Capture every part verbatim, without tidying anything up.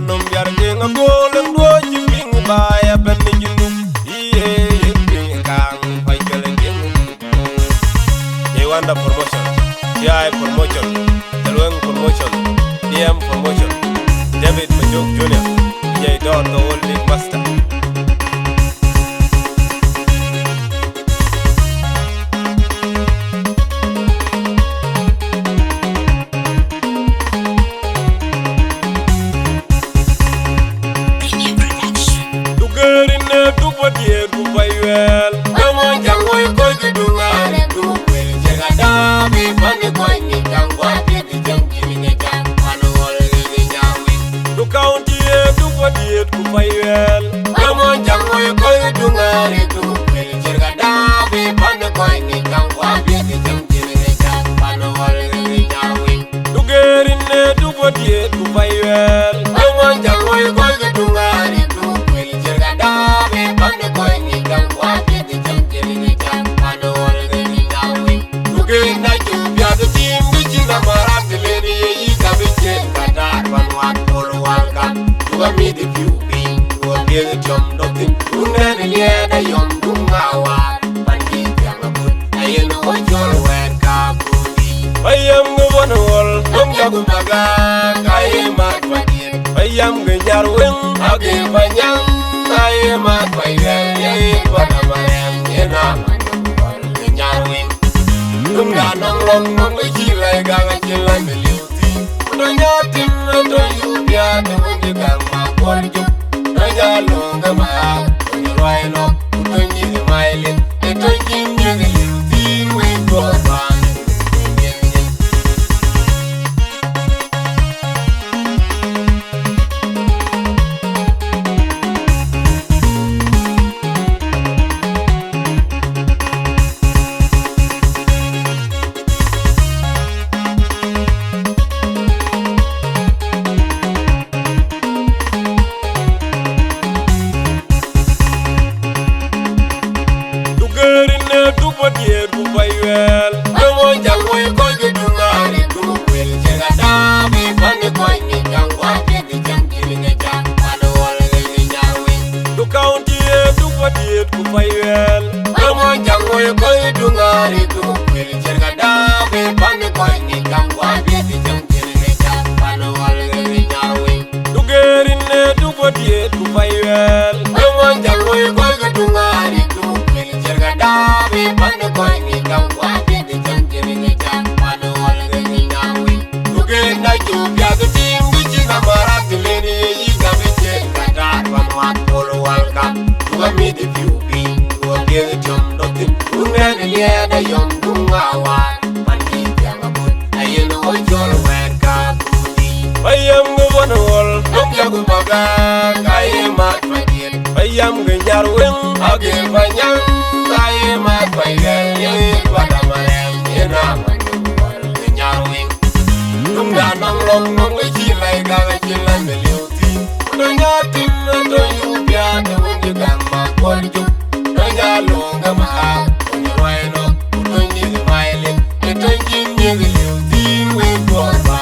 Nɔm diäär Jiëŋ Agol, ɛn duɔ̈ɔ̈c cï piŋ ba ya bɛ̈n në Junub. Ye, ye piŋ kaŋ, kɔc cuɛl Jiëŋ. Ye Wanda Promotion, T I Promotion, Thelweng Promotion, D M Promotion, David Majok Junior, J Don the Old Big Master. Duk gëër në duk wadiɛɛr ku payuɛɛl. Wek Muɔnyjäŋ woi kɔc ke duŋ ŋaar ë duk wel cï ka daabi pan ë kɔc nï kaŋ guɔ piɛth ë cäŋ cï rin ë cäŋ pan ë ɣɔl ë rin nyaŋ wïc. Duk kaunti ë duk wadiɛɛr ku payuɛɛl. Wek Muɔnyjäŋ woi kɔc ke duŋ ŋaar ë duk wel cï ka daabi pan ë kɔc nï kaŋ guɔ piɛth ë cäŋ cï rin ë cäŋ pan ë ɣɔl ë rin nyaŋ wïc. Duk gëër në duk wadiɛɛr ku payuɛɛl. Wek Muɔnyjäŋ woi kɔc ke duŋ ŋaar ë duk wel cï ka daabi pan ë kɔc nï kaŋ guɔ piɛth ë cäŋ cï rin ë cäŋ pan ë ɣɔl ë rin nyaŋ wïc. Duk gëër na cuk piath ë tim ke cïn amarat të len ye yï ka bï ciëën ka daat pan wan pol wal kan. Duk amit ë piu piny, duk apiɛth ë tiɔm dɔk thïn. Duk nɛn ë liɛɛt ayɔm duk ŋa waar. Pan cï thiaŋ abun, ayen ɣo cɔl wɛɛr ka kundi. Payam ŋö bɔn ɣɔl, dɔm jɔk maga, ka ye mat padiɛt. Payam ke nyar weŋ, ake panyaŋ, ka ye mat payuɛl, ye ye bɔn amarɛm, ye na man ɣɔl ke nyar weŋ. Dum da nɔŋ lɔŋ, nɔŋ ke cï lɛc gak acï lɛc me liu. Ku tɔ̈ nyɔɔt tim, tɔ̈ yup ya, tɔ̈ wën cï gäŋ ma kuɔl jup. Tɔ̈ ja löŋ ke ma, tɔ̈ ruai nɔ̈k, ku tɔ̈ nyïth mai lith, ë tɔ̈ cïn nyïth liu thïn wek duɔ̈ɔ̈r bän. Duk gëër në duk wadiɛɛr ku payuɛɛl. Wek Muɔnyjäŋ woi kɔc ke duŋ ŋaar ë duk wel cï ka daabi pan ë kɔc nï kaŋ guɔ piɛth ë cäŋ cï rin ë cäŋ pan ë ɣɔl ë rin nyaŋ wïc. Duk kaunti ë duk wadiɛɛr ku payuɛɛl. Wek Muɔnyjäŋ woi kɔc ke duŋ ŋaar ë duk wel cï ka daabi pan ë kɔc nï kaŋ guɔ piɛth ë cäŋ cï rin ë cäŋ pan ë ɣɔl ë rin nyaŋ wïc. Duk gëër në duk wadiɛɛr ku payuɛɛl. Wek Muɔnyjäŋ woi kɔc ke duŋ ŋaar ë duk wel cï ka daabi pan ë kɔc nï kaŋ guɔ piɛth ë cäŋ cï rin ë cäŋ pan ë ɣɔl ë rin nyaŋ wïc. Duk gëër na cuk piath ë tim ke cïn amarat të len ye yï ka bï ciëën ka daat pan wan pol wal kan. Duk amit ë piu piny, duk apiɛth ë tiɔm dɔk thïn. Duk nɛn ë liɛɛt ayɔm duk ŋa waar. Pan cï thiaŋ abun, ayen ɣo cɔl wɛɛr ka kundi. Payam ŋö bɔn ɣɔl, dɔm jɔk maga, ka ye mat padiɛt. Payam ke nyar weŋ, ake panyaŋ, ka ye mat payuɛl, ye bada marɛm, ye na man ɣɔl ke nyar weŋ. Dum da nɔŋ lɔŋ, nɔŋ ke cï lɛc gak acï lɛc me liu thïn. Ku tɔ̈ nyɔɔt tim, tɔ̈ yup ya, tɔ̈ wën cï gäŋ ma kuɔl jup. Tɔ̈ ja löŋ ke ma, ku nyï ruai nɔ̈k, ku tɔ̈ nyïth mai lith, ë tɔ̈ cïn nyïth liu thïn wek duɔ̈ɔ̈r bän.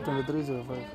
Twenty-three zero five.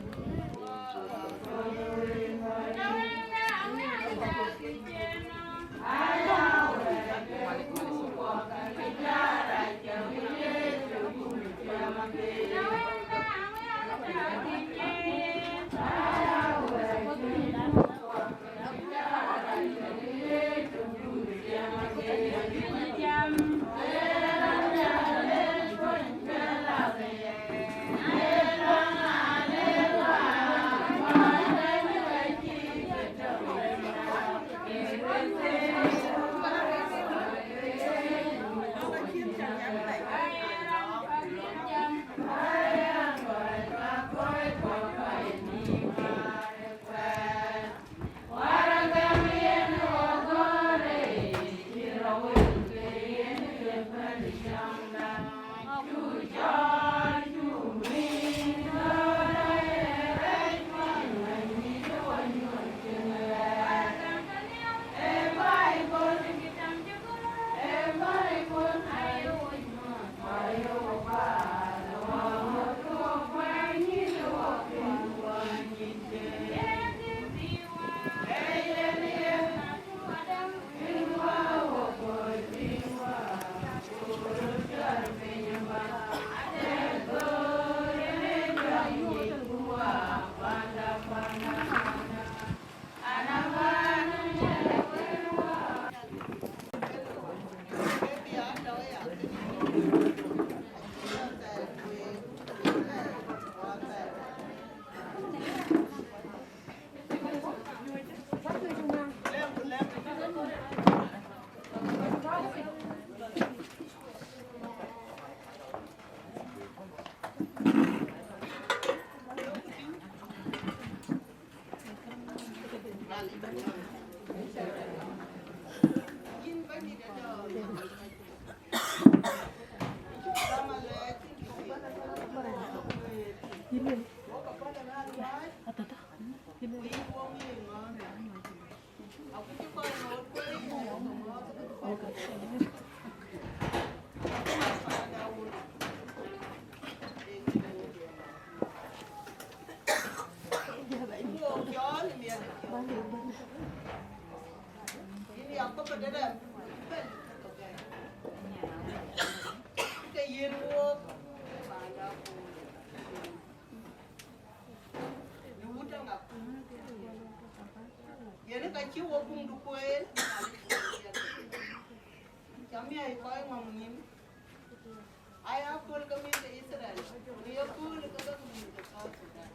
Yen ka cï wok kuŋdu kueen, cä miäi kɔc ŋɔ̈ŋ nyin, aya kööl ke mïth de Itharel, ku ye kööl ke ke mïth de South Sudan.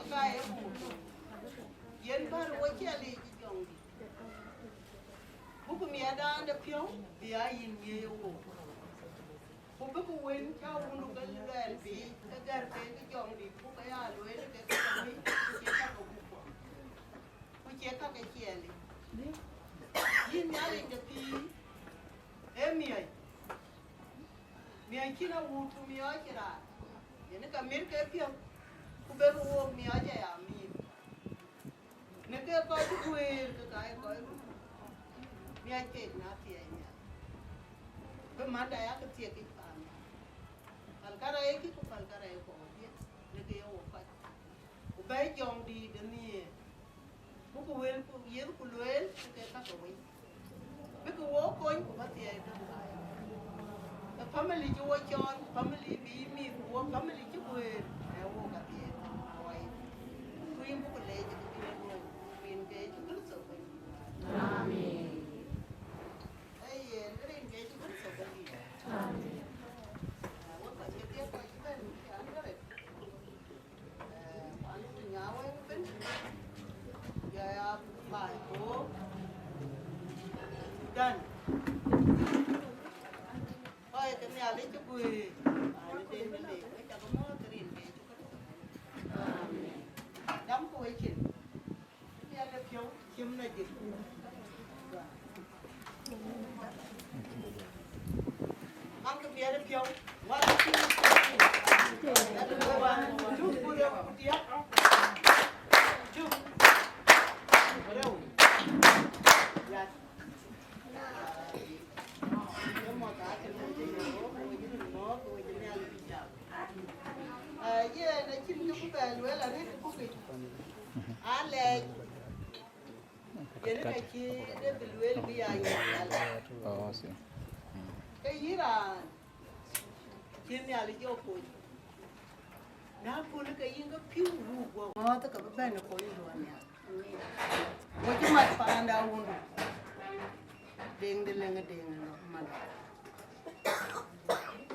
Ka ye kuŋ, yen bär wo cä liic ë Jɔŋdït, buk miɛtdan de piɔ̈u bï aa yïn ŋiëc ë wook. Ku bï ku wën cä wundu ke luɛɛl biic ke gɛ̈r ke ke Jɔŋdït, ku ke ya lueel ke ke ke wëi, ku cie ka ke gup, ku cie ka ke ciɛɛlic. Yïn Nhialic de pïïr, ee miɔ̈c, miɔ̈c cïn awut ku miɔɔc cï raan, yen ka mit ke piɔ̈u, ku bï wook miɔɔc aya mïïth. Në ke kɔc cï guëër ke ka ye kɔc röt, miac keek na thiɛɛi nhial. Bï manda yak thiek yic paan nhial. Pälkë rɛɛckï ku pälkë rɛɛc kuɔ wodhie, në ke ye wo kɔc. Ku bɛ̈ɛ̈i jɔŋdït ë nhiëër. Buk wël ku yeth ku lueel ke ke ka ke wei. Bïk wo kony ku bä thiɛɛi döŋ baai. Ke family cï wo cɔɔl, family bï mïth ku wo family cï guëër, ee wo ka thiɛɛi döŋ baai. Ku yïn buk leec ke bï luöi, rin ke Yecu Kërtho Bɛ̈nydït. Amen. Ee yen, rin ke Yecu Kërtho Bɛ̈nydït. Amen. Ee, wo kɔc ke thiëëk kɔc cï bɛ̈n, cï an, kërɛt. Ee, kuan ku nya wëu ëbën, ya, ya baai ku Sudan. Kɔc ke Nhialic cï guëër, baai në den në leec, wek cakë mɔ̈ɔ̈th rin ke Yecu Kërtho. Amen. Dam ku wecin. Biɛt ë piɔ̈u, cïm në dït. Maŋkï biɛt ë piɔ̈u, wä cïm në dït. Cuk ku reu ku diäk. Cuk. Reu. Yat. Ye mɔ̈th aa cïn mɔ̈th cï yök, ku wec rin mɔ̈ɔ̈th, ku wec Nhialic jam. Ee, yen acïn kë bï bɛ lueel arëët ë buk yic. Aa lɛɛc, yen ka cï David lueel bï ya yïn Nhialic. Oh, I see. Mm. Ke yïn raan cï Nhialic jɔ kony. Na kööl ke yïn ke pïu ruk guɔ ŋɔ̈ɔ̈th ke bï bɛ̈n ë kony duɔ̈n nhial. Wo cï mat paanda wundu. Deŋ de leŋ deŋ ë lɔ man.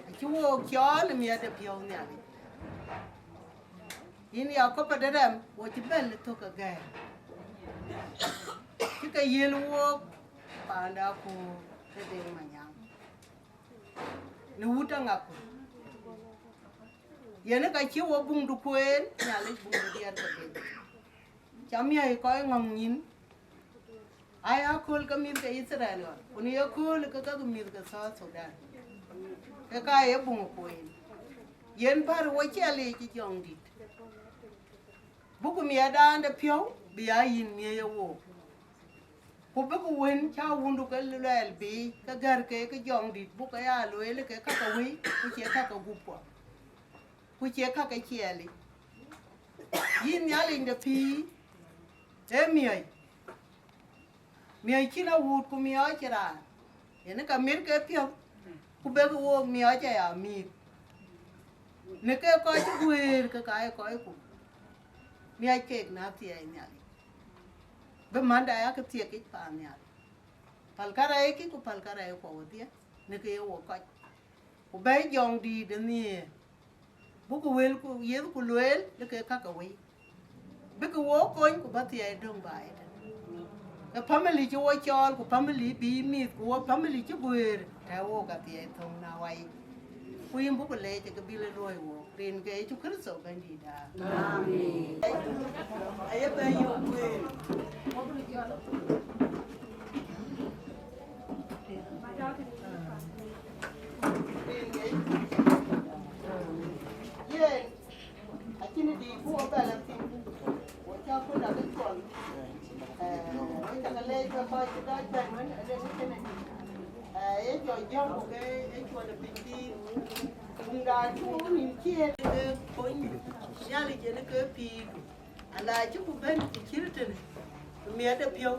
Acï wook cɔɔl ë miɛt ë piɔ̈u Nhialic. Yïn ya kɔpɛ de rɛm, wo cï bɛ̈n ë thök agɛ̈ɛ̈r. Cï ke yiël wook paanda ku de deŋ manyaŋ. Në wut aŋaku. Yen ka cï wo buŋdu kueen, Nhialic buŋdu diɛɛr ke David. Ca miäi kɔc ŋɔ̈ŋ nyïn, aa ya kööl ke mïth ke Yithriɛl ɣɔn, ku në ye kööl ke käk mïth ke South Sudan. Ke ka ye buŋ kueen. Yen bär wo ciɛl yiic ë jɔŋdït. Buk miɛtdan de piɔ̈u bï ya yïn miëëc ë wook. Ku bïk wën cä wundu ke luɛɛl bï ke gär ke ke jɔŋdït buk ke ya lueel ke ka ke wëi, ku cie ka ke gup kuɔ, ku cie ka ke ciɛɛlic. Yïn Nhialic de pïïr, ee miɔ̈c, miɔ̈c cïn awuut ku miɔɔc cï raan, yen ka mit ke piɔ̈u, ku bek wook miɔɔc aya mïïth. Në ke kɔc cï guëër ke ka ye kɔcku, miɔc keek na thiɛɛi Nhialic. Bï manda yak thiek yic paan nhial. Pälkë rɛɛckï ku pälkë rɛɛc kuɔ wodhie, në ke ye wo kɔc. Ku bɛ̈ɛ̈i jɔŋdït ë nhiëër. Buk wël ku yeth ku lueel, në ke ka ke wëi. Bïk wo kony ku bä thiɛɛi döŋ baai ëtën. Ke family cï wo cɔɔl, ku family bï mïth, ku wo family cï guëër, tɛ̈ wo ka thiɛɛi thöŋ na wai. Ku yïn buk leec ke bï le luɔi wo, rin ke Yecu Kërtho Bɛ̈nydït. Amen. Aye bɛ̈n yök kueer. Yen, acïn dïït bï wo bɛ lɔ thïn. Wo cä kun abï cuɔl. Eh, wo cä ke leec ke kɔc cï dɔc bɛ̈n wën, ë lek kënë. Eh, ye jɔ jɔ̈m ku ke ye cuɔl ë piny thïn. Wun da cï wo nïn ciëën ke kony Nhialic yen ke pïïrdu. Ala cï ku bɛ̈n ku cït tënë, ku miɛt de piɔ̈u,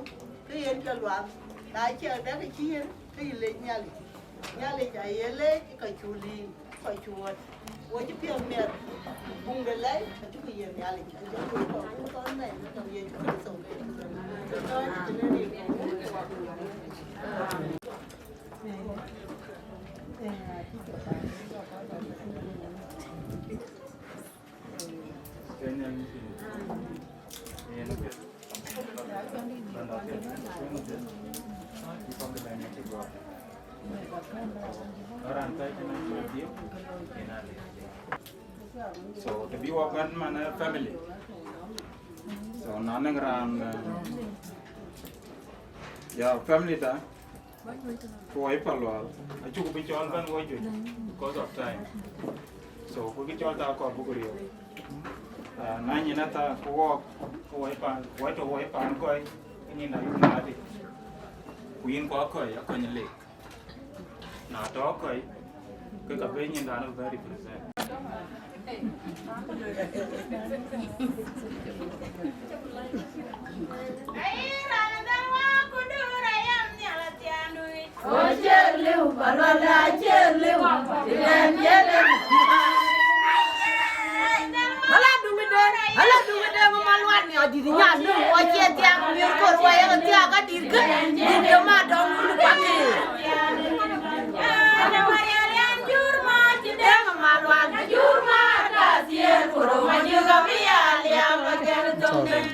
ke yen jɔ luath. Na cï adɛ̈k cï yen, ke yï lec Nhialic. Nhialic aye lec ka cu lïïm, ka cu ɣɔt. Wo cï piɔ̈u miɛt, buŋ de lɛc, acï ku yiën Nhialic. Acï ku kɔn ku kɔn mɛn, në nɔm Yecu Kërtho ke Yecu. Ke tɔ̈ cï tënë rin ku wun ku wa ku yɔ̈ɔ̈k. Amen. So, të bï wɔ bɛ̈n man, eh, family. So, na nɔŋ raan, eh, ya family da, ku wɔ ye Palual, acuk bï cɔl bɛ̈n wɔ juëc because of time. So, ku kë cɔl ta kɔɔr buk riëëu. Ah, na nyin ata ku wɔk, ku wai pan, wai to wai pan kɔi, nyin da yuk na di. Ku yin kua kɔi, a kɔi lek. Na tɔ kɔi, ke ka be nyin da no very present. Acier liu, Malual acier liu, tïdɛn jëlë. Ala duŋ deŋ, ala duŋ deŋ Malual ni adït nyan nu, wa cie thiak, miɔr kor wa yek thiak adït kë, dït ke ma dɔŋ nu pakë. Deŋ Malual, jur ma ka thier, koro ma jur ka bï ya liam, ma kɛn thöŋ deŋ.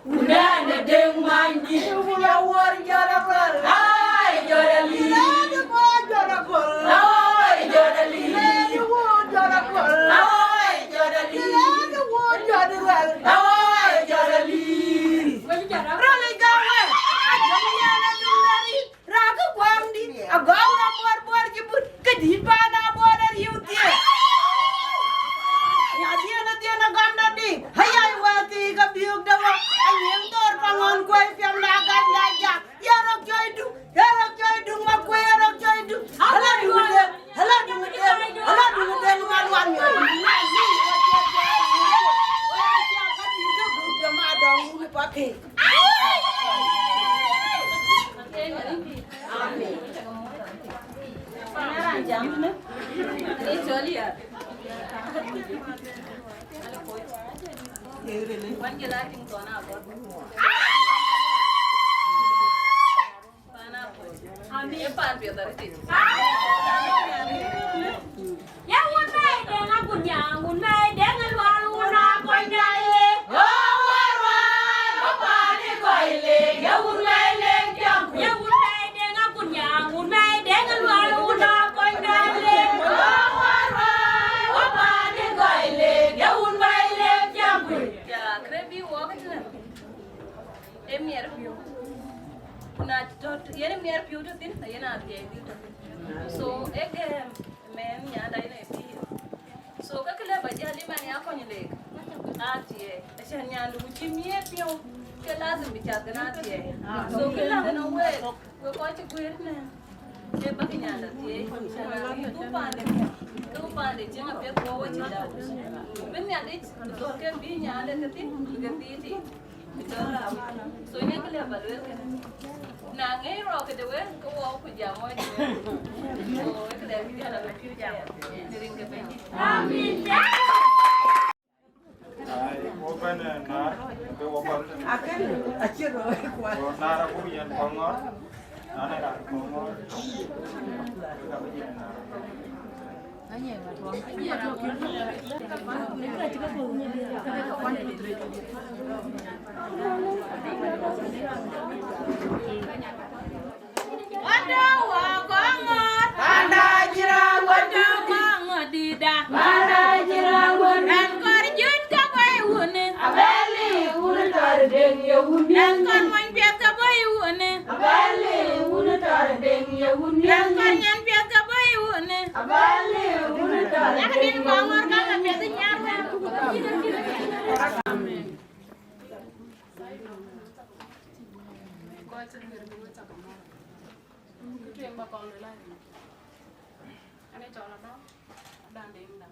Wundɛn ë dëŋ many dït, ya wär jɔt akɔl. Ai, jɔt alï. Ai, jɔt akɔl. Ai, jɔt alï. Ai, jɔt alï. Ai, jɔt alï. Rɔl ë gäu wek, ajɔŋ yɛn adum lɛ̈ri, raakë kuaŋdï, agɔ̈k na buɔr buɔr cï but, ke dït paan abuɔr ariu thiëëk. Nya dhiën adhiën agam dɔ̈ dï, ayai wɛ̈ɛ̈r thii ke biök de wä, anyiëŋ thor paŋɔn kuɛi piɛm na gam na jak, ya rɔk cɔi du, ya rɔk cɔi du, ma kuɛi ya rɔk cɔi du. Ala du de, ala du de, ala du de, ma luan yɔ. Wɛ̈ɛ̈r thiak ka dït ke buk de ma dɔŋ wun pakë. Amen. Ye wun bɛ̈ɛ̈i deŋ agun nyaŋ, wun bɛ̈ɛ̈i deŋ alual, wun akɔny dai le. Ye wun bɛ̈ɛ̈i deŋ agun nyaŋ, wun bɛ̈ɛ̈i deŋ alual, wun akɔny dai le. Ye wun bɛ̈ɛ̈i deŋ agun nyaŋ, wun bɛ̈ɛ̈i deŋ alual, wun akɔny dai le. Ja, kërë bï wɔk ëtënë. Ee miɛt piɔ̈u. Ku na tɔ̈ yen miɛt piɔ̈u tɔ̈ thïn, yen athiɛɛi dhil tɔ̈ thïn. So, ee gɛ̈ɛ̈m mɛɛn nyanda yen ee pïïr. So, ke kë lëu ba jäl ëmɛn ya kɔny lek, athiɛɛi. Acän nyandu ku cï miɛt piɔ̈u, ke lazim bï cath kën athiɛɛi. So, kë läŋ ënɔŋ week, wek kɔc cï guëër ëtënë, ee bäkï nyanda thiëëi, cän abï dhuk paande, ke dhuk paande cieŋ apiɛth ku wɔ cï dau. Bï Nhialic, dhɔ̈l ke bï nyande ke thïn, bï ke thiëëi thïn. So, yen kë lëu ba lueel kënë. Na ŋic rɔɔk këde wek, ke wɔ ku jam wɔ jam. So, ë kë lëu bï jal a bï jam. Në rin ke Bɛ̈nydït. Amen. Ai, wɔ bɛ̈n, eh, naar, ke wɔ kɔl. Akën, acï rɔɔk kuat. Wɔ naar abuk yɛn kɔŋɔr. Naar ë raan kɔŋɔr. Wek abï yɛn naar. Wanda wa kɔŋɔr. Panda jira wanda. Kɔŋɔr dïda. Panda jira wanda. Ran kɔr jut ka bɔi wuni. Abeli wuni tɔr deng ye wuni. Ran kɔr mony piɛth ka bɔi wuni. Abali wun tɔr deng ye wun. Ran kɔr nyan piɛth ka bɔi wuni. Abali wun tɔr. Yak din kɔŋɔr ka ma piɛth nyar wek. Amen. Ana cɔl ada, ada deng da.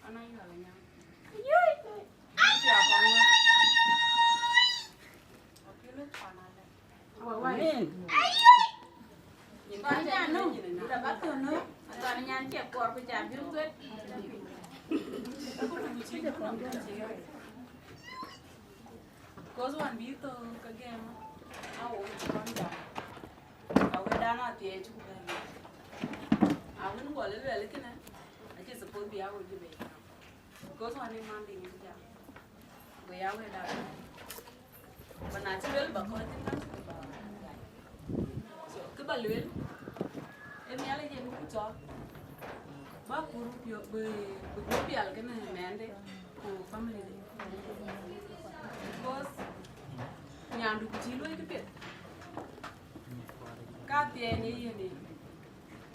Ana yual nyam. Amen. Nyin ka nyan nu, da ba to nu, aton nyan che kor ku cha biu ke. Cause wan bi to ka gem. Awo kɔn jam. Awëëdan athiɛɛi cuk bɛ̈n. Awën gɔl ë luɛl kënë, acï suppose bï a wek dï bei jam. Because wan ë man dï ŋic jam. Go ya wëëdan. Ba na cï luel ba kɔc thïn, na cï ba jam. So, kë ba luel, ë Nhialic yen ku cɔl. Ba kur piɔ̈, bï, bï guɔ pial kënë mɛnhde ku family de. Because nyandu ku cï luɔi këpiɛth. Ka thiɛɛn ë yen ë.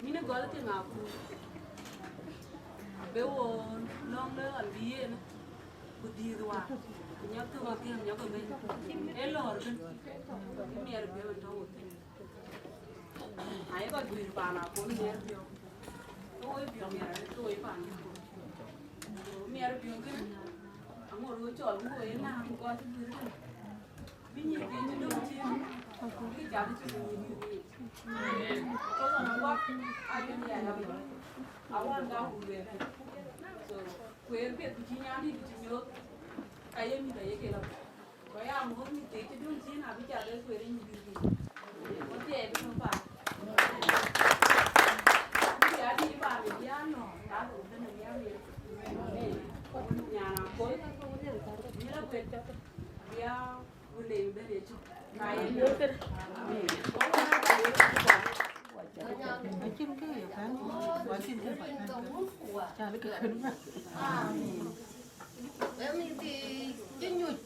Mïn ë gɔl ke ŋa ku be wo lɔ̈ŋ de ɣɔn bï yen ku dhiëëth wa. Nyɔk ke ɣɔn ke nyɔk ke bɛ̈n. Ë lɔ̈ɔ̈r bën. Miɛr bï ɣɔn tɔ̈ wo thïn. Ayï kɔc guiir paan akon miɛr biɔ̈ɔ̈k. Ke woi biɔ̈ɔ̈k miɛr, ke woi paan akon. Miɛr biɔ̈ɔ̈k kënë, aŋot wo cɔl, wo ye naŋ kɔc guiir kënë. Bï nyïïr piny cï döŋ cin, bï cath cï nyïïr piny. Ke ɣɔn wak, abï miɛr abï. Awan ka wun lueel. So, kueer piɛth ku cï nyan dït cï nyuöth, ka ye mïth aye ke lɔ. Ku ya muk mïth thiëc cï döŋ cin abï cath ë kueer ë nyïïr piny. Ku thiɛɛi bï nöm paan. Bï ya dït paan bï ya nɔ̈k, ka thok thïn abï ya miɛt. Nyan akol, bï la kuet, bï ya wun de bɛ̈n ë cök. Ka ye miɛt. Amen. Acïn kë ye pɛ̈n, acïn kë ye pɛ̈n. Cä lë ke kën bɛ̈n. Ë mïth cï nyuc,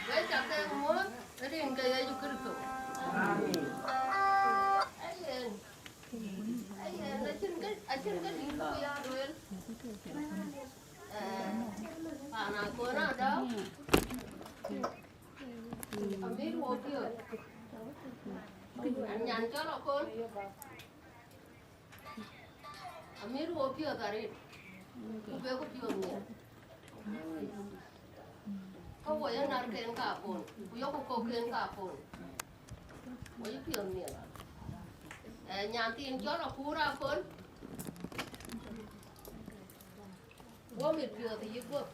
we cä ke muɔ̈ɔ̈th rin ke Yecu Kërtho. Amen. Ayen, ayen, acïn kë, acïn kë dït ku ya lueel. Eh, paan akon adau, amit wo piɔ̈ɔ̈th. An nyan cɔl akon. Amit wo piɔ̈ɔ̈th arëët, ku be ku piɔ̈ɔ̈th miɛt. Ka wo ye närken ka akon, ku yok kokken ka akon, wo ye piɔ̈ɔ̈th miɛt. Eh, nyan thiin cɔl Akur akon, wo mit piɔ̈ɔ̈th yï guɔ̈p.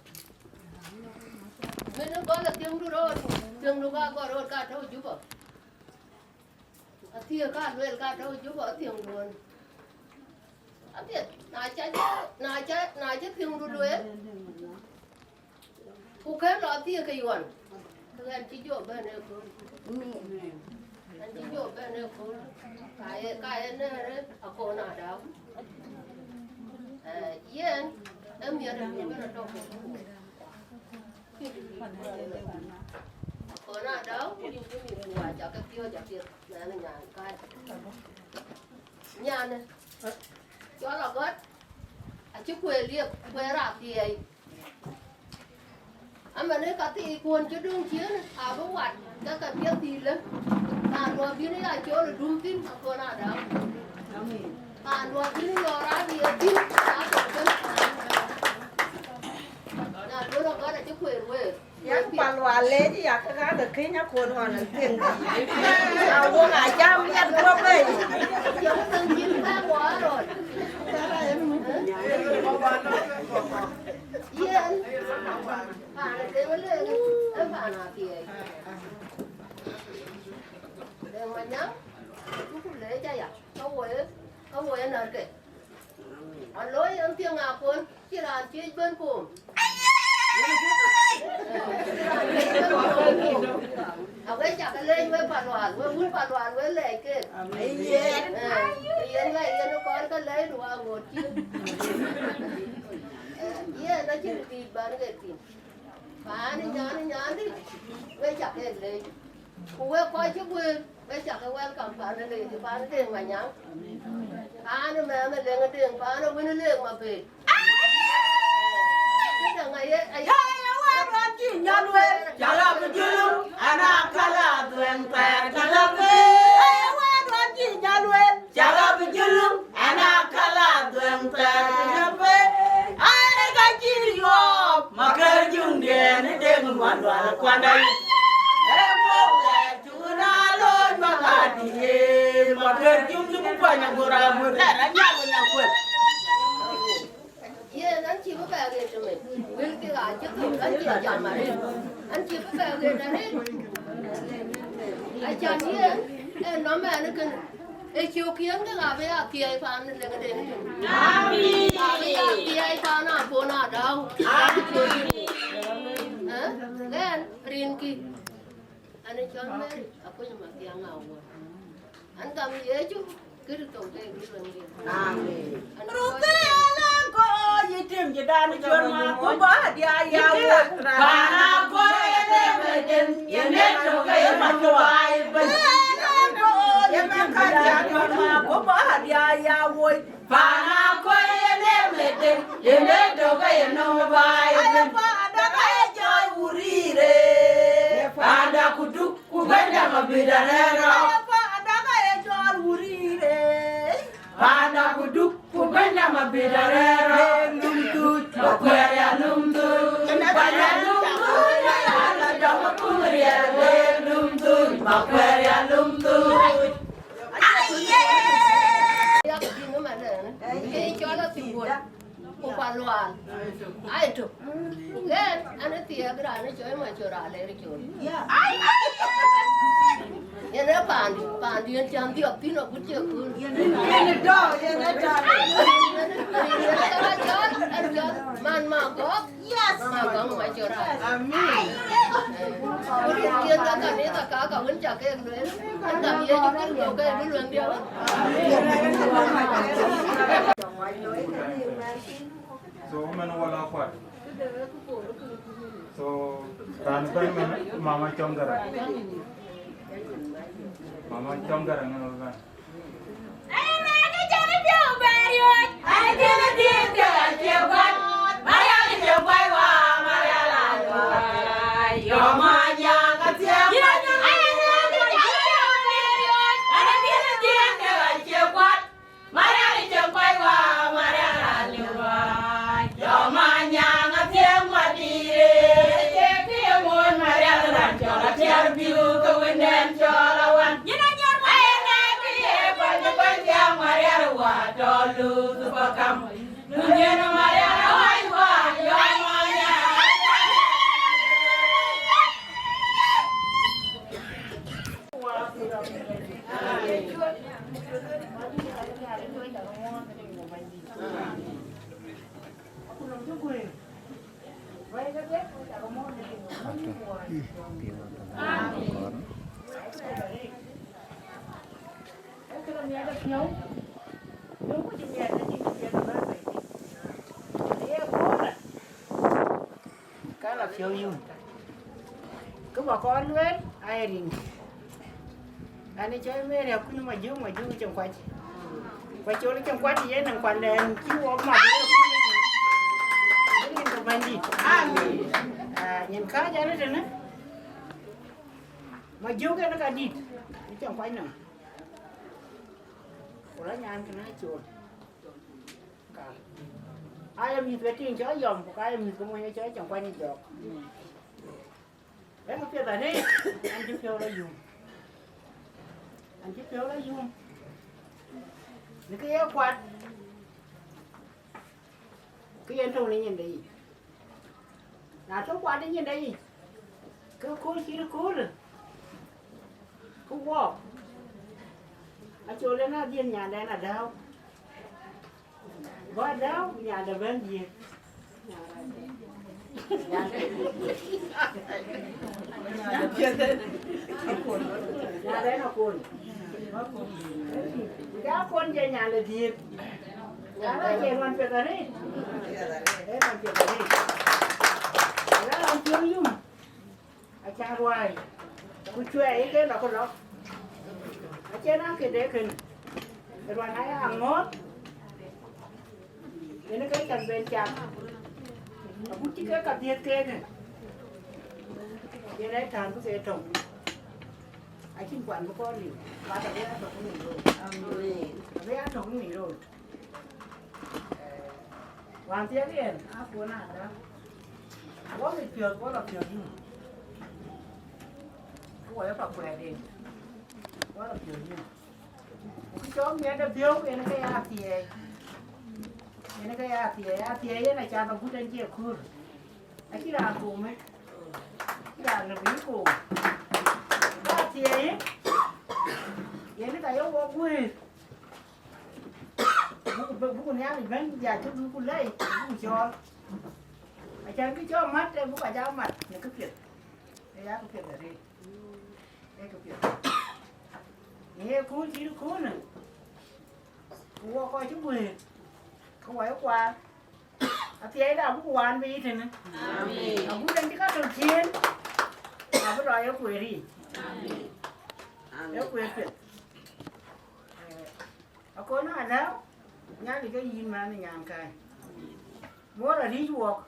Min gɔl athiëŋdu röör, thiëŋdu ka gɔl röör ka tɔ̈u Juba. Athiëëk ka lueel ka tɔ̈u Juba athiëŋduön. Apiɛth, na ca, na ca, na cï thiëŋdu lueel, ku kën lɔ athiëëk ke yuɔn, ke ɣɛn cï jɔ bɛ̈n ëkööl. Ɣɛn cï jɔ bɛ̈n ëkööl. Ka ye, ka ye nɛ̈ɛ̈r akon adau. Eh, yen, ë miɛt ë miɛt bɛ̈n atɔ̈u ke. Kɔn adau, yïn cï mïth ku wa cak ke piɔ̈ɔ̈c apiɛth, nɛn nyan kai. Nyan, cɔl agɔt, acï kueer liep, kueer athiɛɛi. Amäni ka thiic kuön cï döŋ ciëën, abï wat, ke ke piɛth thïlë. Paan duɔ̈ bïn ya cɔl ë dum thïn, akɔn adau. Paan duɔ̈ bïn yɔɔr adï ë thïn, ka thok thïn. Na duɔ̈n agɔt acï kueer weer. Yak pal wa lec ya ke ka ke keny akon wan thiëŋ. A wok a jam yat guɔ bei. Yen, paan ë deŋ lëŋ, ë paan athiɛɛi. Deŋ Manyaŋ, ku lec aya, ka wo ye, ka wo ye närke. Aloi en thiëŋ akon, cï raan thiëc bɛ̈n kom. Awe cak lɛc we palual, we wun palual, we lɛc ke. Amen. Eh, yen la yen kɔn ke lɛc du aŋot cï. Eh, yen acïn kïc ban ke tïŋ. Paan nyan, nyan dï, we cak ke lɛc. Ku wek kɔc cï guëër, wek cak ke welcome paan ë lec, paan ë Deŋ Manyaŋ. Paan ë mɛnh ë Leŋ ë Deŋ, paan ë wën ë Leek Mabëër. Këdäŋ aye, aye. Yaya wɛ̈ɛ̈t wɛ̈ɛ̈t cï nyɔl wël. Cak abï juluŋ, ana kala dhuɛŋ thɛɛr cak abï. Yaya wɛ̈ɛ̈t wɛ̈ɛ̈t cï nyɔl wël. Cak abï juluŋ, ana kala dhuɛŋ thɛɛr cak abï. Ai, ka cï riɔp, ma kër juŋdiɛn ë Deŋ Malual kuanda. Ee, buk lɛɛr. Cuk na lony ma ka diye, ma kër cum cuk kuany agor agor. Lɛɛr anyar weny akuël. Yen an cï bï bɛ ɣet tëmec. Wël kek acï thök, an cï jam arëët. An cï bï bɛ ɣet arëët. Acan yen, ë nɔm ɛn kënë, ë cök yen ke abï ya thiɛɛi paan ë lëŋ de. Amin. Abï ya thiɛɛi paan Abon Adau. Amin. Ë? Ɣɛn, rinkï. An ë cɔl Mary, akuny Mathiaŋ Awuɔ̈r. An gam Yecu Kërtho ke bï luɛŋdiɛ̈. Amin. Rukë ye lɛ̈ŋ kɔc yï tim cï dan cuɔt ma ku ba dia ya wot. Bana kɔc ye lɛ̈ŋ ëdën, ye lɛ̈ŋ tök ke ye ma ku ba ye bɛ̈ny. Ye lɛ̈ŋ kɔc yï tim cï dan cuɔt ma ku ba dia ya wot. Bana kɔc ye lɛ̈ŋ ëdën, ye lɛ̈ŋ tök ke ye nɔm ba ye bɛ̈ny. Aye panda ka ye cɔl wurire. Panda ku duk. Ku Bɛ̈nydït Abï da rɛ̈ɛ̈r rɔt. Panda ka ye cɔl wurire. Panda ku duk, ku Bɛ̈nydït Abï da rɛ̈ɛ̈r rɔt. Lum thuc, Makuɛɛr ya lum thuc. Bɛ̈ny ya lum thuc, ya la dɔm kum riɛl. Lum thuc, Makuɛɛr ya lum thuc. Aye. Ya ke bï nɔm alɛɛn. Ke cɔl a thïn bol. Ku pa lual. Ai tök. Ɣɛn, an ë thiëëk raan ë cɔl Macor Aler Col. Yen ë paandi, paandi yen cän dhiɔp thïn agut cï kööl. Yen ë dɔ̈, yen ë tɔ̈. Yen ë ka cɔl, an cɔl, man ma gɔ̈k. Yes. Ma gɔ̈k Macor Aler. Amin. Ku rin kiɛ̈n ka kanitha ka ka wën ca kek lueel. An gam Yecu Kërtho ke bï luɛŋdiɛ̈ wën. So, mɛn wala kuat. So, raan bɛ̈n mɛn Mama Cɔŋ Garaŋ. Mama Cɔŋ Garaŋ ŋɛn wä bɛ̈n. Marial cï kɔc wä, Marial anyuɔɔn, jɔ Manyaŋ athiëëŋ madïït, ee, cï kë ye ŋoot Marial raan cɔl Atiɛr Biu, ke wënden cɔl Awan. Yïn anyuɔɔn Marial, ee, kë ye kɔc ë kɔc thiaŋ Marial wä, tɔ luth bä kam. Duŋ yen Marial awäc wä, jɔ Manyaŋ. Ka la piɔ̈u yum. Kë bä kɔn lueel, aa ye rin. An, ë cɔl Mary Akuny Majuk, Majuk cïn kuac. Ku Acol cïn kuac, yen nɔm kuan dɛn cï wɔ mat, yen kuc ë rin ke Bɛ̈nydït. Amin. Ah, nyin kääc an, ë tënë. Majuk en ka dït, ë cïn kuac nɔm. Ku rɔt nyan kënë Acol. Ka. Aa ye mïth ke tiiŋ cɔl Yɔm, ku ka ye mïth ke mony cɔl Cɛŋkuany ë Jɔk. Ee kë piɛth arëët, an cï piɔ̈u rɔt yum. An cï piɔ̈u rɔt yum. Në kë ye kuat, kë yen tɔ̈u në nyinde yic. Na tɔ̈ kuat ë nyinde yic, ke kööl cït köölë, ke wɔɔk, Acol en adhiëth nyanden Adäu. Go Adäu nyande bɛ̈n dhiëëth. Nyanden Akon. Ku jɔ Akon jɔ nyande dhiëëth. Nyande acie ŋuan piɛth arëët. Ee ŋuan piɛth arëët. Ala ɣɔn cï yum. Aca ruääi, ku cuɛɛi ke lɔ ku lɔ. Acïn a këde kënë. Ruan aya aŋɔ̈ɔ̈th, yen ke cak ben cak. Agut cï ke ka dhiëth keekë, yen ë tän bï ke tɔ̈u. Acïn kuan bï kɔn liu, but abï a tök ë ŋic rot. Amen. Abï a tök ë ŋic rot. Wään thiëëk yen, a kuɔn ada. Wɔ mit piɔ̈ɔ̈th, wɔ lɔ piɔ̈ɔ̈th yum. Ku wɔ ye pa kuɛɛt en, wɔ lɔ piɔ̈ɔ̈th yum. Ku kë cɔk miɛt de biöök en ke ya thiɛɛi. En ke ya thiɛɛi, ya thiɛɛi yen acath agut en cie kuur. Acï raan kuum ë. Raan lɔ bï kuum. Ka Ye, yen ka ye wok guëër. Buku, buku Nhialic bɛ̈n, ya cï buku lɛi, buku cɔɔl. Acän kë cɔl mat, ee buku aca mat në këpiɛth. Ee ya këpiɛth arëët. Ee këpiɛth. Në ye kuur cït kuur në, ku wok kɔc cï guëër, ke wɔ ye kuaar. Athiɛɛi da abuk waan bï yic tënë. Amen. Abuk den cï ka tök ciëën, abï lɔ ye kueer yic. Amen. Ye kueer piɛth. Eh, akon alääu, Nhialic ke yïn man ë nyankäi. Moor arïc wok.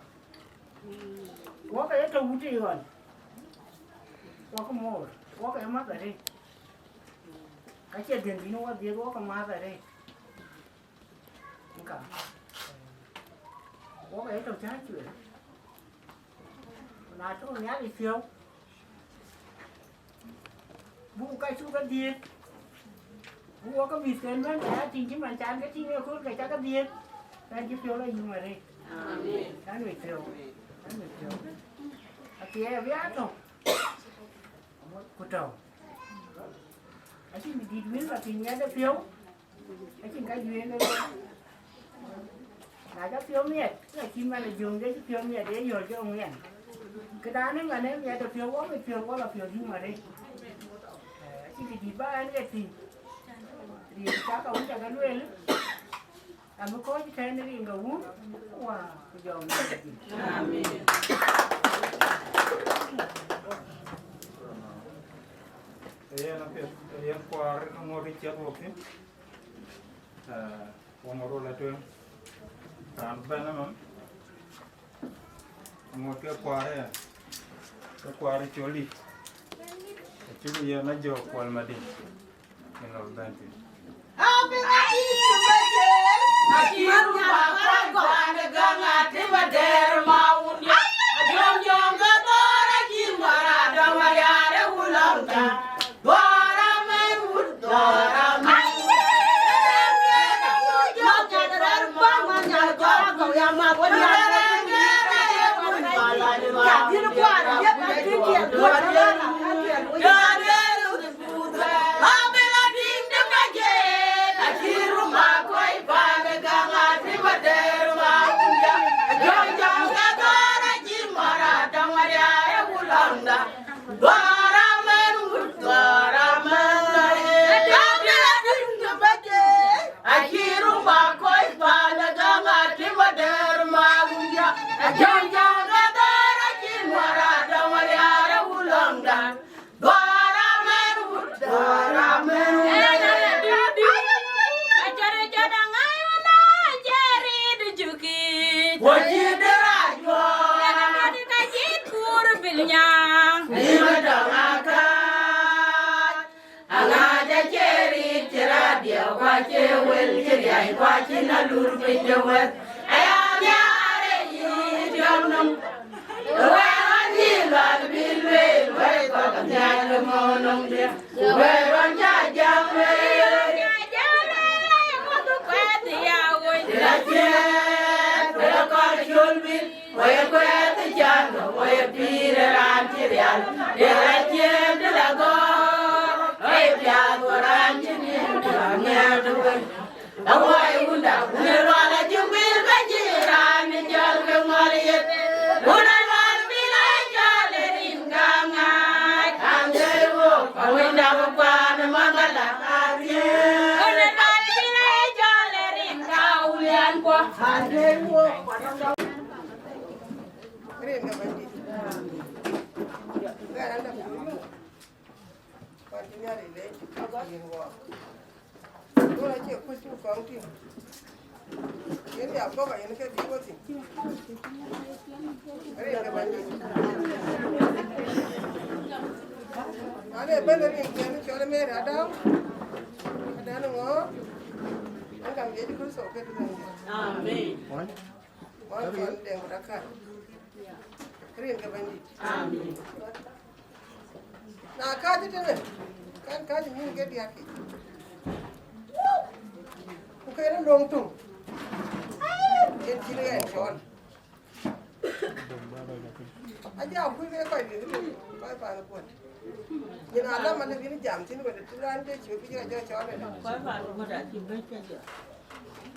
Wok aye tɔ wut ë ɣɔn. Wok moor. Wok aye mäth arëët. Ka cie dhiën bïn wok dhiëëth, wok amäth arëët. Ka wok aye tɔ cä cuëër. Ku na tɔ Nhialic piɔ̈u, buk ka cuk ke dhiëëth. Buk wok ke mïthken bɛ̈n, ka ya tïŋ cï man can ke tïŋ ëkööl, ke cä ke dhiëëth. Ɣɛn cï piɔ̈u la yum arëët. Amen. Ɣɛn wec piɔ̈u. Ɣɛn wec piɔ̈u. Athiɛɛi abï a tɔ. Ku tɔ. Acïn dït wïn la piny miɛt de piɔ̈u. Acïn ka juëc ëlë. Na ca piɔ̈u miɛt, ka cïn man ë jöŋ de cï piɔ̈u miɛt, ee yɔ̈l jɔŋ ŋiɛn. Këdan ë ŋan ë miɛt de piɔ̈u, wok ë piɔ̈u, wok la piɔ̈u yum arëët. Eh, acïn kë dït ba ɣɛn ke tïŋ. Rin cak awïc aka lueel. Abï kɔc tɛ̈n rin ke Wun, Wä, ku Jɔŋ Nhialic. Amen. Yen apiɛth, yen kuaar ŋot ë ciɛth wok thïn. Eh, wok ŋot rol atueŋ. Raan bɛ̈n ëmën. Ŋot ke kuaar ë, ke kuaar ë col yic. Acï yen a jɔ Kuɔl Madï. Yen lɔ bɛ̈n thïn. Aŋac acie riit cï radiɛ̈, ku acie wël cï riac, ku acïn alur piny de wɛ̈t. Aya nhiaar ë yï tiɔm nɔm. Wɛ̈t ɣɔn yï lual bï lueel, wɛ̈t kɔ̈k nhial ë mɔ̈u nɔm diɛ̈. Wɛ̈t ɣɔn cä jam lueel. Cï la ciɛɛt, wɛ̈t kɔc col bï. Wëi kuɛth cän, wëi pïïr raan cï rial, de la ciëën de la gɔ̈ɔ̈r, wëi piath wä raan cï nin, de la ŋɛ̈ɛ̈t wëi. Awɔi wunda, wun ë lual acï guiir ka cï raan cɔl ke ŋɔl yeth. Wun ë lual bï la cɔl ë rin ka ŋaac, an, jɔi wok, awunda bï kuan ë magala. Wun ë lual bï la cɔl ë rin ka wulian kuɔ. Rin ke Bɛ̈nydït. Ɣɛn an, dap yöök yum. Kuan cï Nhialic leec, yen wɔɔk. Duɔ̈n acie kuc cï kɔŋ tïŋ. Yen ya bɔ̈k ayen ke bï wɔ thïn. Rin ke Bɛ̈nydït. Ane bɛ̈n rin ke cɔl Mary Adau. Adan ŋö? An, kam Yecu Kërtho ke Bɛ̈nydït. Amen. Wan kɔn deŋ ku dakan. Rin ke Bɛ̈nydït. Amen. Na kääc tënë, kan kääc nyin ke diäk yic. Ku kën löŋ töŋ. Yen cïn ɣɛn cɔl. Aja kuc ke kɔc bï kɔc pan kuɔt. Yen alam alë bïn jam thïn wël të raan ke cï bï jɔ cɔl ëlë. Kɔc pan kuɔt acï bɛ̈c ke jɔ.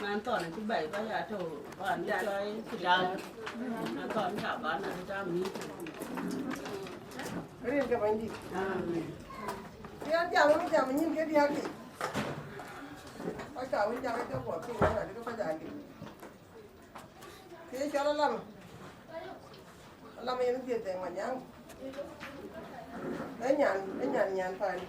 Man thɔn acï bɛ̈i ba ya tɔ̈u pan cɔl Sudan. Man thɔn ka ban acï ta mïth. Rin ke Bɛ̈nydït. Amen. Riɛl jam wën jam nyin ke diäk yic. Kɔc ka wën jam ke jɔ kuɔt piny wën adï ke kɔc aa liu. Kë ye cɔl alam, alam yen dhiëth Deŋ Manyaŋ. Ë nyan, ë nyan, nyan pani.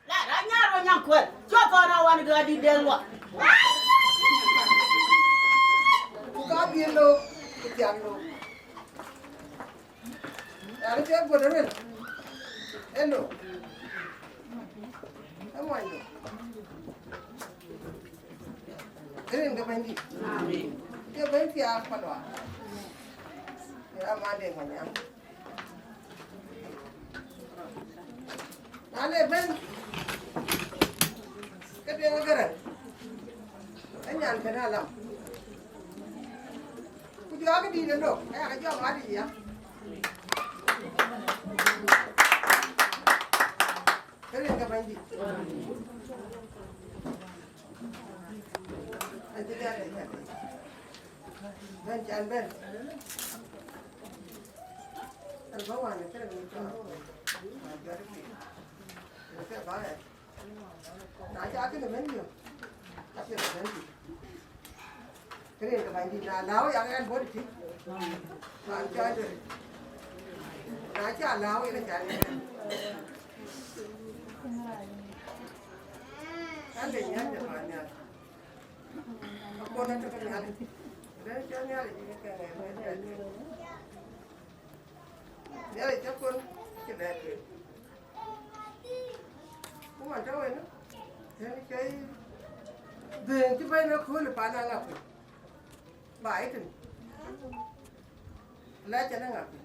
La ra nyar ro nyan kuɛl. Cua thɔn awan gadi Deŋ wa. Ku ka bï lo, ku thiak lo. Raan ke guöt ëwën, ë lo, ë muɔny lo. Rin ke Bɛ̈nydït. Amen. Ke bɛ̈ny thiaak Palual. Ya ma Deŋ Manyaŋ. Na le bɛ̈n, ke Deŋ Gäräŋ. Ë nyan kënë alam. Ku jɔ ke dït ë lok, aya ke jɔ mat yic ya. Ke rin ke Bɛ̈nydït. Acï jal ë jal. Bɛ̈n can bɛ̈n. Ël bä wän ë kërë ŋic cɔɔr. Ël bä ë. Na ca kënë bɛ̈n yök, apiɛth bɛ̈n yök. Kënë ke Bɛ̈nydït, na lääu yak ɛn bɔ̈ tï, man cɔɔl dë. Na ca lääu yen aca lɛ̈k ɛn. An de nyan de man nhial. Akɔn atɔ̈ ke Nhialic. Bɛ̈n cɔl Nhialic ke ŋɛɛr bɛ̈n bɛ̈n. Nhialic cä kɔn cï lɛ̈k ke. Ku man tɔ̈u ënë, yen cɔl dhëëŋ cï bɛ̈n ëkööl ë pan Aŋakuei. Ba ye tïŋ. Lɛc cïn Aŋakuei.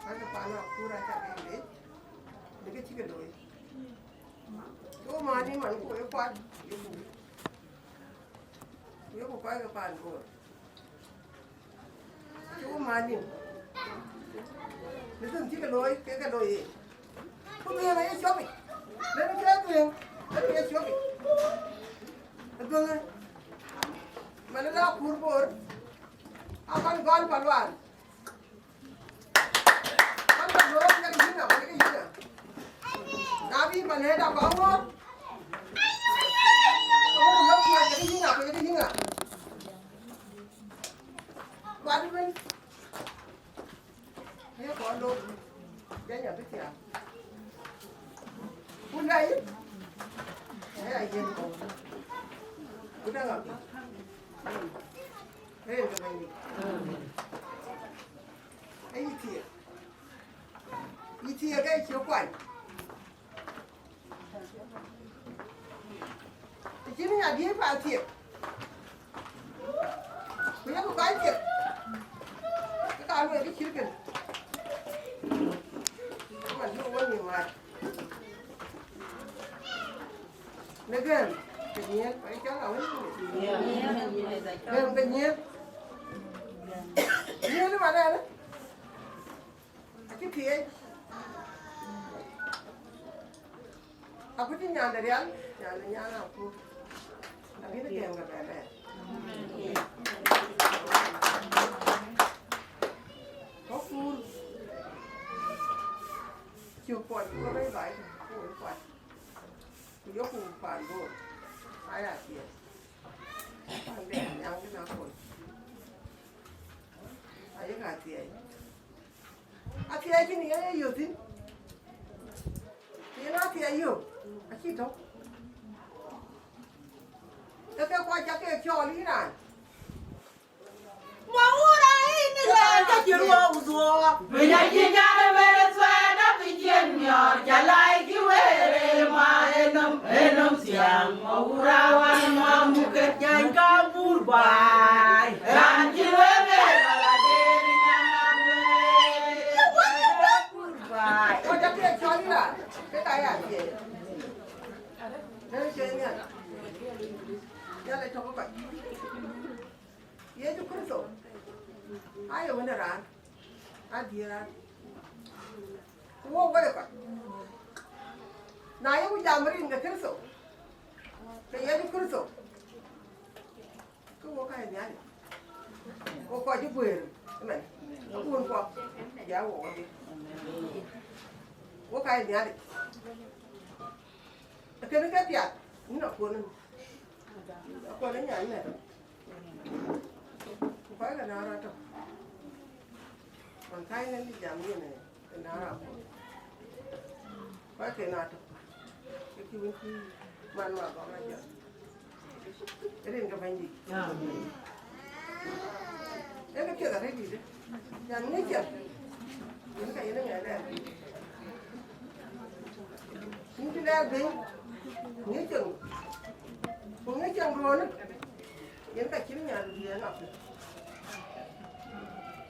Ka ke pan Akur aca ke leec, në kë cï ke looi. Ku man ë man ku ye kuat, yeku, yeku kɔc ke pan Bor. Cï wok mat nïm. Në thïn cï ke looi, ke ke looi yen. Ku dhuëëŋ aye cɔpic. Lënë ke dhuëëŋ, lënë ye cɔpic. Dhuëëŋ, man la Akur Bor, akan gɔl Palual. Kan Palual ke yïn a, ke yïn a. Na bï man ë da kɔŋ ŋɔ̈ɔ̈r. Ku lok yïn a, ke yïn a, ke yïn a. Kuat ëbën, aye kɔn looi, jɔ nya bï thiaak. Ku lɛc, aya yen kɔn. Ku däŋ abï. Rin ke Bɛ̈nydït. Ee yï thiëëk. Yï thiëëk ee cï kuany. Të cïn nya diëëc pan thiëk, ku yeku kɔc thiëk, ke ka lueel kë cït kënë. Man cï wok nïm mat. Në gɛ̈m ke nyiëël, ku ye cɔl awën. Gɛ̈m ke nyiëël. Nyiëël ë man ɛn. Acï thiëëc. Aku cï nyan de rial, nyan de nyan aku. Abï në gɛ̈m ke bɛ̈ɛ̈r bɛ̈ɛ̈r. Ku kuur. Cuk kuɔt ku rɔt rɛ̈c baai, ku wek kuat. Ku yökku pan Bor. Aya thiëëc. Pan de nyan de na kuɔt. Ayek athiɛɛi. Athiɛɛi cïn yen ye yök thïn. Yen athiɛɛi yök, acï tɔ̈u. Ke ke kuac ca ke cɔɔl yïn raan. Mawura ini lɛn ke cï ruɔ̈u dhuɔɔk. Piny acï jal ë wël ë thuɛɛt abï ciën miɔɔr, ca lai cï wël ë ma ë nɔm, ë nɔm thiaŋ. Mawura wan ma muk ke jany ka bur baai. Raan cï wël ë rɔt ader nyan abur baai. Kɔc acï cɔl yïn raan, ke ka ya thiëëc. Lënë cï yen nhial. Nhial ë tɔ̈u ke kɔc. Yecu Kërtho aye Wën ë raan, adhie raan. Ku wok wek kɔc, na yeku jam rin ke Kërtho, ke Yecu Kërtho, ke wok ka ye Nhialic. Wok kɔc cï guëër ëmën, abun kuɔ, ya wok wadhie. Wok ka ye Nhialic. Kënë ke piath, yïn akon, akon ë nyan nɛ̈. Ku kɔc ke nɔ̈k rɔt tök. Ɣɔn kääc nɛn bï jam yen ë, ë nɔ̈k rɔt akon. Kɔc ke nɔ̈k tök. Ke cï wën cï man ma gɔm ajɔt. Rin ke Bɛ̈nydït. Ee ke piɛth arëët dït. Yan ŋic cieŋ. Yen ka yen ŋɛk lɛɛr. Yïn cï lɛɛr bei, ŋic cieŋ. Ku ŋic cieŋ duɔ̈ɔ̈në. Yen ka cïn nyan diɛɛr ŋak.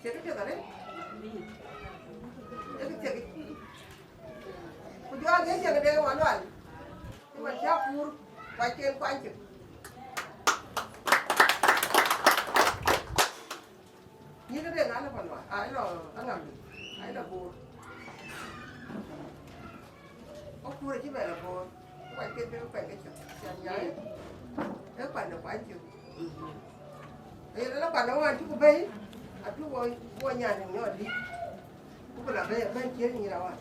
Cie ke piɛth arëët. Ee ke thiek yic. Ku jɔl ŋic cieŋ de Manual, cï man cä kuur, kuacken kuany cök. Yïn de ŋa lɔ Manual, ai lɔ aŋam, ai lɔ Bor. Wo kuur acï bɛ lɔ Bor, kuacken bï kuany ke cök, cän nyaai, ee kuany de kuany cök. Aye lɔ kuany de wään cï ku bɛ̈i, abï wo, wo nyan nyɔɔt dït. Ku bï la bɛ̈i, bɛ̈n ciëën nyïïn awär.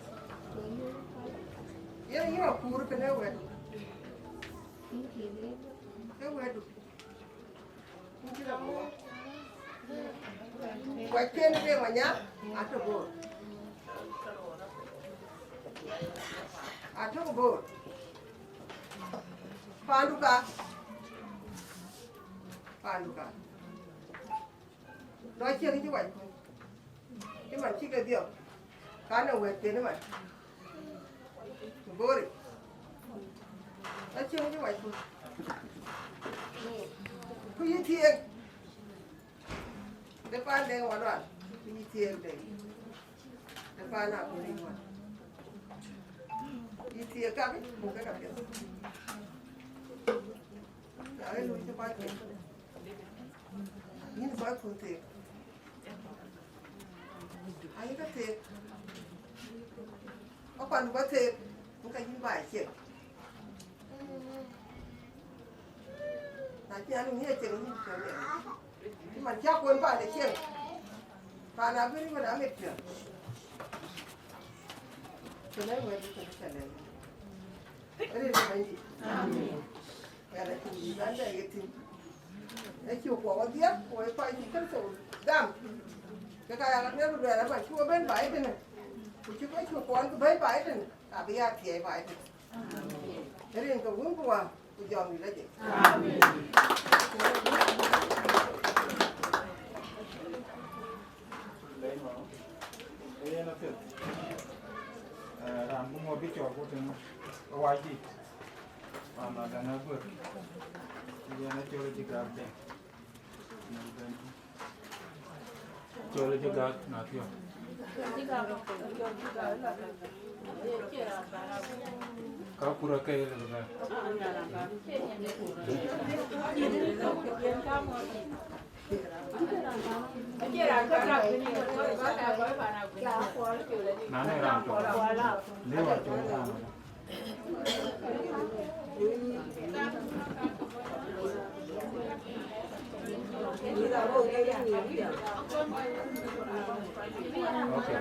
Yen yïn akuur kënë wɛ̈ɛ̈t. Ke wɛ̈ɛ̈tdu. Yïn cï la Bor. Kuacken de Manya, atɔ̈ Bor. Atɔ̈ Bor. Paandu ka. Paandu ka. Lɔ ciëŋ cï wac ku. Cï man cï ke dhiɔp, ka nɔŋ wɛ̈ɛ̈tken ëmën. Bor yic. Acïn cï wac ku. Ku yï thiëëk. De paan de Manual. Ku yï thiëëk de. De paan Abor yic wan. Yï thiëëk kakë, ku ke ka piɛth. Na ë luui cï kɔc piɛth. Yïn kɔc kun theek. Ayï ke theek. Ba kuandu ba theek, ŋic ka yïn ba ciek. Na cï an ŋic cieŋ yïn cieŋ yen. Cï man cä kuɔn paan de cieŋ. Paan abï riŋ wën amit piɔ̈n. Kënë wɛ̈ɛ̈t bï kënë cä lɛ̈k. Rin ke Bɛ̈nydït. Amen. Ɣɛn acï wïc bän bɛ ye tïŋ. Ë cï kuɔ wadhie, ku ë kɔc cï Kërtho gam. Ke ka ya ka duel ku duel aba cï wɔ bɛ̈n baai tënë. Ku cï kɔc cï kuɔn ku bɛ̈i baai tënë, abï ya thiɛɛi baai tënë. Rin ke Wun ku Wä ku Jɔŋdït Lajik. Amen. Yen apiɛth. Eh, raan bï ŋuɔt bï cɔɔr ku tënë, ke wac dït. Mama Gana Guer. Yen acɔl Jigak Deng. Cɔl Jigak na thiɔ̈k. Ka kura ke ye lëbë. Na ne raan tɔ̈. Lëu acɔl raan. Okay.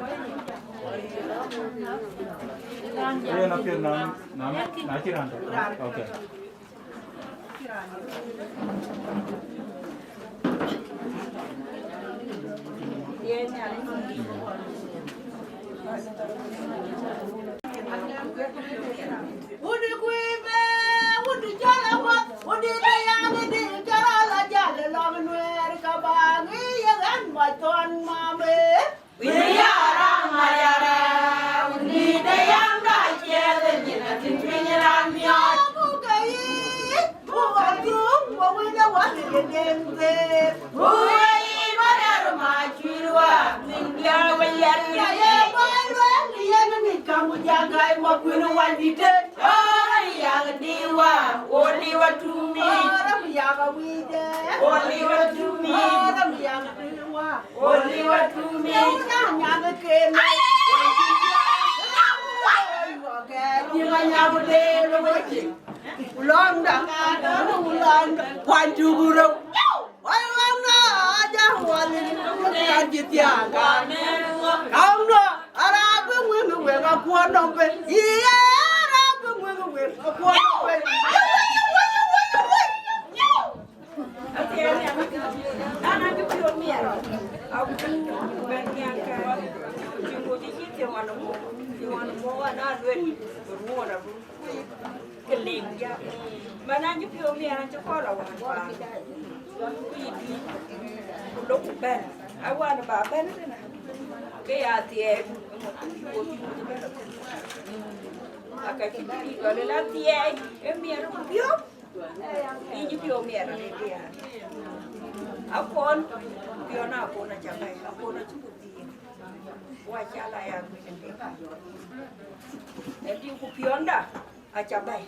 Yen apiɛth na, na, na cï raan tɔ̈. Okay. Wun kuibe, wun jala wa, wun de yang de jara la jala la nuer ka ba ngi ye gan ma ton mame. Wini yara mariara, wini de yang da ke de nyina tin piny ran mia. Bu kai, bu wa tu, bu wina wa de den de. Bu ai mariara ma chirwa, min ya wa yar ya ye wa wa ni ya ni kam ya gai ma kwini wa di de. Ora yag diwa, o diwa tumi. Ora yag wide. O diwa tumi. Ora Mana cï piɔ̈u miɛt, an cï kɔɔr awään paan, ku yï dït, ku lok ku bɛ̈n. Awään ba bɛ̈n tënë, ke ya thiɛɛi, aka cï dït lɔ lel athiɛɛi, ë miɛt ku piɔ̈u, yïn cï piɔ̈u miɛt arëët ya. Akɔn, piɔ̈n akɔn aca bɛ̈i, akɔn acï ku dhil, ku aca la ya guic ënde. Ënde ku piɔ̈nda, aca bɛ̈i.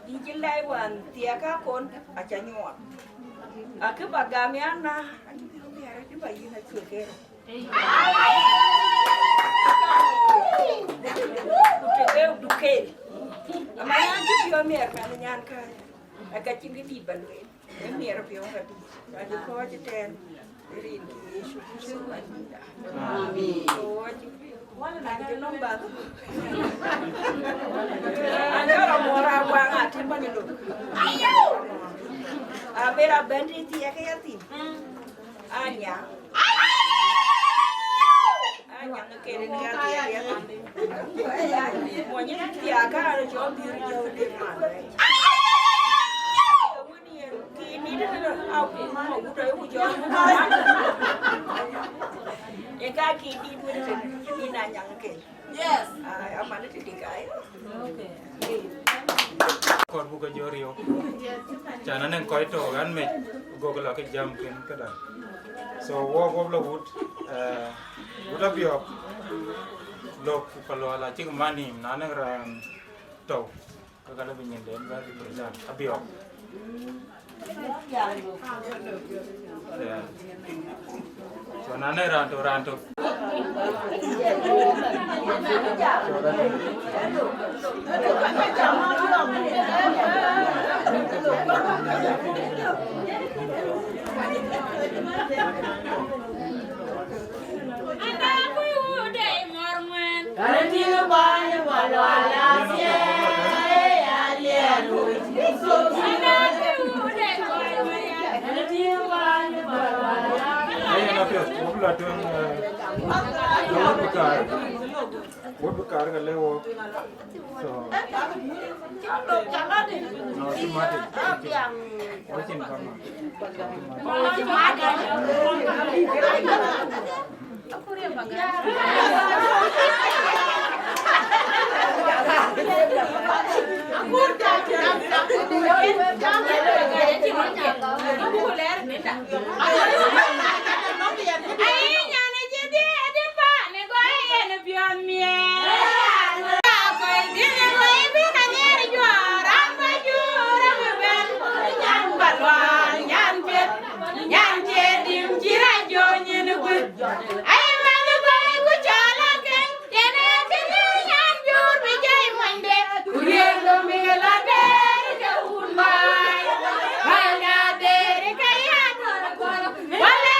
Yïn cï lɛc wään thiɛɛk akɔn, aca nyuɔɔth. Akï ba gam ya na, acï bï röt bɛ̈ɛ̈r, acï ba yïn acuëk en. Ku të ke dukel. Ama na cï piɔ̈u miɛt mɛn nyan kääc, aka cïn kë dït ba lueel. Ë miɛt piɔ̈u ka dït. Ka cï kɔc ëtɛ̈ɛ̈n. Rin kï Yecu Kërtho Bɛ̈nydïïtda. Amin. Kɔc, an cï nɔm bath. An cï rɔt mɔɔr aguaŋ atim bäny lok. Aber abɛ̈n të thiɛɛk ke ya thïn. Anya. Anya ŋö kën ya thiɛɛk ya thïn. Mɔny thiɛɛk ka rɔt cɔl bï röt jɔ̈ɔ̈k de man. Yes. Kɔɔr buk ke jɔ riɔ̈ɔ̈k. Can anɔŋ kɔc tɔ̈ ɣän mec, gok lɔ ke jam kën këda. So, wɔ, wɔ lɔ wut, eh, wut abiɔ̈ɔ̈k, lok ku ka lual acïk man nïïm, na nɔŋ raan tɔ̈. Kakala bï nyin den bä represent abiɔ̈ɔ̈k. Yeah. So na ne raan tök, raan tök. Ayen apiɛth, wok la tueŋ, eh, wok bï kaar, wok bï kaar ka lëu wok. So, no, cï mat, cï mat. Wok cïn kaŋ. Nyan cie dim cï rac jɔ nyin guëth. Ai, mɛnh ë gɔ̈i ku cɔl akëŋ, yen ee kënë nyan jur bï jai monyde. Ku riëëŋ dom bï ke lɔ der ke wun baai. Bäny ader ke ya duɔ̈r kuɔl. Wala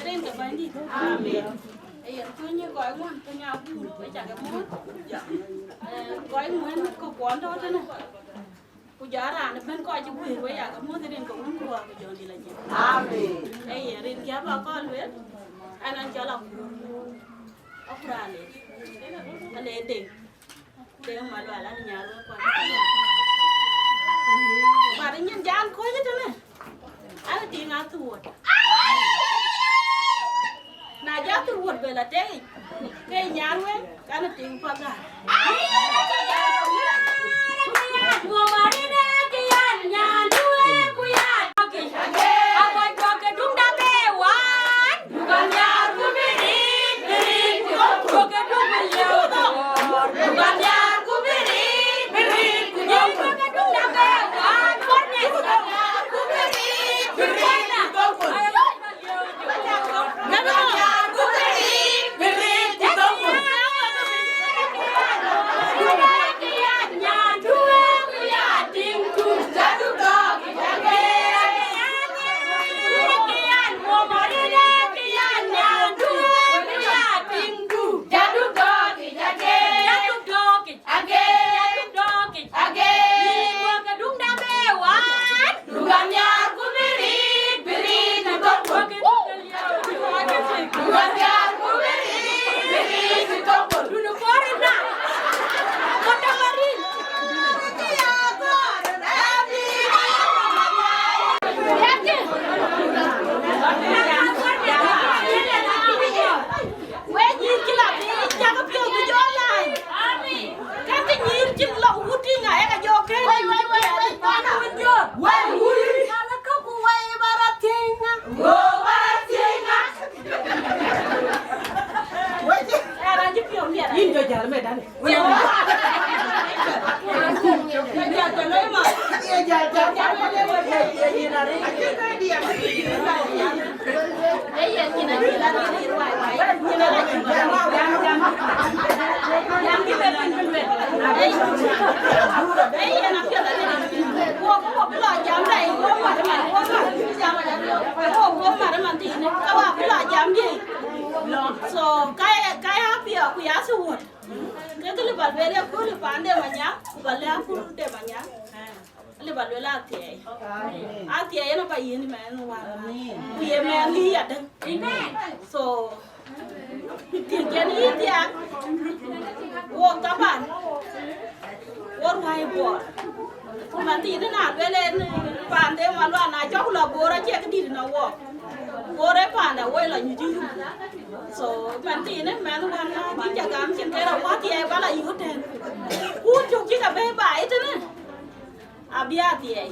Rin ke Bɛ̈nydït. Amen. Ee yen cuny kɔc ŋuan piny abur, we cak ke muɔ̈th. Eh, kɔc ŋuan ke kuɔn tɔ̈ tënë. Ku jɔ raan ëbɛ̈n kɔc cï guëër, we yak ke muɔ̈th rin ke Wun ku Wät ku Jɔŋdït Lajik. Amen. Ee yen rin kiɛ̈ ba kɔn lueel, an, an cɔl Akur. Akur ale. Ale Deŋ. Deŋ Malual, an nyar wek kuan. But nyin jal kɔc tënë, an tiŋ athuɔt. Na jɔ athuɔt bë la tei, ke nyar wek, kan tiŋ paga. Wek nyïïr cï la piny, cak piɔ̈u bï jɔ läny. Amen. Ka ke nyïïr cï la wut tïŋ, aye ka jɔ kën. Wei, wei, wei, wei, pana. Wei, wei. Ala ka ku wei bara tïŋ. Wo bara tïŋ. Wei. Era ji piɔ̈u miɛt. Yïn jɔ jäl me dani. So, kaya, kaya pia ku ya si wot. Ke kë lë ba lueel ë kööl ë paan de Manyaŋ, ku ba lɛ̈k akööl de Manyaŋ, lë ba lueel athiɛɛi. Amen. Athiɛɛi yen aba yiën mɛɛn wään. Amen. Ku ye mɛɛn yï adäŋ. Amen. So, thiëc yen yï thiaak, wok taban, wo ruääi Bor. Ku man thiinë na lueel en paan de Malual na cɔk lɔ Bor acie këdït në wok. Bor ë panda woi lɔ nyuc yum. So man thiinë mɛnh wän na cï ca gam cïn ke rɔt wäthiɛɛi ba la yök tɛ̈n. Ku cök cï ke bɛ̈i baai tënë, abï athiɛɛi.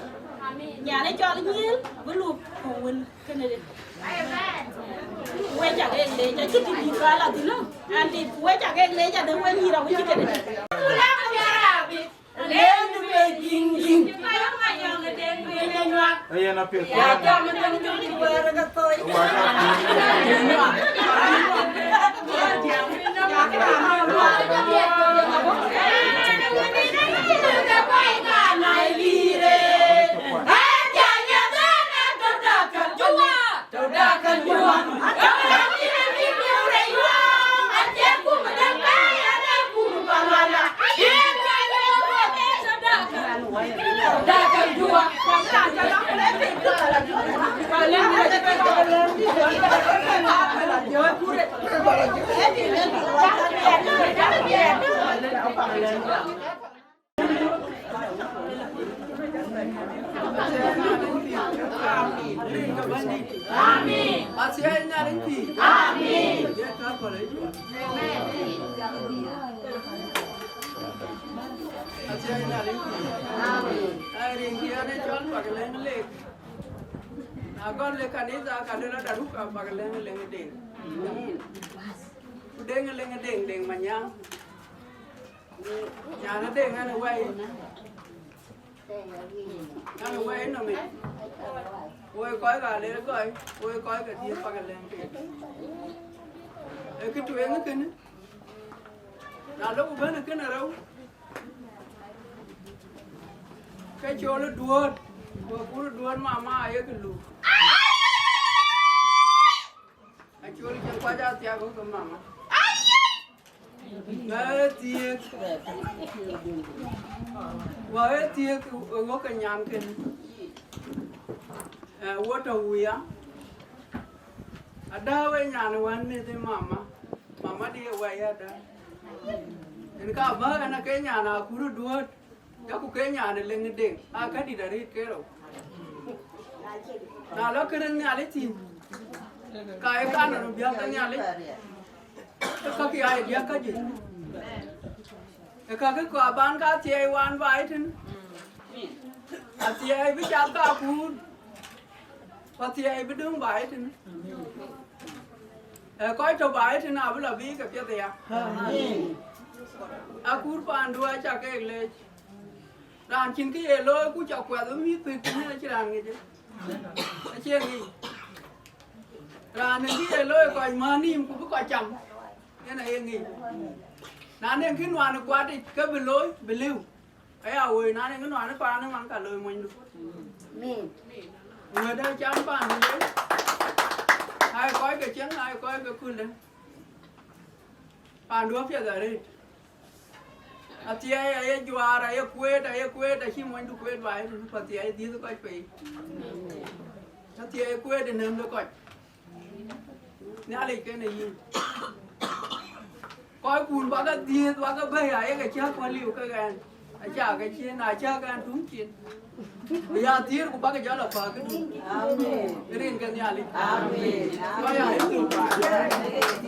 Nyan ë cɔl Nyiël bï luk ku wën kënë de. Wec akek leec acï tï dït ba la thïn. An dït ku wec akek leec adë wën yïr awïc kënë. Ayen apiɛth. Amen. Amen. Amen. Acie Nhialic pïïr. Amen. Ai, rin kiɛ̈n ë cɔl Pak Leŋ Lek. Na gɔl le kanitha, ka le rɔt aruk, a Pak Leŋ Leŋ Deŋ. Amen. Ku Deŋ Leŋ Deŋ, Deŋ Manyaŋ. Nyan ë Deŋ ɛn ë wɛi. Ɛn ë wɛi nɔm yic. Woi kɔc ka ler kɔc, woi kɔc ke dhiëth pak lɛ̈ŋ keek. Ee kë tueŋ kënë, na lok bɛ̈n kënë rou, ke col duööt, ku akur duööt mama ayek luk. Acol cï kuac athiak ke mama. Wä ë thiëëk, wä ë thiëëk ë wok ke nyan kënë. Ë, wo tɔ̈ wuya. Ada we nyan wän meth ë mama. Mama di ë wai ada. En ka bä en ke nyan akur duööt. Yaku ke nyan ë leŋ deŋ. A ka dit arëët ke rou. Na lɔ kënë Nhialic thïn. Ka ye kan rou biäk ke Nhialic. Ë kakï aa ye diäk käjuëc. Ë kakï kɔɔr ban ka thiɛɛi wan baai tënë. Athiɛɛi bï cath kakuur, ku athiɛɛi bï döŋ baai tënë. Ë kɔc tɔ̈ baai tënë abï lɔ biic ke piɛth aya. Amin. Akur paandu aca keek leec. Raan cïn kë ye looi ku ca kuɛth ë mïth pek tënë acïn raan ŋic. Acie ŋic. Raan ë bï ye looi kɔc mänïïm ku bï kɔc cam, yen aye ŋic. Na nɔŋ kë nuan ë kuat yic ke bï looi, bï lëu. Aya woi, na nɔŋ kë nuan ë paan ë man ka looi monydu. Amin. Wëda cam paandu lëu. Ai kɔc ke cieŋ, ai kɔc ke kulde. Paandu apiɛth arëët. Athiɛɛi aye juaar, aye kueet, aye kueet, acï monydu kueet baai tënë, ku athiɛɛi dhiëth kɔc pei. Athiɛɛi kueet ë nɛ̈m de kɔc. Nhialic kënë yïn. Kɔc kun bä ke dhiëëth, bä ke bɛ̈i, ayek acäk kuɔl liu kek ɛn. Acäk ke cien, acäk ɛn tuŋ cin. Bï ya thiëër ku bäkï jɔl a päk këdu. Amen. Rin ke Nhialic. Amen. Kɔc ya rin ke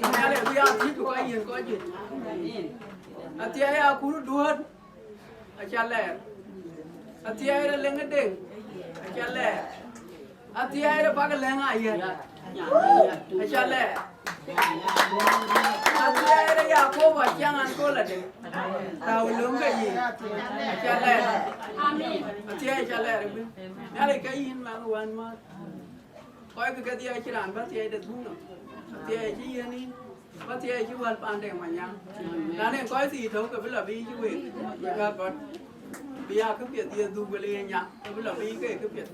Nhialic bï ya thiëër ku ka yen kɔc juëc. Amen. Athiɛɛi akur duööt aca lɛɛr. Athiɛɛi rɔ leŋ ë deŋ aca lɛɛr. Athiɛɛi rɔ bäk lɛ̈ŋ ayɛt aca lɛɛr. Athiɛɛi rɔ Yakobo aciɛŋ an kol adï. Tääu löŋ ke yic aca lɛɛr. Amen. Athiɛɛi aca lɛɛr ëbën. Nhialic ke yïn mɛnh wän määt. Kɔc ke kedhie acïn raan bä thiɛɛi de dhuk nɔm. Athiɛɛi acï yiën yïn. Bä thiɛɛi cï wäl paanden Manyaŋ. Na nɔŋ kɔc thii tɔ̈u ke bï lɔ biic week, wek aa gɔt. Bï ya këpiɛth ye dhuk wël ye nya, ke bï lɔ biic ke këpiɛth.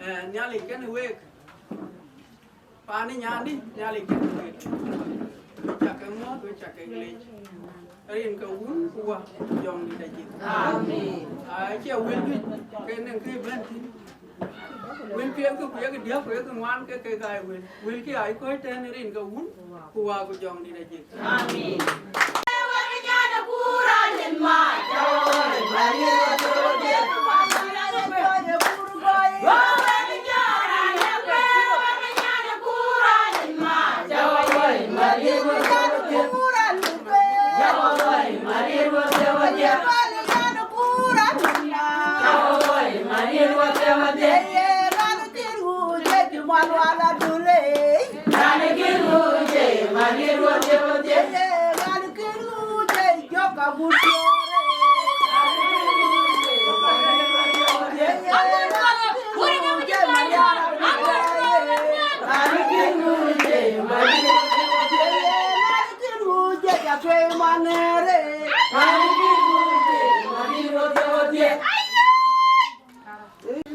Eh, Nhialic kënë week. Paan ë nyandï, Nhialic kënë week. Wek cä ke muɔ̈th, wek cä ke leec. Rin ke Wun ku Wä ku Jɔŋdït Ajik. Amen. Acie wël juëc ke nɔŋ kë bɛ̈n thïn. Wël piɛth ke ku yek diäk ku yek ŋuan ke kek aa wël. Wëlkï aa kɔc tɛ̈n rin ke Wun ku Wä ku Jɔŋdït Ajik. Amen.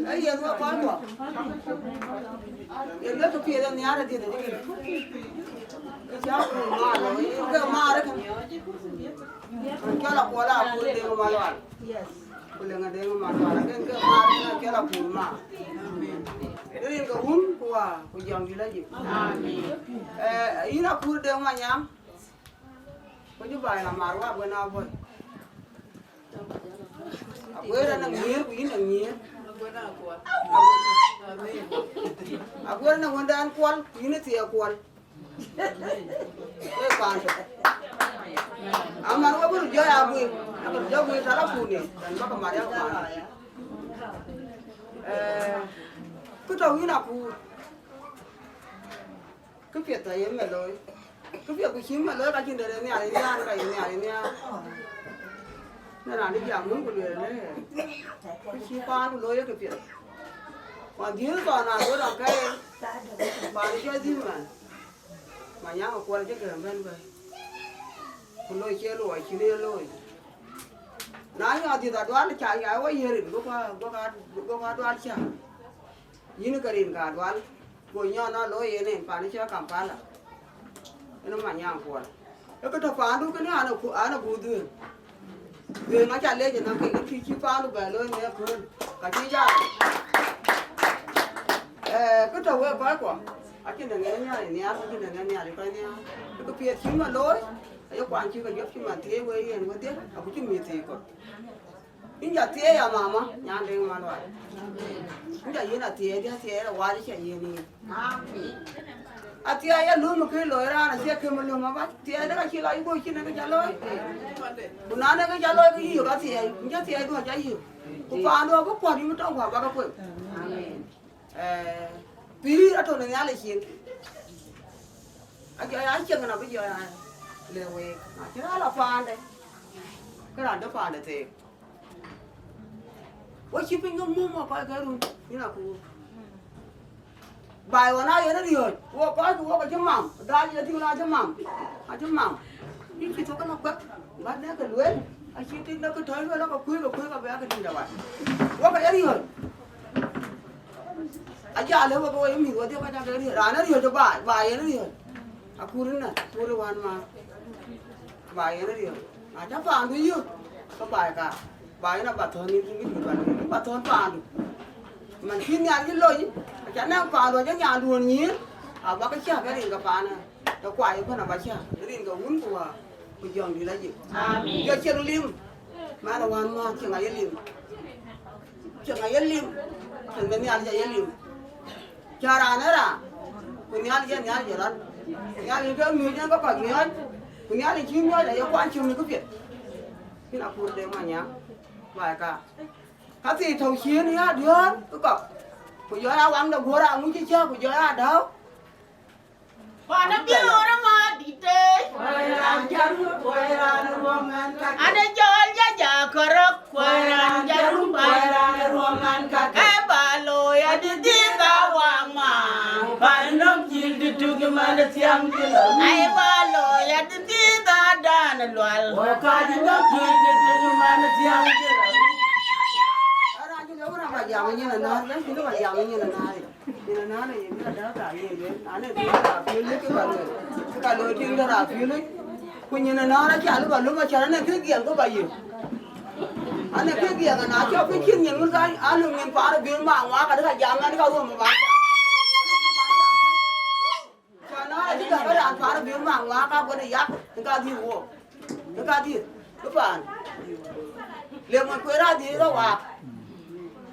Ee, yen wek kɔc kuɔ. Yen lek kë piɛth ë nhiaar ë dhiëth ë dït. Kë cä kuur maar, ke maar ë kën. Cɔl Akuɔl Akuur Deŋ Malual. Ku Leŋ Deŋ Malual. Akën ke maar ë kën, cɔl Akuur maar. Rin ke Wun ku Wä ku Jɔŋdït Ajik. Ee, yïn Akuur Deŋ Manyaŋ. Ku jɔ baai la mar wä buen abɔ̈. Aguer anɔŋ nyiëër ku yïn anɔŋ nyiëër. Aguer anɔŋ wëndan Kuɔl ku yïn athiɛɛk Kuɔl. Wek paan tök. Aman wä bï röt jɔ ya guiir, abï röt jɔ guiir tɔ̈ la kuur ni, tɛ̈n bäkï mat yak paan tök. Ee, kë tɔ̈ yïn Akuur. Këpiɛth aye meth looi. Këpiɛth ku cï meth looi ka cïn dɛ̈t ë Nhialic nhiaar, ka ye Nhialic nhiaar. Në raan dï jam wun ku lueel ëlë, kë cï paandu looi ë këpiɛth. Ku adhiëth thɔn ago dɔŋ ke, paan cɔl dhïth man. Manyaŋ Akuɔl acï gɛ̈m bɛ̈n bɛ̈i. Ku loi cie luɔi cïn ye looi. Na nyɔk dhiëth adual ca ya wɔ yiërin, go ka, go ka, go ka adual ca. Yïn ke rin ka adual. Go nyɔn a looi yen en paan cɔl Kampala. Ënë Manyaŋ Kuɔl. Ë kë tɔ̈ paandu kënë an, an aguth dhuëëŋ. Dhuëëŋ aca lec ënɔŋ kek kë cï paandu bɛ looi në ëkööl. Ka cï jal. Eh, kë tɔ̈ wek kɔckuɔ. Acïn dɛ̈ ŋɛn nhial ë nhial, acïn dɛ̈ ŋɛn nhial ë kɔc nhial. Ë kë piɛth cï ma looi, aye kuany cï ke jɔp cï man thiëëc wei yen wedhie, aku cï mïth thiëëc kɔ̈k. Yïn ca thiëëc ya mama, nyan deŋ man wai. Yïn ca yïn athiëëc, dï athiëëc la wac ca yïn yïn. Athiëëc ya lum kë loi raan acie kë më lum abac. Thiëëc de ka cï lɔ yï bɔ̈ cïn ë kë ca looi. Ku na ë kë ca looi kë yï yök athiëëc, yïn ca thiëëc duɔ̈ ca yï yök. Ku paandu abï kuɔt yïn tɔŋ ku abäk kueth. Eh, pïïr atɔ̈ në Nhialic cin. Ajɔ ya cieŋ na bï jɔ ya le week. Na cï raan la paande, ke raan de paande theek. Wo cï piny ke mum wa kɔc ke run, yïn akuur. Baai ɣɔn a yen riɔ̈ɔ̈c, wo kɔc ku wo ke cï mam, daai ye tïŋ na cï mam, acï mam. Yïn cï thok ke la kuɛk, bä dɛ ke lueel, acï tik dɛ ke tɔ̈c lueel, ke kuëëk, ke kuëëk, abï ya ke tïŋ dɛ wai. Wo ke ye riɔ̈ɔ̈c. Aja lëu wek wo ye mïth wedhie kɔc ake riɔ̈ɔ̈c, raan ë riɔ̈ɔ̈c ë baai, baai yen riɔ̈ɔ̈c. Akur ënɛ, akur ë wän ma, baai yen riɔ̈ɔ̈c. Na cä paandu yök, ke baai ka, baai yen aba thɔ̈n nin cïn kë dït ba lueel, aba thɔ̈n paandu. Man cï nhial cï lony, aca nɛ̈ŋ paandu, aca nyanduön nyïïr, abä ke cäk ke rin ke paanë, ke kuai ëbɛ̈n aba cäk, rin ke wun ku wäär, ku jɔŋdït ajik. Amin. Jɔ cieŋ lim, man ë wän ma cieŋ aye lim. Cieŋ aye lim, cieŋ de Nhialic aye lim. Cä raan ë raan, ku Nhialic ee Nhialic ë rɔt. Nhialic ke miɔ̈c en ke kɔc miɔ̈c, ku Nhialic cï miɔ̈c aye kuany cök në këpiɛth. Yïn akur de Manyaŋ, baai ka. Ka thii tɔ̈u ciëën ya duɔ̈ɔ̈r ë kɔ̈k, ku jɔ ya waŋ de guɔ̈r aŋuc cï cäk, ku jɔ ya dääu. Pan biöör ë madït ë. Kuai raan jarum, kuai raan ruɔŋ an kake. An ë jɔl jaja kärɔ̈k, kuai raan jarum, kuai raan ruɔŋ an kake. Ë ba looi adï dhil ka waŋ ma. Pan nɔm cil dï tuk man ë thiaŋ dï lɔ. Ai ba looi adï dhil ka dan lual. Wo ka dï nɔm cil dï tuk man ë thiaŋ dï lɔ. Ara jël ë wën aba jam nyin anaar, lɛ̈ŋ cïn aba jam nyin anaar. Nyin anaar ë ye bï adäk ka ye lueel, na ne bï ka piöl lëk ka lueel, ka looi tiŋ de raan piöl lëk. Ku nyin anaar aca lëu ba lum acan, ane kë giɛŋ kë ba yök. Ane kë giɛŋ ana cɔk kë cïn nyin wun ka alum nyin paanë bï ma ŋuak ka dï ka jam ŋɛn ka ruɔ̈m ba. Cɔn na acï gäk raan paanë bï ma ŋuak ka bɔ̈ de yak, ka dhil wok. Ka dhil, bï paan. Le mɔn kueer adhil rɔ waak.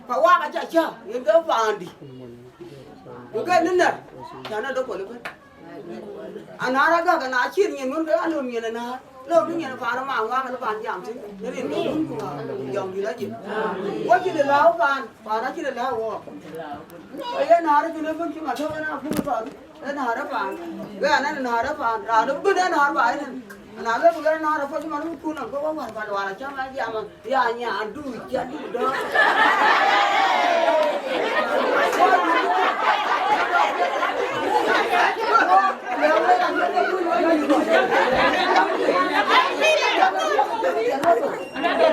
Ka waak aca cä, yen ke paandï. Ku ke ni nɛ̈r, cän ë dokol ëbën. Anaar agäk, ana cïn nyin wun ke alom nyin anaar. Lom ni nyin paan ma ŋuak, le paan jam thïn. Rin ke wun ku jɔŋdït ajik. Wo cï de lääu paan, paan acï de lääu wok. Aye naar ë cïn ëbën cï ma tök ëna puk thɔn. Ë naar ë paan. Wek anɛn naar ë paan. Raan ëbën ë naar ba ënɛn. Ana wek ku lɔ naar ë pɔc man wun kun nɔm ke wä wär pal wär acam a jam. Ya nyan du, ya du dɔ.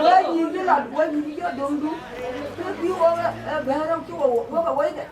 Wek nyïn cï lat, wek nyïn cï jɔ döŋdu. Kë bï wok ë bɛ̈ɛ̈r rɔm cï wok wok awei ke.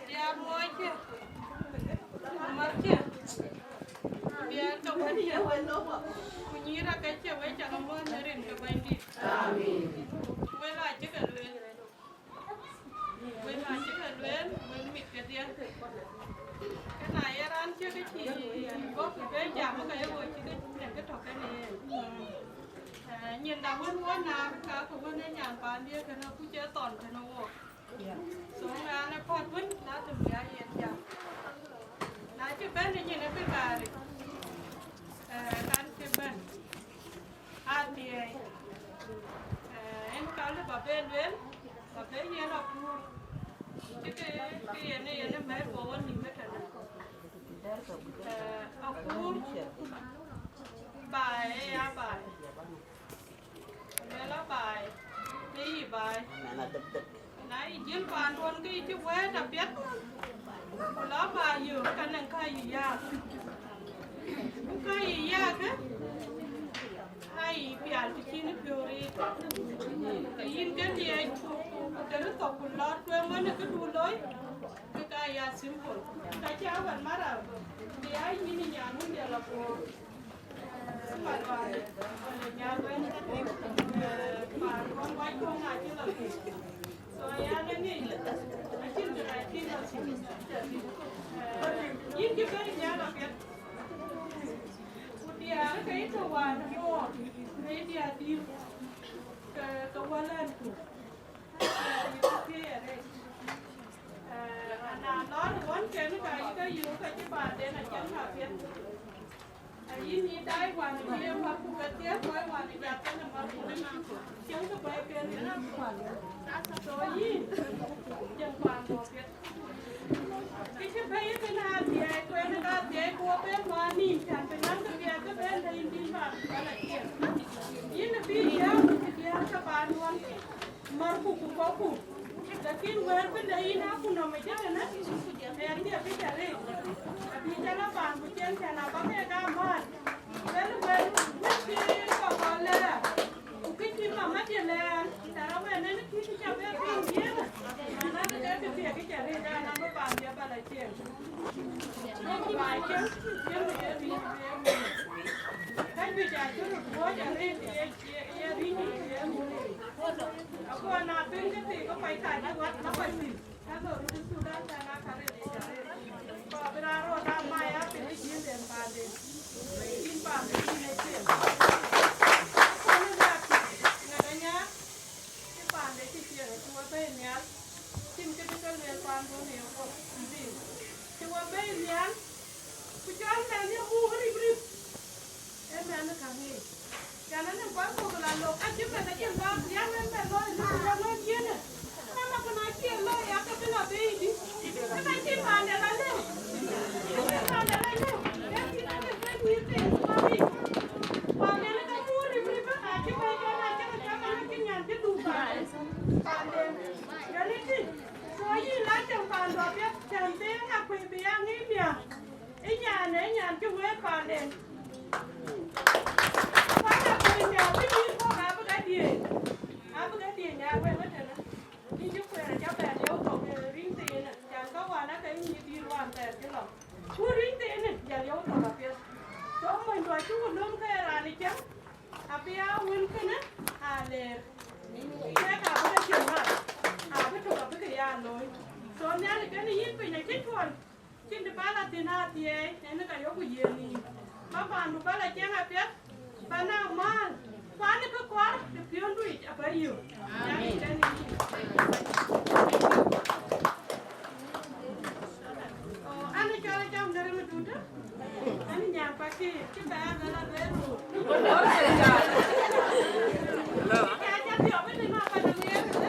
Diäär luɔɔckë, markë, biäk ke wëlkë, ku nyïïr akëcë, wek cä ke muɔ̈th në rin ke Bɛ̈nydït. Amen. Wek acï ke lueel, wek acï ke lueel, wek mit kedhie. Kënë aye raan cï ke cï bɔ̈ ku bɛ jam, ke ye ɣöö cï ke nyin ke tɔ̈ kenë yen. Eh, nyin da wën wën na ka ke wën ë nyan paandië kënë, ku cï thɔn kënë wok. So ŋa në pɔ̈t wën, na tïm ya yen jam. Na cï bɛ̈n ë nyin ë bï kaari, eh, kan cï bɛ̈n. Athiɛɛi, eh, en ka lë ba bɛ lueel, ba bɛ yen akuur. Cï kë, kë yen, yen ë mɛ̈t wɔ wɔ nïm ëtënë. Eh, akuur, baai ë ya baai. Luel abaai, të yï baai. Na yï jiël paanduɔn ke yï cï wɛ̈ɛ̈t apiɛth, ku la baai yök, ka nɛŋ ka yï yääk. Ku ka yï yääk, ë, aa yï pial të cïn piɔ̈u riit. Ke yïn ke liɛɛc, ku, ku, ku tëri thok, ku lɔt tueŋ wën ë këdu loi, ke ka ya simple. Ka cä wɛ̈t mara, bï ya yïn ë nyan wën dhiɛl apuɔ̈u. Yïn cï bɛ̈n nhial apiɛth, ku diäär ke yï tɔ̈ wään cuɔɔr, ke yï diäär dïïr, ke, ke wälɛ̈nku. Ee, na lɔɔr wën kën ka yï ke yök, ke cï paanden acïn ka piɛth. Ayïn yï daai wään ë bï ye mär ku ke thiëëk kɔc wään ë jat kenë mär ku cieŋ ke bɛ̈ɛ̈i ken. So yïn, cieŋ paanduɔ̈ piɛth. Kë cï bɛ̈ɛ̈i ë kënë athiɛɛi, ku en ë ka athiɛɛi ku wɔ ben ŋɔ̈ɔ̈r nïïm, cän bï naŋ kë piɛth ke ben de yïn bï mär ku bɛ̈n aciëŋ. Yïn ë bï yäär ku bï diäär ke paanduɔ̈n. Märku ku kɔ̈kku, lakin wɛ̈ɛ̈r bï de yïn akutnɔm ë cï tënë, ɣɛn cï abï cä rëër, abï cä lɔ paan ku cïn cän aba kek aa määt. Wɛ̈ɛ̈r wɛ̈ɛ̈r wën cï kɔ̈k kɔ̈k lɛɛr, ku kë cï mama cï lɛɛr, tɛ̈ rɔt wɛ̈ɛ̈r ënë kï cï cä bɛ piŋ yen, na kë ke kë thiek kë cä rëër, ɣɛn abï paan bï aba lɔ cieŋ. Duɔ̈kkï baai cieŋ, cieŋ ë ye bï bï ë ŋuɔ̈t. Ka juëc acï röt wuɔ̈ɔ̈c arëët ye, ye, ye rïny ë ye ŋuɔ̈t. Ago na piŋ kë thii ke kɔc ka cï wat la kɔc thïn, ka lɔ röt ë Thudan, ka na ka rëët ye cä rëët. Ku abï raan rɔt aa mai apiɛth ë jiëënden paanden. Yïn paanden yïn ë ciëën. Akɔn ë rɛ̈ɛ̈r thïn, ŋɛk anyaar. Cï paande cï ciëën, cï we bɛ̈ɛ̈i nhial, cïn kë bï ke lueel paanduön ë yeguɔ̈p. Cï we bɛ̈ɛ̈i nhial, ku cɔl mɛnh ye muk rip rip, ee mɛnh ë käŋ yiic. Cän anɔŋ kɔc kɔ̈k la lok, acï mɛnh acïn dhɔ̈ɔ̈r thiäŋ en bɛ looi, në ku jɔ looi ciëënë. Mɛnh akën acï looi, ake bï la bei dï? Ëna cïn man Nhialic kenë yïn piny acï cuɔl, cïn të bä la thïn athiɛɛi, en ka yok ku yiëë nïïm. Ba paandu bä la cieŋ apiɛth, ba na mäl, ku an, kë kɔɔr të piɔ̈ndu yic abä yök. Nhialic kenë yïn. Oh, an, cɔl Acam Dere Madut, an, nyan Pakëër, cï bɛ a bɛ la bɛ röör. Ca, ca thiɔ̈k bï tïŋ a bä döŋ yen, eh,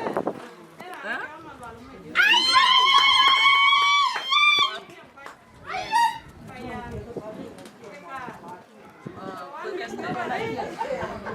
eh, raan Acam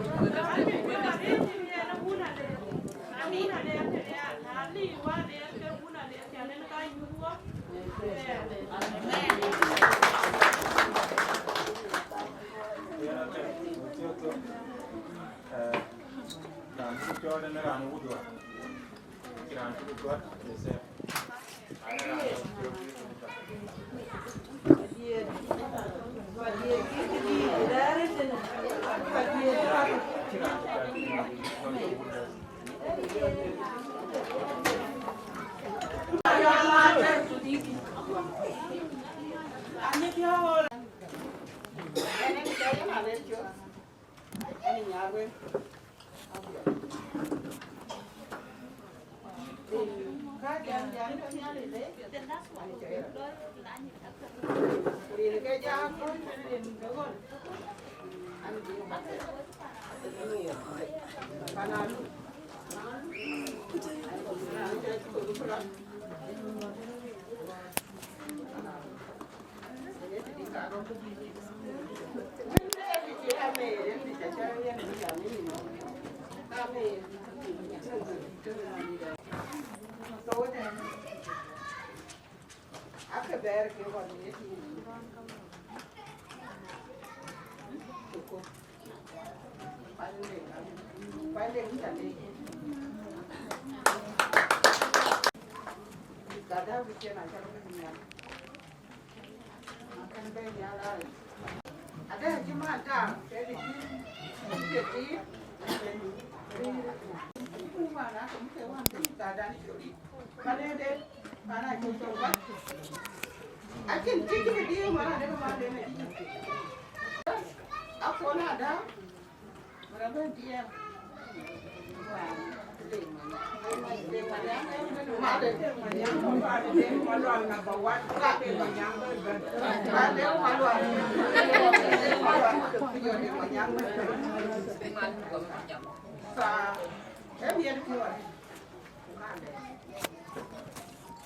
Alual Madut.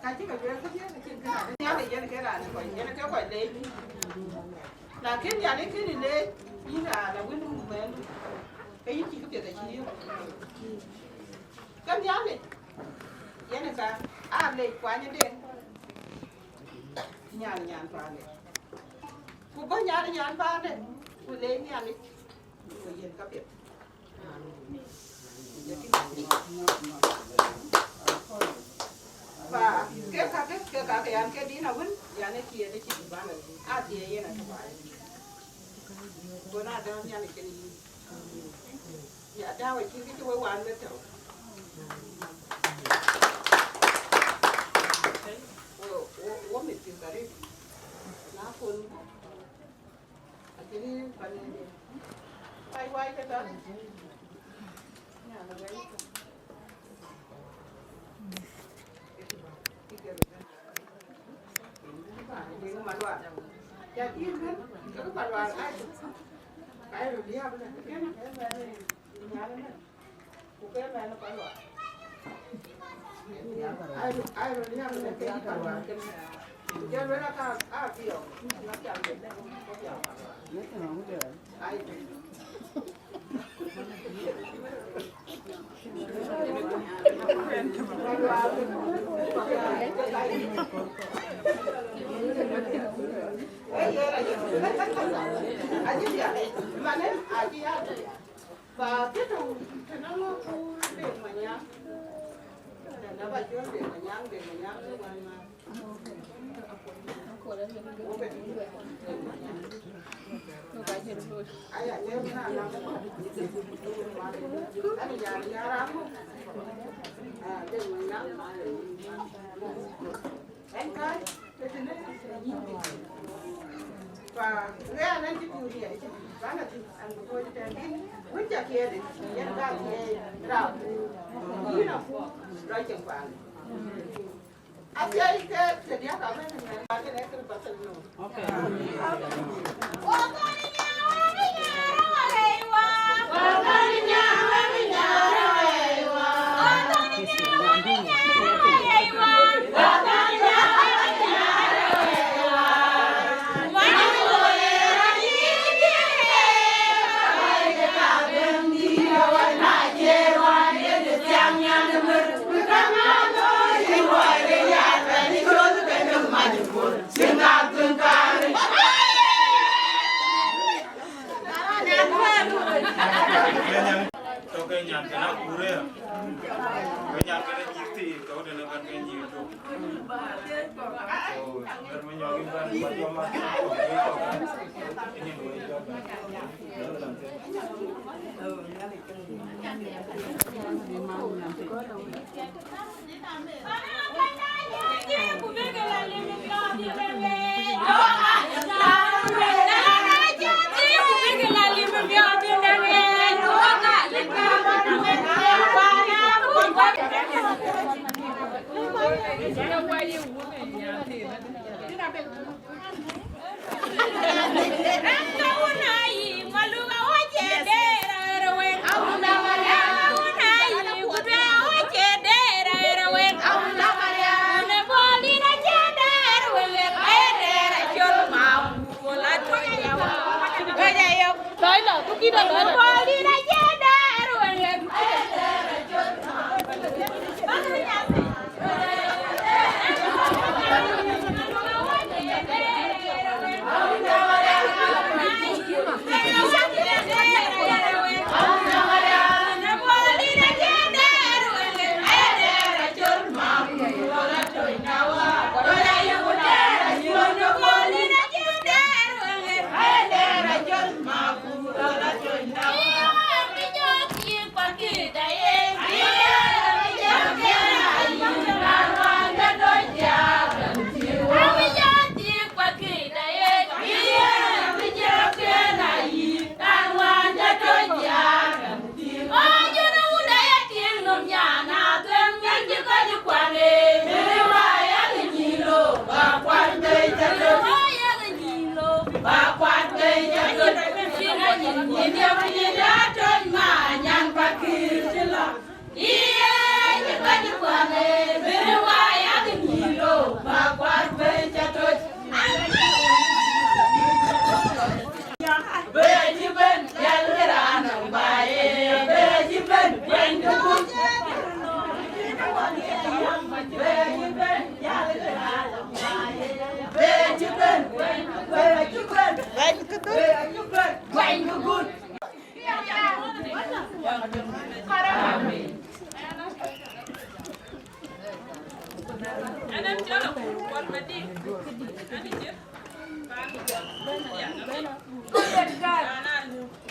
Ka cï ke lueel këdiɛ̈, acïn kën adï. Nhialic yen ke raan ë kɔc, yen ke kɔc leec. Lakin Nhialic kënë leec, yïn raan ë wën muk mɛɛndu, ke yïn cï këpiɛth acï yök. Ke Nhialic yen ka aa leec kuany ëden, nyan nyan paande. Ku bɔ̈ nyan nyan paande, ku leec Nhialic, ku yen käpiɛth. Ba, ke kakë, ke kakë yan ke din awën, yan ë kiɛɛt ë cï bï bän adï, athiɛɛi yen atɔ̈ baai. Go na däŋ Nhialic kenë yïn. Ya däŋ acïn kë cï we wan we tɔ̈u. Wo, wo, wo mïth cï karit. Na kun Ba këtɔ̈u tënë ŋö ku Deŋ Manyaŋ? Na ba cɔl Deŋ Manyaŋ, Deŋ Manyaŋ ë wän ŋa? Aya, jɛn na na. Ani ya, ya ram. Ah, Deŋ Manyaŋ. Ɛn ka, ke tënë nyin dï. Fa, ɣɛn ɛn cï piu riɛl cï, ba la thïn, an, bï kɔc tɛ̈n kïn, wën ca kiɛɛr, yen ka kiɛɛr, rap, yïn a ku, rɔt cïn kuan. Athiɛɛi ke, ke diäk abën, ŋɛn, ba ke lɛ̈k kë ba thil nööm. Okay. Tɔ̈ ke nyan kënë akur aya. Ke nyan kënë nyïïr thii, ke wën tënë kan ke nyïïr tök. So, ber më nyɔk yïn bɛ̈n, ba jɔ mat, ba jɔ mat. Ini duɔ̈i jɔ bɛ̈n.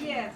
Yes.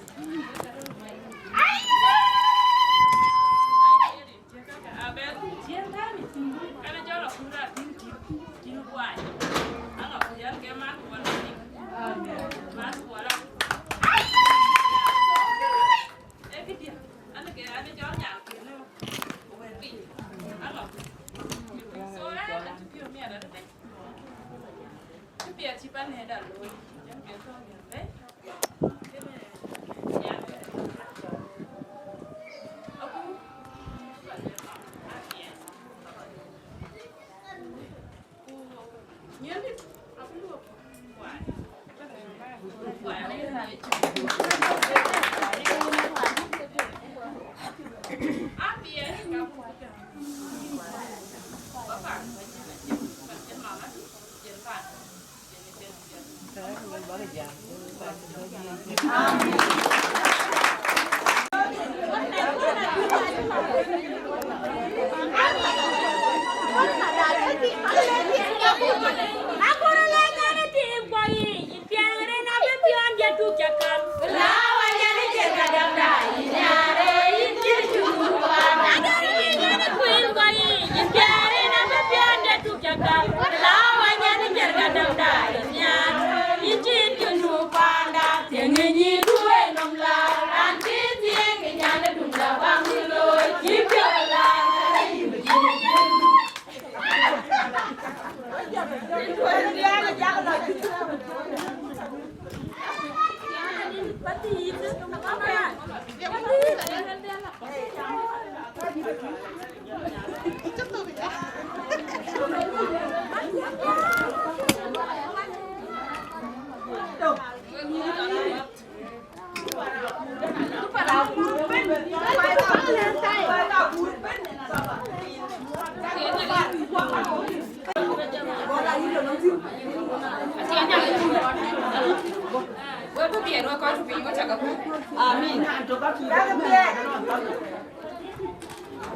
Amin.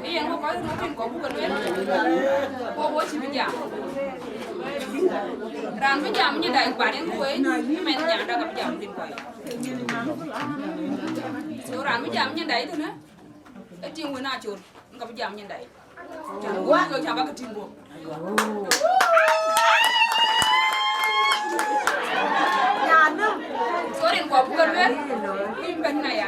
Yen wok kɔc röt rin kɔc buk ke lueel, wok wo cï bï jam. Raan bï jam nyinda ë kuat yen ku wei, ëmɛn nyanda ka bï jam rin kɔc. So raan bï jam nyinda ë tënë, ë tiŋ wën acol, ka bï jam nyinda ë. Cän wun ke cä bä ke tïŋ guɔ̈p. Sorry, kɔp ke luel, kuc bɛ̈n na ya.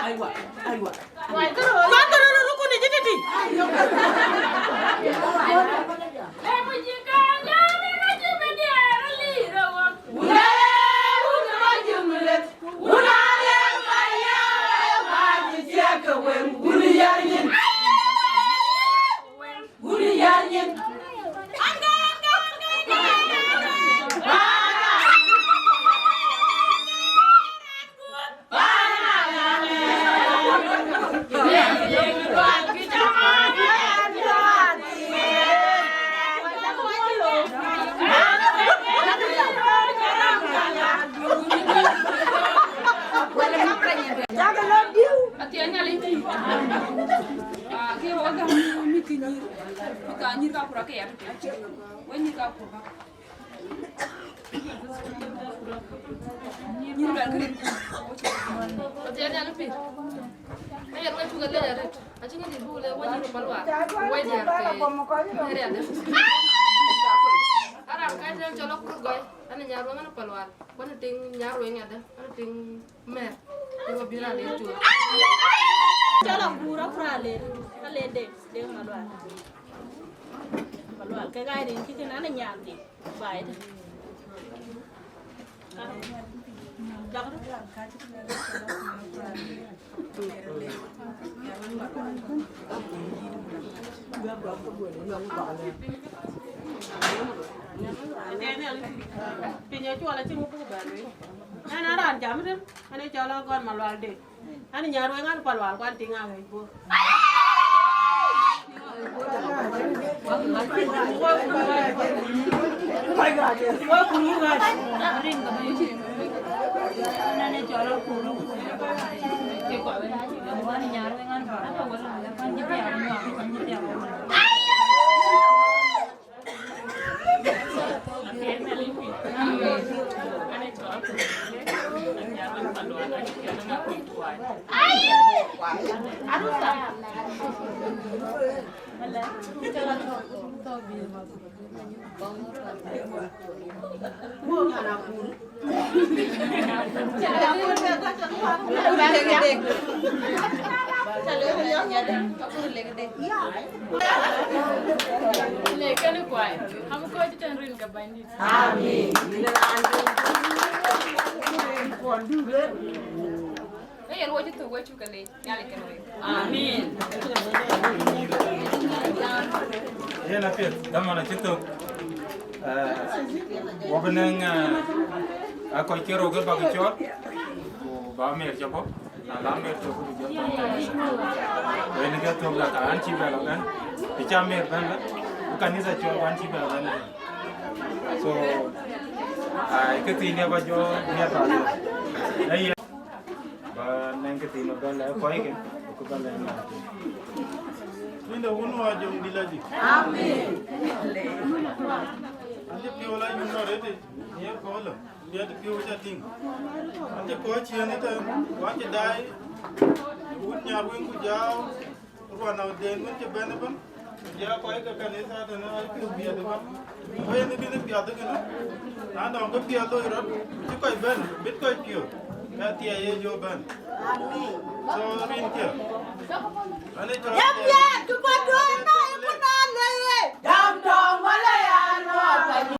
Aywa, aywa. Kɔn ke röt rukun ë jititi. Athiɛɛny Nhialic tïŋ. Ah, ke wɔ gäm mïth ke nyïïr. Mïth ka nyïïr ka kur ake ya tëthiin. Wek nyïïr ka kur bä. Nyïïr bɛ̈n këric. Athiɛɛny Nhialic pïïr. Ee yen wek cuk alec arëët. Acï ŋic buk le wek nyïïr Palual. Wek diäär ke area de. Aram ka tɛ̈n cɔl akur gɔ̈i. An nyar wëŋ an Palual. Ku an tiŋ nyar wëŋ adë. An tiŋ Mɛr, yï bï raan de cuɔl. Cɔl Aguur Akur Alen, Alen Deŋ, Deŋ Malual. Malual, ke gai rin cï kën an nyan de, bai de. Jɔk de. Piny acuɔl acï ŋö buk bɛ̈n wei. An a raan jam tën, an ë cɔl Agɔn Malual Deŋ. An nyar wëŋ an Palual kuan tiŋ aɣɛc bor. Amen. Ke yen wo cï thök, we cuk ke leec, Nhialic kenë wek. Amen. Yen apiɛth, dhaman acï thök. Eh, wɔ bï nɛŋ, eh, a kɔc ke rou ke bäk cɔɔl, ku ba mer cɔk bɔ̈, na la mer cɔk ku jɔ thök. Wen ke thök da ka an cï bɛ lɔ bɛ̈n, ë ca mer bɛ̈n la, ku kanitha cɔɔl ku an cï bɛ lɔ bɛ̈n. So, ai, ke thiin ë ba jɔ miɛt ba lɔ. Ë ye. Ba nɛŋ kë thiin ba lɛ̈k kɔc ke, ku ba lɛ̈k na. Nïn de wun wa jɔŋ dï la jik. Amen. An cï piɔ̈u la yum lɔ rëtë, ye kɔ̈ɔ̈lë, miɛt piɔ̈u ca tïŋ. An cï kɔ̈ɔ̈c ciëën ëtɛ̈ɛ̈n, ku an cï daai, wut nyar wën ku jääu, ruan den wën cï bɛ̈n ëbɛ̈n. Ya kɔc ke kanitha tënë aa piɔ̈u piɛth ëbɛ̈n. Ku yen ë bïn piath kënë. Na nɔŋ kë piɛth loi rɔt, cï kɔc bɛ̈n, bït kɔc piɔ̈ɔ̈th, ka thiɛɛi ye jɔ bɛ̈n. So, rinkiɛ̈. Ane cɔl ya piɛth, ku ba duɔ̈ɔ̈r na ye ku na loi ye. Dam dɔm wala ya nɔɔk.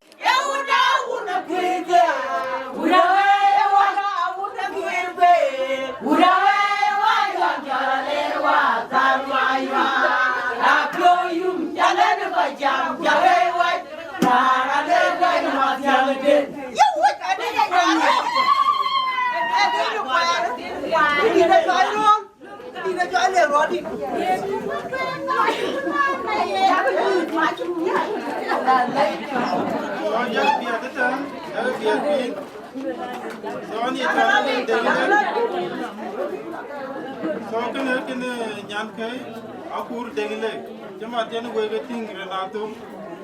So, kënë, kënë nyankë Akur Deŋ Lek, cï mat yen wek ë tïŋ rɛn athöŋ,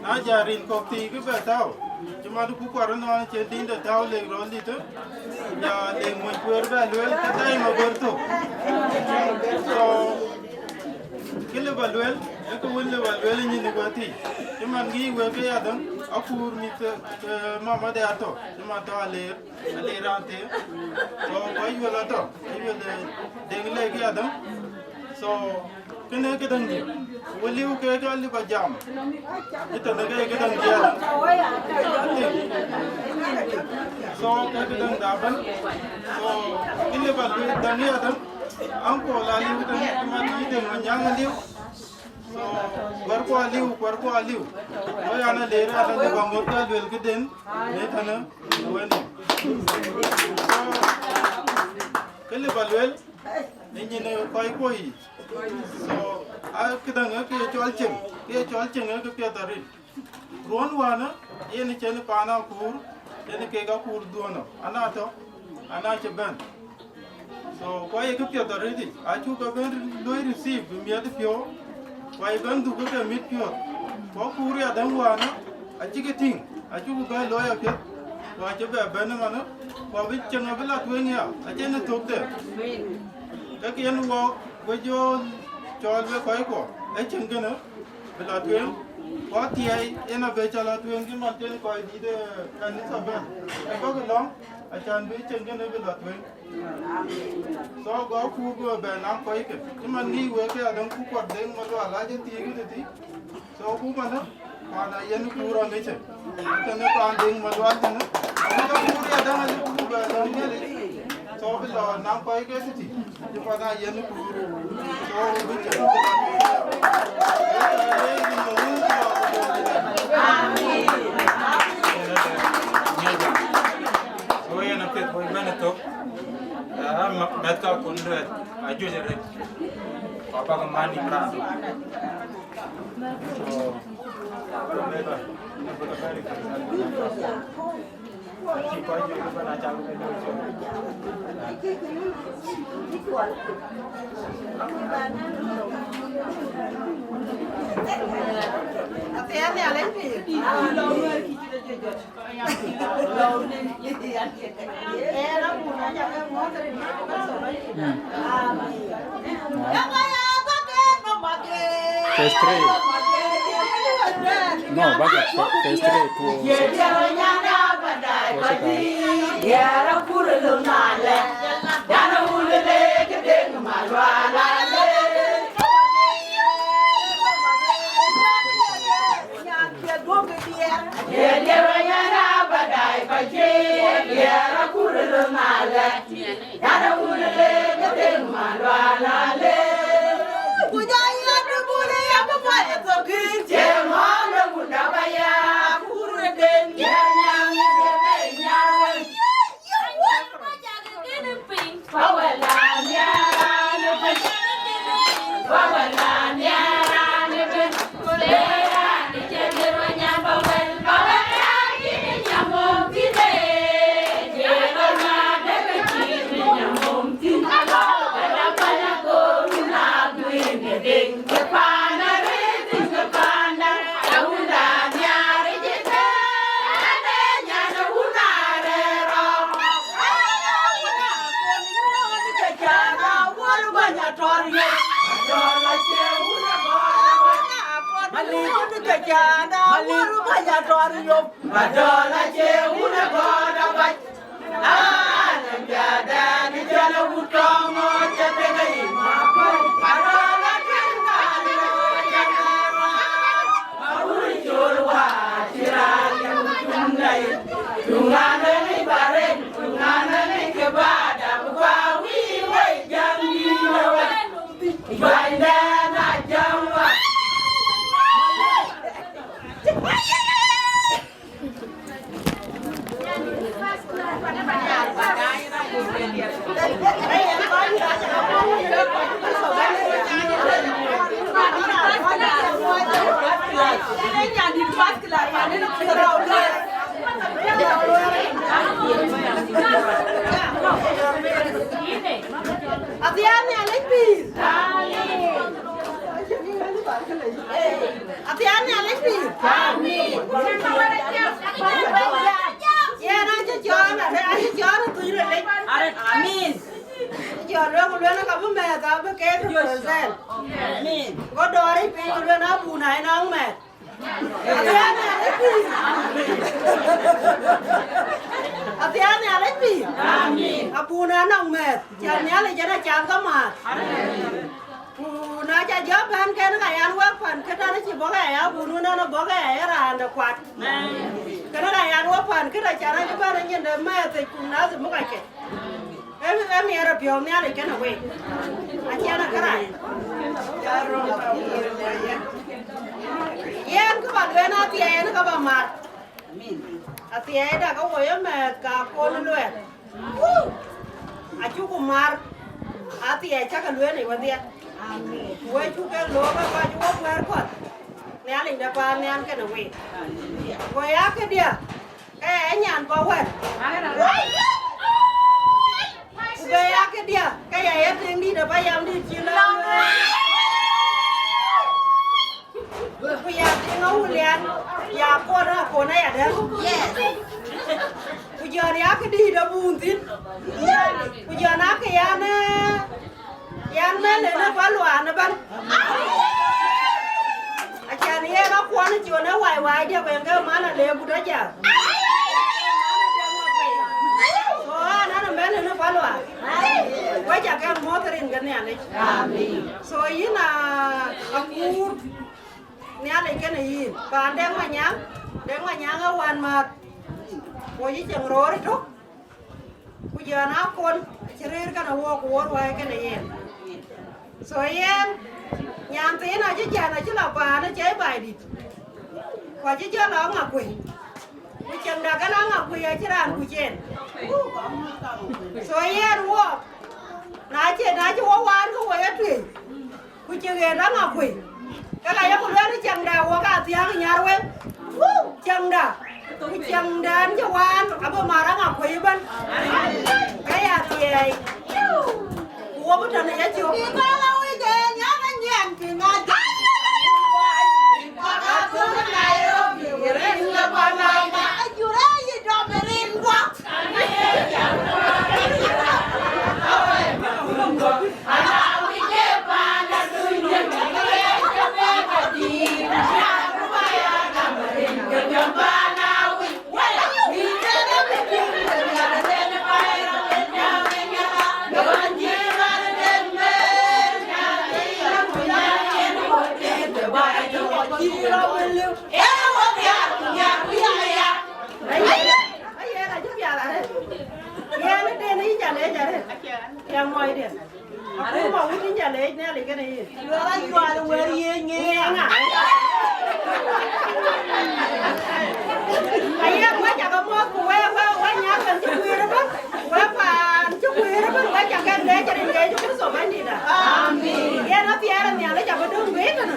na jɔ rin kɔ̈k thii kë bɛ tääu, cï mat ku kuar ënɔɔnë cï dïnde tääu lek rɔt lïtë, jɔ lek mony kueer bɛ lueel, ke thɛɛi maguër thok. So, kë lë ba lueel, ee kë wën lë ba lueel ë nyin ë wɛ̈t thii, cï man ŋic wek ke yadäŋ, Akur mïth, eh, mama de atɔ̈, cï man tɔ̈ Aleer, Aleer raan thëër. So, ku Ayuel atɔ̈, Ayuel, eh, Deŋ Lek yadäŋ. So, kënë këdäŋ dï, wëliu kek alë ba jam. Ëtënë ke këdäŋ dï yadäŋ. So, ke këdäŋ da bɛ̈n. So, kë lë ba lueel däŋ yadäŋ. Uncle aliu tënë, cï man yï Deŋ Manyaŋ aliu. So, kuɛrku aliu, kuɛrku aliu. Wek an, Aleer an, alë ba ŋot ka luel këden, në tënë, në wënë. So, kë lë ba luel, në nyin ë kɔc kuɔ yiic. So, a këdäŋ ë kë ye cɔl cieŋ, kë ye cɔl cieŋ ë kë piɛth arëët. Ruɔ̈n wään, yen cïn paan Akur, yen kek Akur dhuɔ̈n, ana tɔ̈, ana cï bɛ̈n. So, ku aye kë piɛth arëët yic, acuk ke bɛ̈n luɔi receive bï miɛt piɔ̈u, ku aye bɛ̈n dhuk ke mit piɔ̈ɔ̈th. Ku Akur yadäŋ wään, acïk tïŋ, acuk bɛ̈n looi apiɛth, ku acï bɛ bɛ̈n ëmënë, ku abï cieŋ abï la tueŋ ya, acïn ë thökde. Ke yen wɔɔk, we jɔ cɔɔl we kɔc kuɔ, ë cieŋ kënë, bï la tueŋ, ku athiɛɛi yen abë cä la tueŋ, cï man tënë kɔc dït ë kanitha bɛ̈n, ë bäk lɔ̈ŋ, acan bï cieŋ kënë bï la tueŋ. So, go Akur bï bɛ naŋ kɔckë, cï man ŋic wek ke adäŋ ku kuɔt Deŋ Malual acï thiëëk tëthic. So, ku manë, paan ayen Akur aŋicë. Tënë paan Deŋ Malual tënë, aŋic Akur yadäŋ acï ku bɛ lɔ̈ŋ Nhialic. So, bï lɔ naŋ kɔckë tëthic. Cï pan ayen Akur. So, bï cï So, yen apiɛth bɔ̈ bɛ̈n ë thök. Aa, mɛ̈th ka kun duɛt, ajuëc arëët. Ku abäk man nïm raan tök. So, Phase three. No, back at pha-, phase three to six. Athiɛɛn Nhialic pïïr. Athiɛɛn Nhialic pïïr. Amin. Yen acï cɔɔl, acï cɔɔl ë thuc röt lec. Amin. Cɔl luel, ku luel ka bï mɛ̈th abï keek represent. Amin. Go dɔɔr yic piny, ku luel abun aa yen aŋ mɛ̈th. Athiɛɛn Nhialic pïïr. Athiɛɛn Nhialic pïïr. Amin. Abun aa naŋ mɛ̈th. Cän Nhialic yen acath ke määt. Amin. Ku na ca jɔ bɛ̈n, kën ka yan wek pan këdan acï bɔ̈ ke ya, abun wën ënë bɔ̈ ke ya, ye raan de kuat. Amin. Kën ka yan wek pan këdan, cän acï bɛ̈n nyin de mɛ̈th yic, ku na dhim ka cë. Ë, ë miɛt ë piɔ̈u Nhialic kenë week. Aciɛn ë kërac. Yen kë bä lueel athiɛɛi, yen kë bä mar. Athiɛɛi da ke woi ë mɛ̈th ka kon luɛɛl. Acuku mar. Athiɛɛi cä ke lueel ë wedhie. Wek cuk ke loor ke kɔc wok wɛ̈ɛ̈r kuɔth. Nhialic de paannhial kenë week. Woi ya këdiä. Ke ya nyan bä wɛ̈t. Ku be ya këdiä, ke ya ye tiŋ dït ë payam dït cï lɔ. Ku ya tiŋ awulian, ya kuɔn akon ayadäŋ. Ku jɔn ya këdït abun thïn. Ku jɔn akë yan, eh, Yan mɛn ënë bä luaan ëbɛ̈n. Acan yen akuɔn ë ciön ë wai wai diɛ̈, ku yen ke man ale but ajath. So an, an mɛn ënë bä luaan. Wec akë muɔ̈th rin ke Nhialic. Amin. So yïn a, akuur Nhialic kenë yïn. Paan Deŋ Manyaŋ, Deŋ Manyaŋ ë wän mäth. Wo yï ceŋ roor ëtök. Ku jɔn akon acï rëër kenë wook, ku wo ruääi kenë yen. So yen, nyan thiin acï jän acï lɔ paan ë cɛi Baidït. Ku acï jɔ lɔ Aŋakuei. Ku cieŋda kenë Aŋakuei acï raan kuc en. So yen wook, na cï, na cï wo waan ke wo ye tueŋ. Ku cï ɣet Aŋakuei, Këla yeku lueel cäŋda wok athiäŋ nyar wek. Wuu, cäŋda. Ku cäŋdan cï waan abï mar aŋa kuëi ëbɛ̈n. Ke ya thiɛɛi. Ku wo bï tɔ̈ në yecök. Ayen, ayen acï piath arëët. Yen ë den yïn ca leec arëët. Piɛŋ mɔcdiɛn. Akuma wut yïn ca leec Nhialic kënë yïn. Luɛl ayual wɛ̈ɛ̈r yiëë ŋeŋ. Ŋeŋ a. Ayen wek ca ke muɔ̈th ku wek, wek, wek nyaar wën cï guiir ëbɛ̈n. Wek paan cï guiir ëbɛ̈n, wek ca ke leec rin Yecu Kërtho Bɛ̈nydïïtda. Amin. Yen athiɛɛr ë Nhialic abï döŋ bei tënë.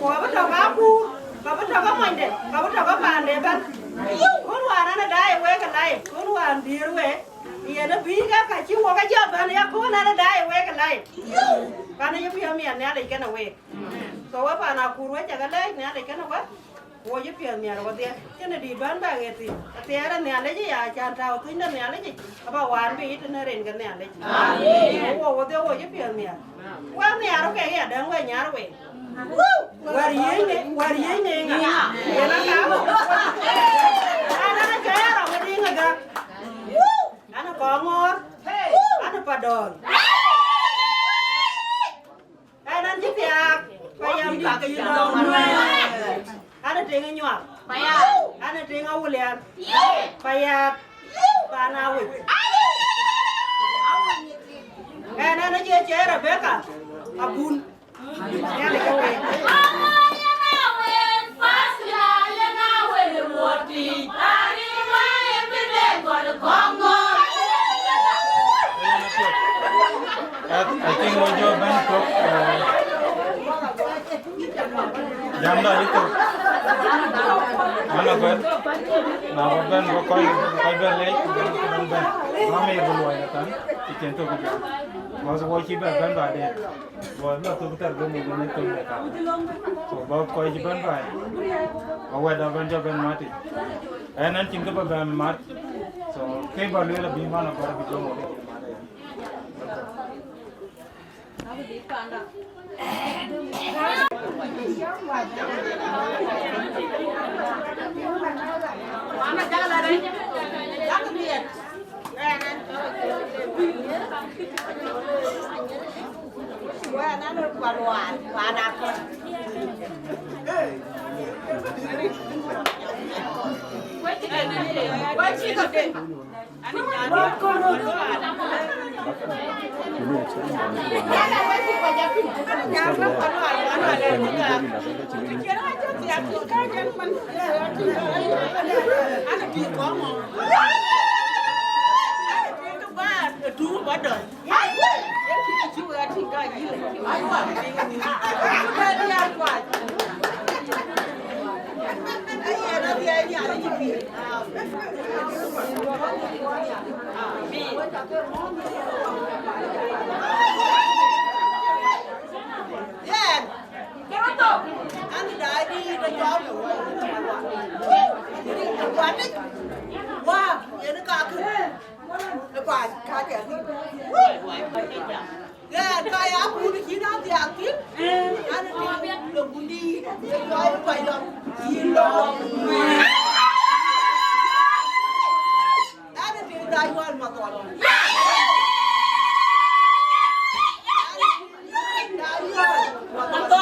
Ku abï tɔ̈ ke akuur. Ka bï tɔ̈ ke monyde, ka bï tɔ̈ ke paande ëbɛ̈n. Kun wään an, ë daai ë week ë laip, kun wään dhiëër week, yen ë bïï ke ka cï wok ë jɔ bɛ̈n ya kun an, ë daai ë week ë laip. Kan ë yï piɔ̈u miɛt Nhialic kenë week. So we paan akuur we cä ke leec Nhialic kenë we, wo yï piɔ̈u miɛt wedhie. Kënë dït bän bä ɣet thïn. Athiɛɛr ë Nhialic ë ya can tääu thuny de Nhialic yic, aba wään bï yï tënë rin ke Nhialic. Amen. Wo wedhie wo yï piɔ̈u miɛt. Wek nhiaar ke ya däŋ we nyar we. Wär yiëëny ne, wär yiëëny ne ŋa? Yen aka. An, an, cä ya rɔm ë diŋ ë gäk. An, ë Kɔŋɔɔr. An, ë Padɔl. An, an, cï thiaak. Payam dït cï lɔ̈ɔ̈m nuɛɛt. An, ë Tiŋ ë Nyuak. Payam. An, ë Tiŋ Awulian. Payam. Paan Awec. An, an, ë Rebecca Abun. I, I think we jɔ bɛ̈n thok, eh, jamda yï thok. Mana bɛ̈n, na bä bɛ̈n bä kɔc, kɔc bɛ̈n lec, bɛ̈n, bɛ̈n, bɛ̈n. Mama yï bï luɔi ëtɛ̈n, cï cïn thok jam. Because wo cï bɛ bɛ̈n ba dɛ̈t. Bɔ̈, lɔ thok thɛɛr bï muk në thok de ka. So, bɔ̈ kɔc cï bɛ̈n baai. Awɛ̈tda bɛ̈n jɔ bɛ̈n mat yic. Ɛn, ɛn cïn kë bä bɛ̈n mat. So, ke bä lueel abï man abɔ̈ bï jɔ muk në cïn mat aya. Ɣɛn ka ya kun cïn a thiak thïn, an, ë tim le gundi, le jɔi payɔm, cï lɔ. An, ë tim da yual mathɔl. Da yual mathɔl.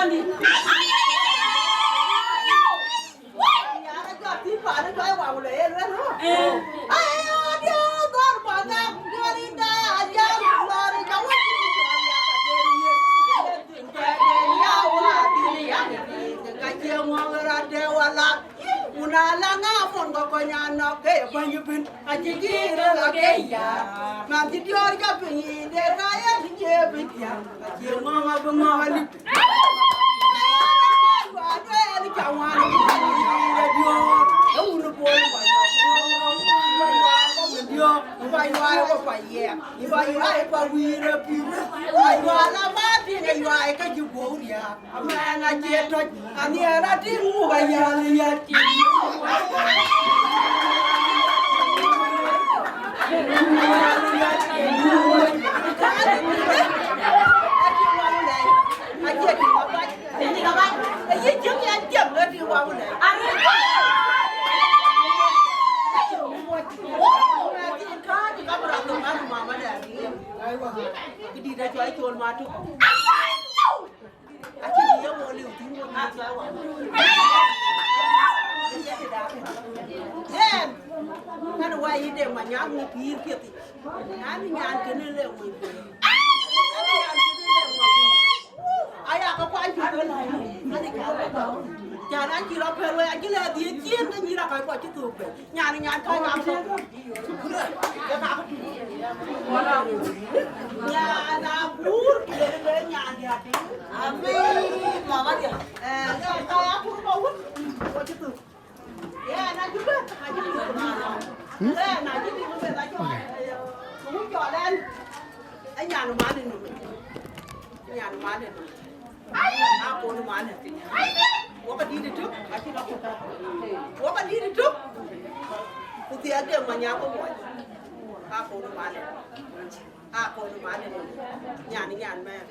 Yen, kan wa yi de ma nyak ni pir pieth. Ani nyan kene le wo. Ani nyan kene le wo. Aya ka kwa ju ko na. Ani ka. Jana kiro per we ajila di chien ke nyira ka kwa chitu pe. Nyan, nyan, ka, ka, ka. Nyan, a bur, le, le, nyan, ya, ti. Amen. Mama, ya. Eh, ka, ka, ya, bur, ba, wut. Ko, ti, tu. Ya, na, ju, ba, na, ju, ba, na. Eh, na, ju, ba, na, ju, ba. Wut, jo, len. Eh, nyan, ma, ni, ni. Nyan, ma, ni, ni. Akon man ë tïŋ. Wok adït ëtök, acï lɔ ku. Wok adït ëtök. Ku thiëëk de manya ku muɔc. Akon man ë. Akon man ë. Nyan, nyan mɛɛr.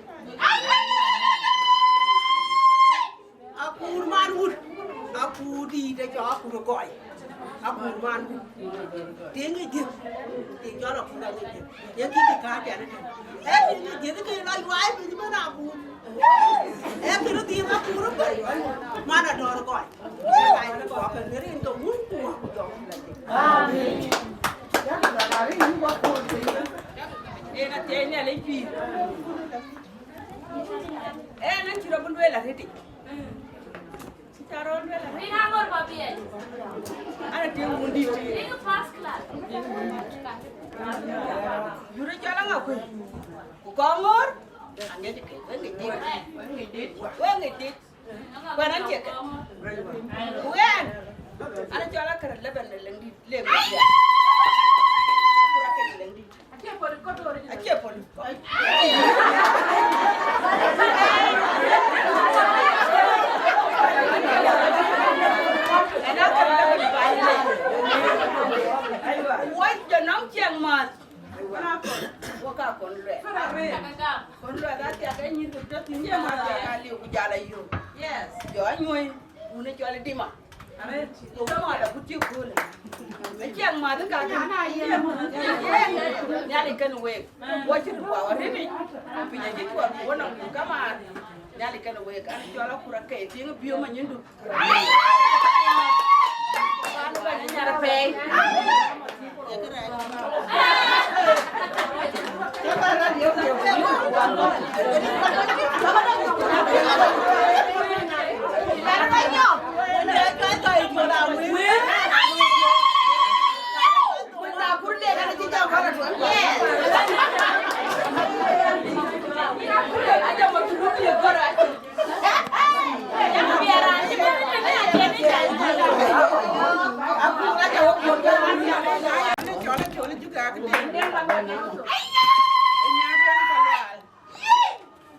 Akur man wut. Akur dït ë cɔ akur ë gɔi. Akur man wut. Tiŋ ë jiëk. Tiŋ cɔl akur aŋic jiëk. Ye kï kï kääc ɛn ëtën. Ee tiŋ ë jiëk ke lɔ yuai piny bɛ̈n akur. Ee kï röt dhiëëth akur ëbɛ̈n. Man adɔ̈ɔ̈r ë gɔi. Ee ŋac ë gɔk ke rin ke wun ku wak ku jɔk. Amen. En athiɛɛi Nhialic pïïr. En acï rɔt bï lueel arëtic. Cï ca rɔt lueel arëtic. Rin aŋör ba biɛl. An athiɛɛi wundït. Rin first class. Jurë cɔl aŋa kuëi. Ku kɔŋ ŋör. Aŋic ke, wek ŋic dit. Wek ŋic dit. Kuɛn an cie ke. Ku ɛn, an cɔl akër Lebanon Leŋdït, Leŋdït. Akura ke Leŋdït. Acie pol. Ɛn akër Lebanon ba. Wɔ jɔ nɔm ciɛŋ math. Wok akon luɛth. Kon luɛth athiak ke nyïïr ku tɔ̈ thïn, ye ma athiak aliu ku jal ayök. Yes. Jɔ anyuɔ̈i, wun ë cɔl Dima. Arëët. Ku kaŋ ala ku cï köölë. Ë ciɛŋ math ka cï. Nhialic kën week. Wɔ cï röt wä arëëtic. Piny acï cuɔl ku wä nɔm ku kamaan. Nhialic kën week. An cɔl akur akëc tiŋ biöm anyïndu.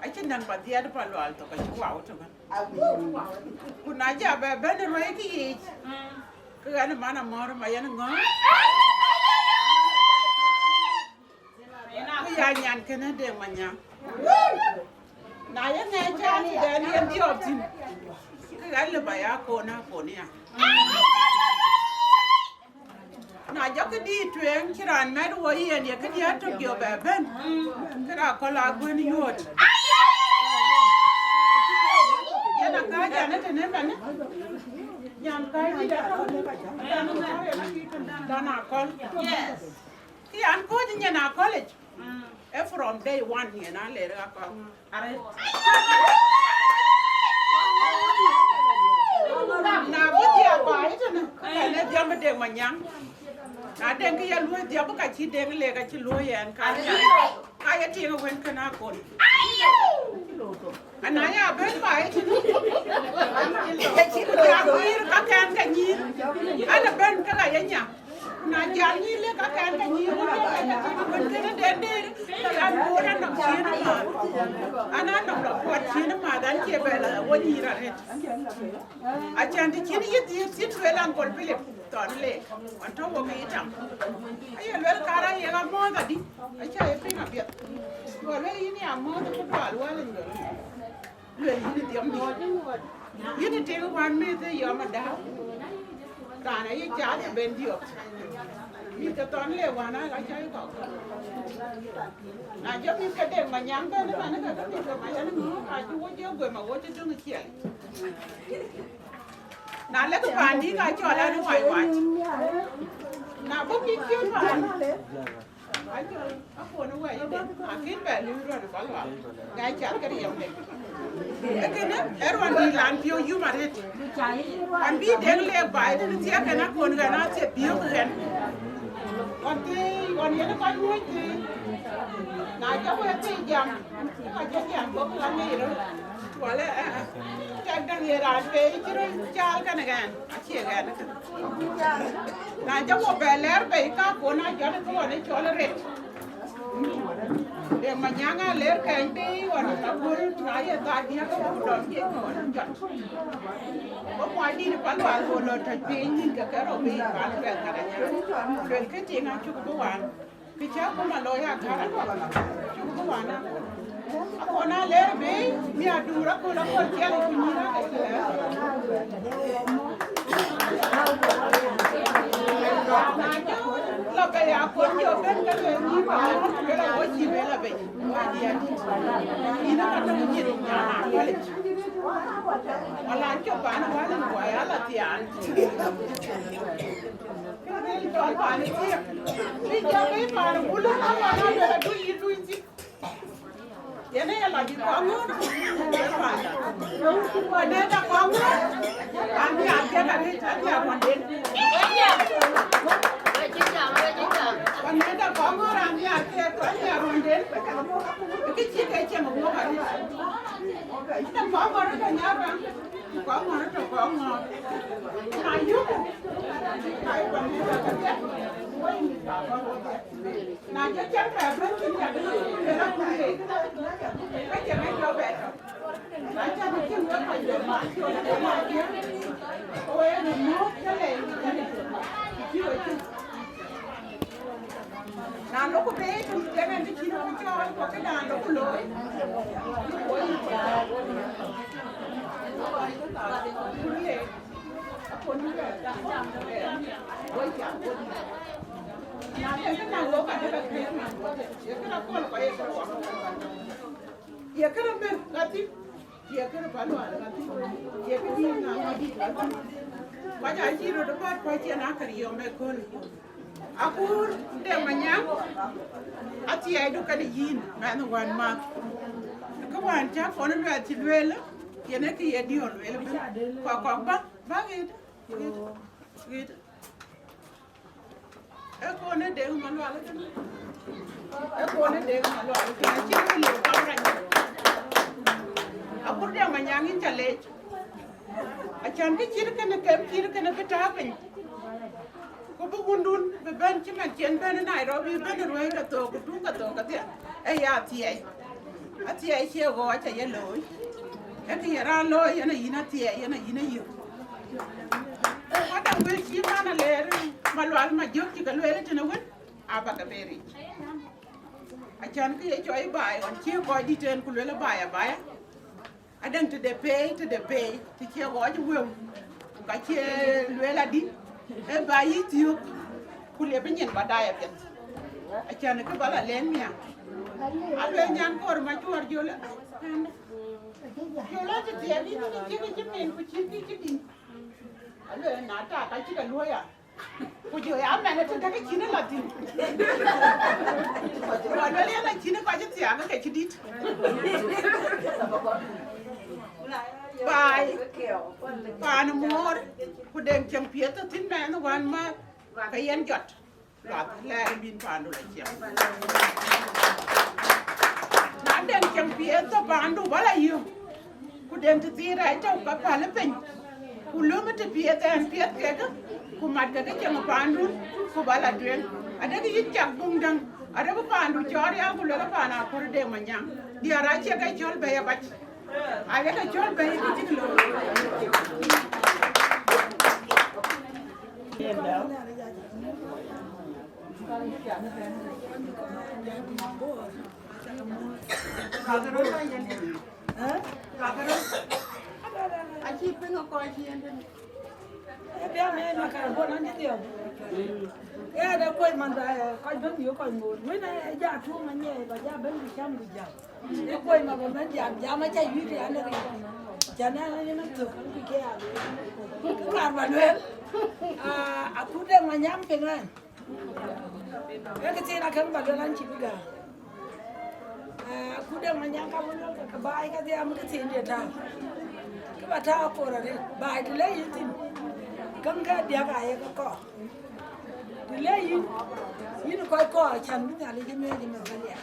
Acï nɛ̈ŋ ba dhiɛɛt pa lual thok, acï wau tëmën. Ku na jɔ bɛ bɛ̈n ë ruɛ̈i kë yiic, ke ɣɛn ë man amɔ̈r ma yɛn ŋɔ̈ɔ̈r. Ku ya nyan kënë Deŋ Manyaŋ. Na ye ŋɛɛc cän dɛn yen dhiɔp thïn, ke ɣɛn lë ba ya kon akon ya. Na jɔ këdï tueŋ cï raan mɛt wɔ yen ye këdï atök jɔ bɛ bɛ̈n, ke raan kɔl a guën yuɔ̈t. Yen akääc ɛn ëtënë mɛn, nyan kääc dït atök, dan akɔl. Kë an kɔ̈ɔ̈c nyin akɔlic, ee from day one yen a ler akɔl. Na bï dhiɔp baai tënë, kɛn ë dhiɔp ë Deŋ Manyaŋ. Na Deŋ kë ye luɔ̈i dhiɔp, ka cï Deŋ lek acï luɔ̈i ɛn ka. Ka ye tiŋ wën kën akon. Na ya bɛ̈n baai tënë, ya guiir ka kɛn ke nyïïr, an, abɛ̈n ke ka ye nya. Na jal nyïïr le ka kɛn ke nyïïr, wun ye kɛn ke nyïïr, wun kënë den dëër, ke an, boor anɔm cien maath. An, anɔm lɔ kuɔt cien maath, an, cie bɛ la wo nyïïr arëët. Acän të cïn yï dhiëëth cïn lueel Uncle Philip thɔn leek, ɣɔn tɔ̈ wok ë tam. Aye lueel kara ye ɣa mɔ̈ɔ̈th adï, aca ye piŋ apiɛth. Go lueel yïn ya mɔ̈ɔ̈th ku dual wal ë nyuɔl. Lueel yïn ë dhiɔm dï. Yïn ë tik wän meth ë yɔm adäu. Raan aye cath ë ben diɔ̈k. Mïth ke thɔn leek wän aa ɣa cä ye kɔ̈k. Na jɔ mïth ke Deŋ Manyaŋ bɛ̈n ëmɛn ke ke mïth ke Manyaŋ ŋö acï wo jɔ guëm awo cï döŋ ë ciɛl. Na lek paandï ka cɔl an wai wac. Na bɔ̈ mïth cï paan. Acɔl akon wai de. Akïn bɛ lui rɔt bal wal. Ŋa cath ke riɛm de. Ekënë ë ruɔn dï lan piɔ̈u yum arëët. An bï Deŋ leek baai tënë thiëëk ɣɛn akon ɣɛn athiɛ biök ɣɛn. Ɣɔn thii ɣɔn yen kɔc muɔ̈c thii. Na jɔ wek thii jam, ka jɔ jam bɔ̈ ke la ŋic röt. Wala, eh, eh. Tɛk däŋ ye raan pei cï röt caal kɛn ɣɛn, acie ɣɛn kën. Na jɔ wo bɛ lɛɛr bei ka kon a jɔt ke ɣɔn ë cɔl ë ret. Deŋ Manyaŋ a ler kɛny bei ɣɔn ë Aköl, na ye thaar diäk ke wo dɔm jiëc ke ɣɔn ë jɔt. Wo muɔcdït Palual wo lɔ tɔc piny nïn ke ke rou bei paan kuɛth ŋa Manyaŋ. Luel kë tiŋ acuk bï wan. Kë cä kuma looi akär akɔ̈l, cuk bï wan akɔ̈l. Akɔ̈l na ler bei, mi adur akɔ̈l, akɔ̈l ciɛl ku nyïïr ake cï lɛɛr. Na jɔ lɔ bei akɔ̈l jɔ ben ke lueel nyïïr, ku lueel awo cï lueel abei, wa diɛt. Yïn ë ka tɔ̈ nyïïr nyan akɔ̈lic. Wala cop paan wal in guɔ ya la thiaan. Kë ril cɔl paan ë thiëëk. Bï jam bï paan ë bulu na paan ë bɛ̈n adu yï luny thïn. Yen ë ye lɔ dï kɔŋ ŋöör. Paan ë da kɔŋ ŋöör. An bï a thiëëk arëët, an bï a ruɔnden. Paan ë da kɔŋ ŋöör, an bï a thiëëk, an bï a ruɔnden. Kë cï ke cieŋ ë guɔ̈p arëët. Ëtɛ̈n kɔŋ ŋöör ëtɛ̈n ya ruaŋ. Kɔŋ ŋöör ëtɛ̈n kɔŋ ŋöör. Na yök. Ka ye paan ë da ka thiëëk. Woi mïth ka kɔŋ ŋöör. Na jɔ cäŋ bɛ bɛ̈n cïn yak ë lueel akut leec, ke cäŋ ë jɔ bɛ tɔ̈. Na cäŋ ë cïn wek kɔc bɛ mat col ë ma jiëk, ke wek ë mɔ̈ɔ̈th ke lɛɛc ë cän ë cök, ku cï we cök. Na lok ku beec, ku cïn en të cïn ku cɔɔl, ku këdan lok ku looi, ku woi ku leec, akon bï bɛ jam, woi jam. Na lëk na wok adek akëc man wok, ye kërë akɔl kɔc ye kërë wak. Ye kërë meth ka thïn, ye kërë Palual ka thïn, ye kë dïït na ŋɔ̈t dït ka thïn. Kɔc acï röt ë bäät kɔc cï en akër yom ëkööl. Akur de Manyaŋ, athiɛɛidu kënë yïn mɛnh wän math. Kë wään cä kɔn luɛth cï lueel, yen ee kë ye diɔ̈ɔ̈r lueel ëbën. Kɔk kɔk bä, bä ɣet, ɣet, ɣet. Ee kɔn ë Deŋ Malual kënë. Ee kɔn ë Deŋ Malual kënë, acïn kë liu kam rac. Akur Deŋ Manyaŋ yïn ca leec. Acän kë cït kënë, kem cït kënë bï tääu piny. Ku bï wundun bï bɛ̈n cï man cï en bɛ̈n ë Nairobi, bɛ̈n ë ruɛ̈i ke thok, ku tuŋ ke thok kedhie. Ee ya athiɛɛi. Athiɛɛi cie ɣɔɔc aye looi. Ee kë ye raan looi, yen ayïn athiɛɛi, yen ayïn ayï. Wadäŋ wël cï man Aleer Malual Majök cï ke lueel tënë wën, aba ke bɛ ric. Acän kë ye cɔɔi baai ɣɔn cï kɔc dït en ku lueel abaai abaai. Adäŋ tëde peei, tëde peei, të cie ɣɔɔc wëu, ku ka cie lueel adï, ee ba yï thiök, ku liep nyin ba daai apiɛth. Acän kë ba la lɛ̈k nhial. Alueel nyan kɔɔr macuɔɔr jol, jol ë të thiɛɛk yïn cï cïk cï min, ku cïk cï dï. Alueel na tak ka cïk aluɔ̈ɔ̈i a. Ku jɔ ya mɛn ë tëdäk cïn ë la thïn. Ku aluel yen acïn ë kɔc ë thiaak ke cï dït. Baai, paan muɔɔr, ku Deŋ Cieŋ Piɛth thïn mɛn wän ma ke yen jɔt. Luath lɛɛr bïn paandu la ciɛŋ. Na Deŋ Cieŋ Piɛth tɔ paandu ba la yök. Den të thiin rac tɔ̈u ka päl piny, ku löm të piɛth ɛn piɛth kekë, ku mat kekë ceŋ paandun, ku ba la tueŋ. Adek yïn cak buŋ däŋ, adek paandu cɔɔr ya, ku luel paan Akur Deŋ Manyaŋ. Diäär acie ke cɔl bɛ̈i abac. Aye ke cɔl bɛ̈i kë cïk looi. Acï piŋ ë kɔc yen tënë. Ee, bia mɛn ma kar bɔn an cï dhiɔp. Ee, de kuɔc man ba, ee, kɔc bɛ̈n yök kɔc ŋoot. Wën, ee, ja tuŋ anyiɛɛi ba ja bɛ̈n ku cam ku jam. Ee, kuɔc ma ba bɛ̈n jam, jam aca yuc an rin. Cän an rin thök, ku ke a lueel. Kë kar ba lueel. Aa, Akur Deŋ Manyaŋ piŋ ɛn. Ee, këthiin akëŋ ba luel an cï bï gäär. Ee, Akur Deŋ Manyaŋ ka bï luel ke baai kedhie am këthiin de tääu. Kë ba tääu akoor arëët, baai të le yïn thïn. Käŋ ke diäk aye ke kɔɔr. Të le yïn, yïn kɔc kɔɔr cän bï Nhialic ë mɛɛc ë mɛth bï liac.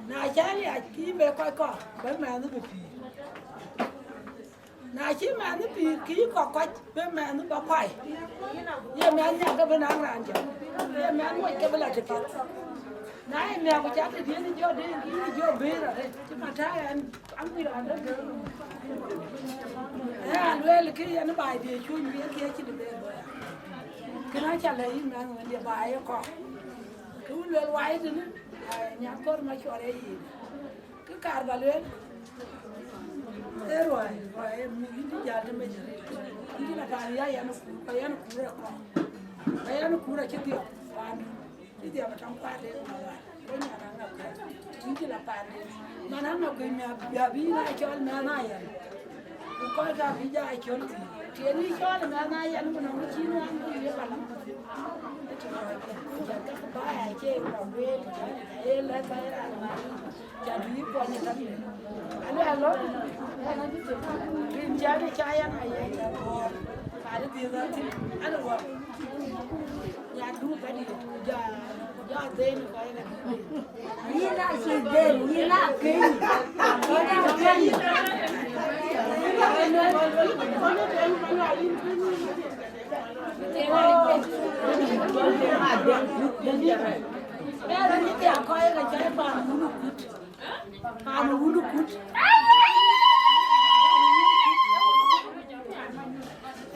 Na cä liac, ke yïn be kɔc kɔɔr, bï mɛnh bï pïïr. Na cï mɛnh pïïr, ke yï kɔk kɔc bï mɛnh ba kuai. Ye mɛnh nhiäk ke bï naŋ raan jɔt, ye mɛnh moc ke bï la tëpiɛth. Na ye miäk ku ca tëdiɛn jɔ den, ke yïn jɔ bëër arëët, cï man tääu ɛn, an bï raan dɔ̈k dëër. Ee, alueel ke yen baai dië cuny bï ye thiëëc cïn bï bɛ̈n. Kënë aca lɛ̈k yïn mɛnh wën ye baai ye kɔk. Ke wun lueel wai tënë, ai, nyan kɔ̈r ma cuɔr ee yic. Kë kar ba lueel, ee ruai, ruai, ee muk yïn cï jäl të mec arëët. Yïn cï la paan ya yɛn Akur, ka yɛn Akur ë kɔ̈k. Ka yɛn Akur acï dhiɔp paandu, cï dhiɔp ë tɔŋ kuat de ma wal. Go nyan aŋa kuɛth, yïn cï la paan de. Man aŋa kuɛth mi abï na cɔl mɛn ayɛn. Ku kɔc ka bï jɔ a cɔl thïn. Tiɛɛn yï cɔl ëmɛn ayɛn, ku nɔŋ cïn wan bï ye balam. Ëtï lɔ jɛn, jɛn ka bä ya cie rɔ wël, jɛn ka ye lɛ̈k ka ye raan wal. Jɛn du yï kuɔny ë tɔ̈. Aluɛɛl lɔ, rin jɛn ë ca yɛn a ye jɛn ɣɔɔr. Ka dï dhiëth a thïn, an ë wä. Nya du bɛ̈n yï, ku jɔ, jɔ dhëën kɔc ënɔɔnë. Yïn aa cï dhël, yïn aa këc, yïn aa këc. Bɛ̈ɛ̈r ë cï thiak kɔc ë ke cɔl paan wun ë kut. Paan wun ë kut.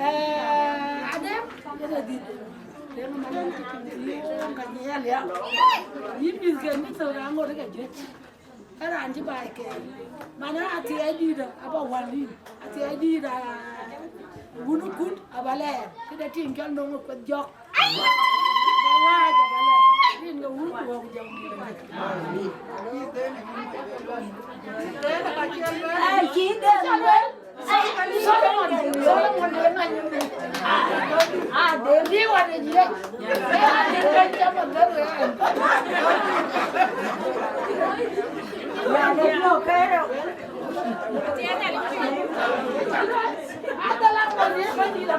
Ee, adem, ënë dhil. Dem man ë cï piŋ thiëëc, ka nyiɛɛl ya. Yïn mïthken bï thou raan ŋot ke juëc. Ë raan cï baai kɛɛr. Man ë athiɛɛi dïït aba wäl yïn. Athiɛɛi dïït, aa, wun ë kut aba lɛɛr. Këde tiŋ cɔl nöŋ ë kueth jɔk. Ba wääc aba lɛɛr. Rin ke wun ku wä ku jɔŋdït. Ee, cï dem luel. Solomon, Solomon de ŋany ëmën. Ah, de riwa de jiëc. Ah, de ŋany cä ma dhël wek. Ya de lɔ kërë. Ada la mo de ba di la.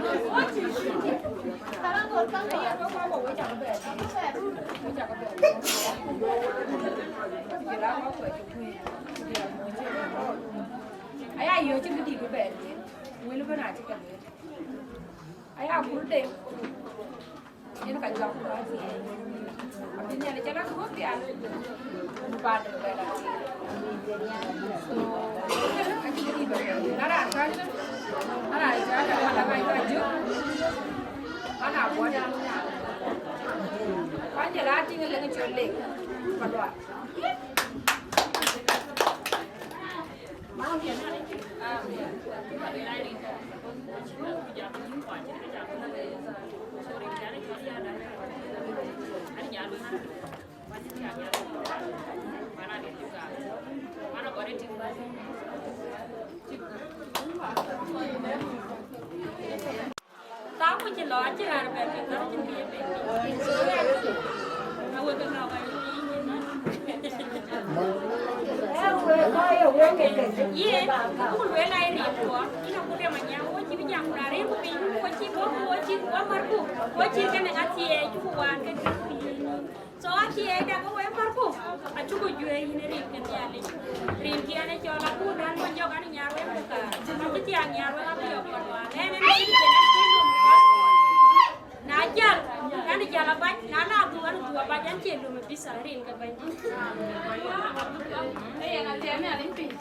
Aya yöö cïn kë dït bï bɛɛr lueel, wël ëbɛ̈n acï ke lueel. Aya Akur Deŋ, yen ka jɔk ku athiɛɛi. Abï Nhialic cä la ku pial, ku paan de bɛ̈n athiɛɛi. So, acï kë dït bï bɛɛr lueel. Na raan ka, na raan ca ka, ka, ka, ka jök, ana buɔt. Kuany jɔl a tïŋ ë leŋ col lek, ka luaar. Thaku cï lɔ acï ɣär bɛ̈n ke thär cïn kë ye bɛ̈n. Awek ke ŋɔk ayï yïn. Yen ku lueel ai rin kuɔ, yïn Akur Deŋ Manyaŋ, wo cï bï jam ku na rin ku piny, wo cï bɔ̈, wo cï ku amärku, wo cï kënë athiɛɛi cuk waan ke tïŋ ku yïn. So athiɛɛi dak ke we märku. Acuku juëc yïn rin ke Nhialic. Rin kiɛn ë cɔl Akur dan Monyjɔk an Nyarweŋ ku ka. Abï thiaak Nyarweŋ abï yɔ̈k kɔn wään. Ɛn ɛn cï kën ɛn cï lum kɔn. Na jäl, an jäl abac, na la dhuk an dhuk abac, an cie lum ë bisa rin ke bɛ̈ny. Ee, yen athiɛɛn Nhialic piny.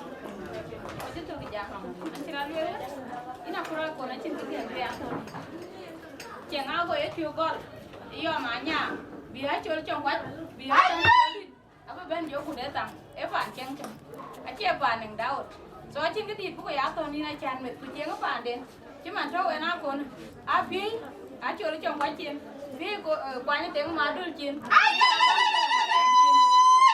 Acï thök ë jam. Acï rɔt lueel. Yïn Akur Akon acïn kë dhiɛl bï a thɔ̈n. Cieŋ ago ye piɔ̈u gɔl. Yɔm anyaam. Bï a col cɔŋ kuac. Bï a col dït. Abï bɛ̈n jɔ kut ë tham, ee paan cieŋ cök, acie paan nɛŋ Daud. So acïn këdït bï ku ya thɔ̈n yïn acan meth, ku cieŋ ë paanden. Cï man tɔ̈u ɛn Akon, apiëi, acol cɔŋ kuac cin, piëi ku, eh, kuany Deŋ Madul cin.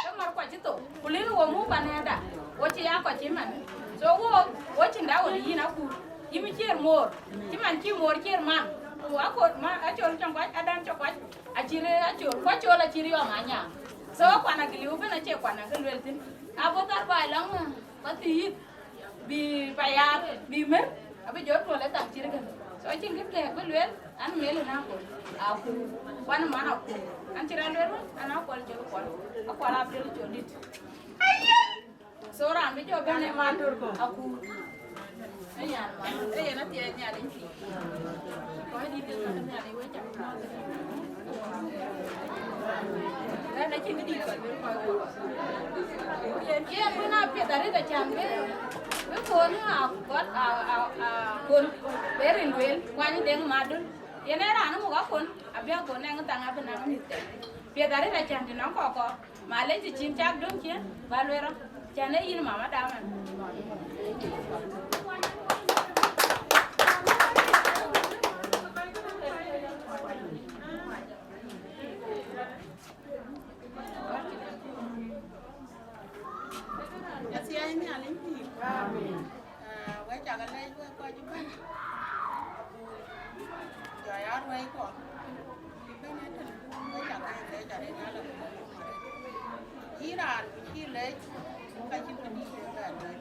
Ke mär kuac cï thou, ku lïn wo muk panɛɛda, wo cï ya kɔc cï man. So wo, wo cïn Daud yïn Akur, yïn bï ciër moor, cï man cï moor ciër man, ku Akon, ma, acol cɔŋ kuac, adan cɔŋ kuac. Acït acol, ku acol acït yɔm anyaam. So kuan akiliu bën acie kuan akë luel thïn. Abï thar baai lɔŋ, ba thiith, bï payar, bï mër, abï jɔ tuɔl ë thaŋ cït kën. So acïn kë kɛ̈ɛ̈k bï luel, an mel ë na kuɔl, Akur. Kuan man Akur. An cï rɔt luel wën, an akuɔl col kuɔl. Akuɔl apiɛl col dït. So raan bï jɔ bɛ̈n ë man Akur. Ë yan man, ë yen athiɛɛi Nhialic piny. Kɔc dït ke ka Nhialic wek cak. Ɣɛn acïn këdït kɔc bï kɔc wek. Yen bï na piɛth arëët acan bï, bï kon a gɔl, a, a, a kon bï rin lueel, kuany Deŋ Madul. Yen ee raan muk akon, abï akon nɛŋ thaŋ abï naŋ mïth tɛ̈. Piɛth arëët acan të nɔŋ kɔkɔ. Malec të cïn cak döŋ cië, ba lueel rɔt, cän ee yïn mama daman. Athiɛɛi Nhialic pïïr. Amen. Ah, wek cak alɛc wek kɔc ëbɛ̈n. Jɔ ya ruɛ̈i kɔn. Cï bɛ̈n ëtënë, wek cak ke lɛc arëët ala ku bɔ̈ yom arëët. Yïn raan ku cï lɛc, ka cïn kë dït ë bɛ lueel.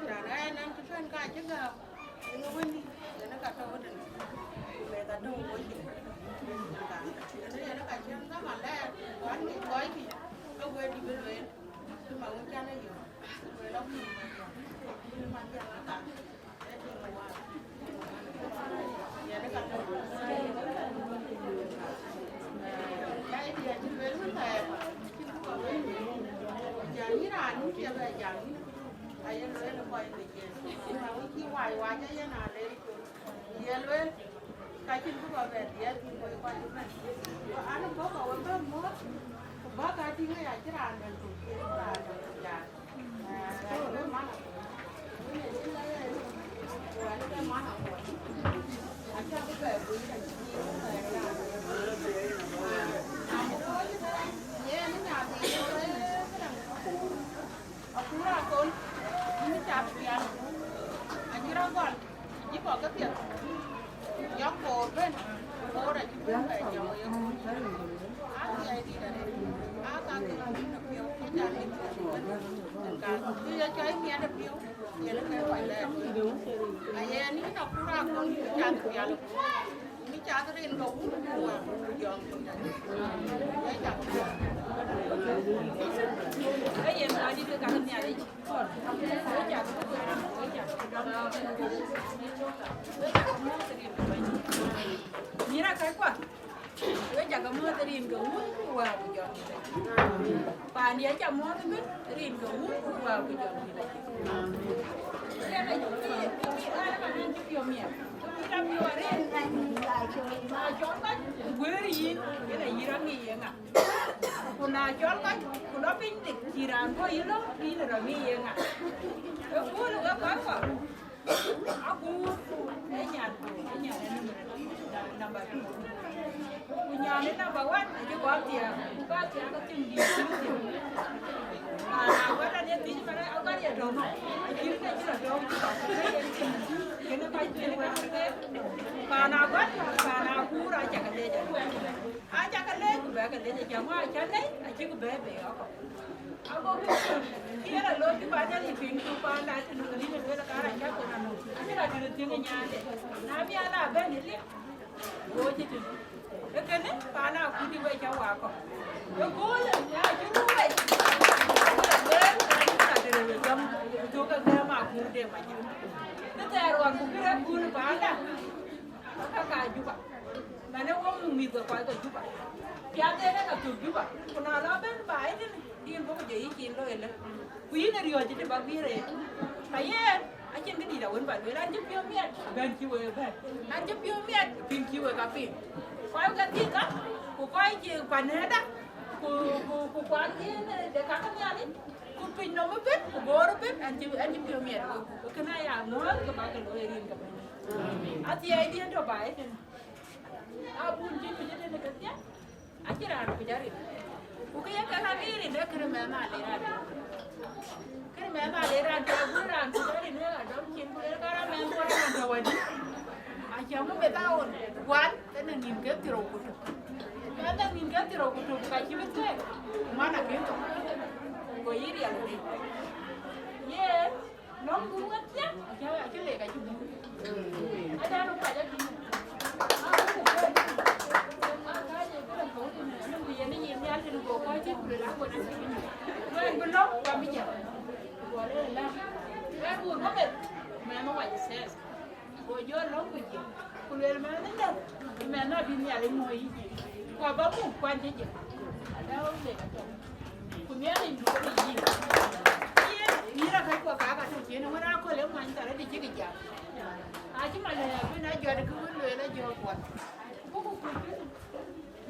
Raan ɣɛn an cï bɛ̈n ka cï gääu, ënë wëndï, yen ka tɔ̈u ëtënë. Ku meth atɔ̈u wöc yic. Yen, yen ka cïn dhaman lɛɛr, ku an ŋic kɔckï, ke wëëtdï bï lueel. Ye lueel, ka cïn bï kɔc bɛ dhiɛɛth bï wek kɔc ëbɛ̈n. Ku an, bɔ̈ ka wek bɛ̈n muɔ̈ɔ̈th, ku bäk ka tïŋ aya cï raan däŋ ku cïn raan däŋ ku jaath. Aa, ɣɛn ë man Akuɔl. Ku ɣɛn ë man Akuɔl. Acä bï bɛ bui ka cï raan däŋ. Aa, na bï kɔc ëbɛ̈n, yen ë nyathii ë këdäŋ Akur. Akur Akon, yïn cath pial, acï rɔt gɔl, yï kɔ̈k ke piɛth, yɔ̈k koor bën, koor acï bën bɛ jɔŋ ye koor. Aa, thiɛɛi dït arëët, aa, ka ke yïn apiɔ̈u, ke ca ŋic bën, ka kë ye cɔl miɛt apiɔ̈u, yen ke kɔc lɛɛr. Ayen yïn Akur Akon, yïn cath pial. Yïn cath rin ke wun ku wä ku jɔŋ piny. Wek cak. Ee yen adït ke ka Nhialic. Wek cak ku wek cak ku dɔm. Wek cak ku mɔ̈ɔ̈th rin ke bɛ̈ny. Nyïïr akäckua. Wek cak ku mɔ̈ɔ̈th rin ke wun ku wä ku jɔŋ piny. Paandiɛ̈ aca muɔ̈ɔ̈th ëbën, rin ke wun ku wä ku jɔŋ piny. Yen acï, yen acï, yen acï piɔ̈u miɛt. Ku cï rɔt piɔ̈u arëët. Na cɔl kɔc, ku guëër yïn, yen ayï rɔt ŋic ye ŋa. Ku na cɔl kɔc, ku lɔ piny dik, cï raan bɔ̈ yï lɔ, ku yïn rɔt ŋic ye ŋa. Ëköölë wek kɔc kɔ̈k, Akur, ee nyan, ee nyan ë number, number two. Ku nyan ë number one, acï kɔn thiaak, ku ka thiaak ke thiëŋ dïït cïn thiëŋ. Paan Aguat ade thiëc man Aguat ye tɔ̈u nɔm, acït ke cï lɔ tɔ̈u, kënë kɔc, kënë kɔc ke. Paan Aguat, paan Akur acä ke leec. Acä ke leec, ku bɛ ke leec, acä ŋö acä leec, acï ku bɛ bei ɣɔ̈kɔ̈. Ago kë cï yen a looi cï paan Nhialic piŋ, ku paan da cï luk rin ë lueel ka raan cä kɔn anɔm. Acï rɔt tëde thiëŋ ë nyaande. Na bï ala bɛ̈n ë liep, go cï tïŋ. Ee kënë paan Akur dï wec cä waak kɔ̈k. Ëköölë, ya cï ruu wec. Kë thɛɛr ɣɔn ku kërɛɛc kun paanda, ka ka Juba. Mɛn ë wok muk mïth ke kɔc ke Juba. Piath en ë ka thök Juba. Ku na lɔ bɛ̈n baai tënë, dïn bɔ̈ ku jɔ yï cin looi ëlë. Ku yïn ë riɔ̈ɔ̈c cï bä guiir ë. Ka yen, acïn këdït awën bä lueel, an cï piɔ̈u miɛt, bɛ̈n cï wek bɛ̈n. An cï piɔ̈u miɛt, piŋ cï wek apiŋ. Kɔc ke dhil ka, ku kɔc cï pan ëda, ku, ku, ku kuan yen de ka ke Nhialic. Ku piny nɔm ëbën, ku Bor ëbën, an cï, an cï piɔ̈u miɛt wek, ku kënë aya ŋɔ̈ɔ̈th ke bä ke looi rin ke bɛ̈n. Athiɛɛi diën tɔ̈ baai tënë. Abun cï kuc ëtënë kedhie, acï raan kuc aril. Ku kë ye kek aril rin, ee kënë mɛnh aa le raan. Kënë mɛnh aa le raan, tɔ̈ abun raan kuc aril, wek adɔm cin, ku le ka raan mɛnh bɔ̈ raan tɔ̈ wädï. Acä ŋö meth aa ɣon, guan, ke nɔŋ nïn ke thiërou ku tök. Mɛnh nɔŋ nïn ke thiërou ku tök, ka cï bï thuëëk, man akën thok. Go yï riɛl aril. Yen, nɔm du wek thiëk, acä, acä lek acï buk. Adan ku acä tïŋ. Aa, ku buk bɛ̈n. Aa, ka ye bï rɔt kɔ̈u tënë, anɔm ku yen ë yen nhial tënë go kɔc cï ku le la ɣon acï bï nyuc. Wɛn bï lɔ̈k, ku abï jäl. Go le la. Wɛn wun bä meth, mɛnh ë wac ë sɛɛth. Go jɔ lɔ̈ŋ ku jiël, ku lueel, mɛnh ë dɛ̈t, mɛnh abï Nhialic muɔ̈ɔ̈i yï jiël. Ku abä muk kuany cï jiël. Ada wek le ka tɔŋ. Ku Nhialic du ke yï. Yen, yïn akäckuɔ kaak atɔ̈ cien, wën aa köl ë muany thar adï cïkï jam. Acï malɛ̈ abï na jɔt kë wën lueel ajɔ̈ɔ̈k kuɔth. Ku buk ku kuc.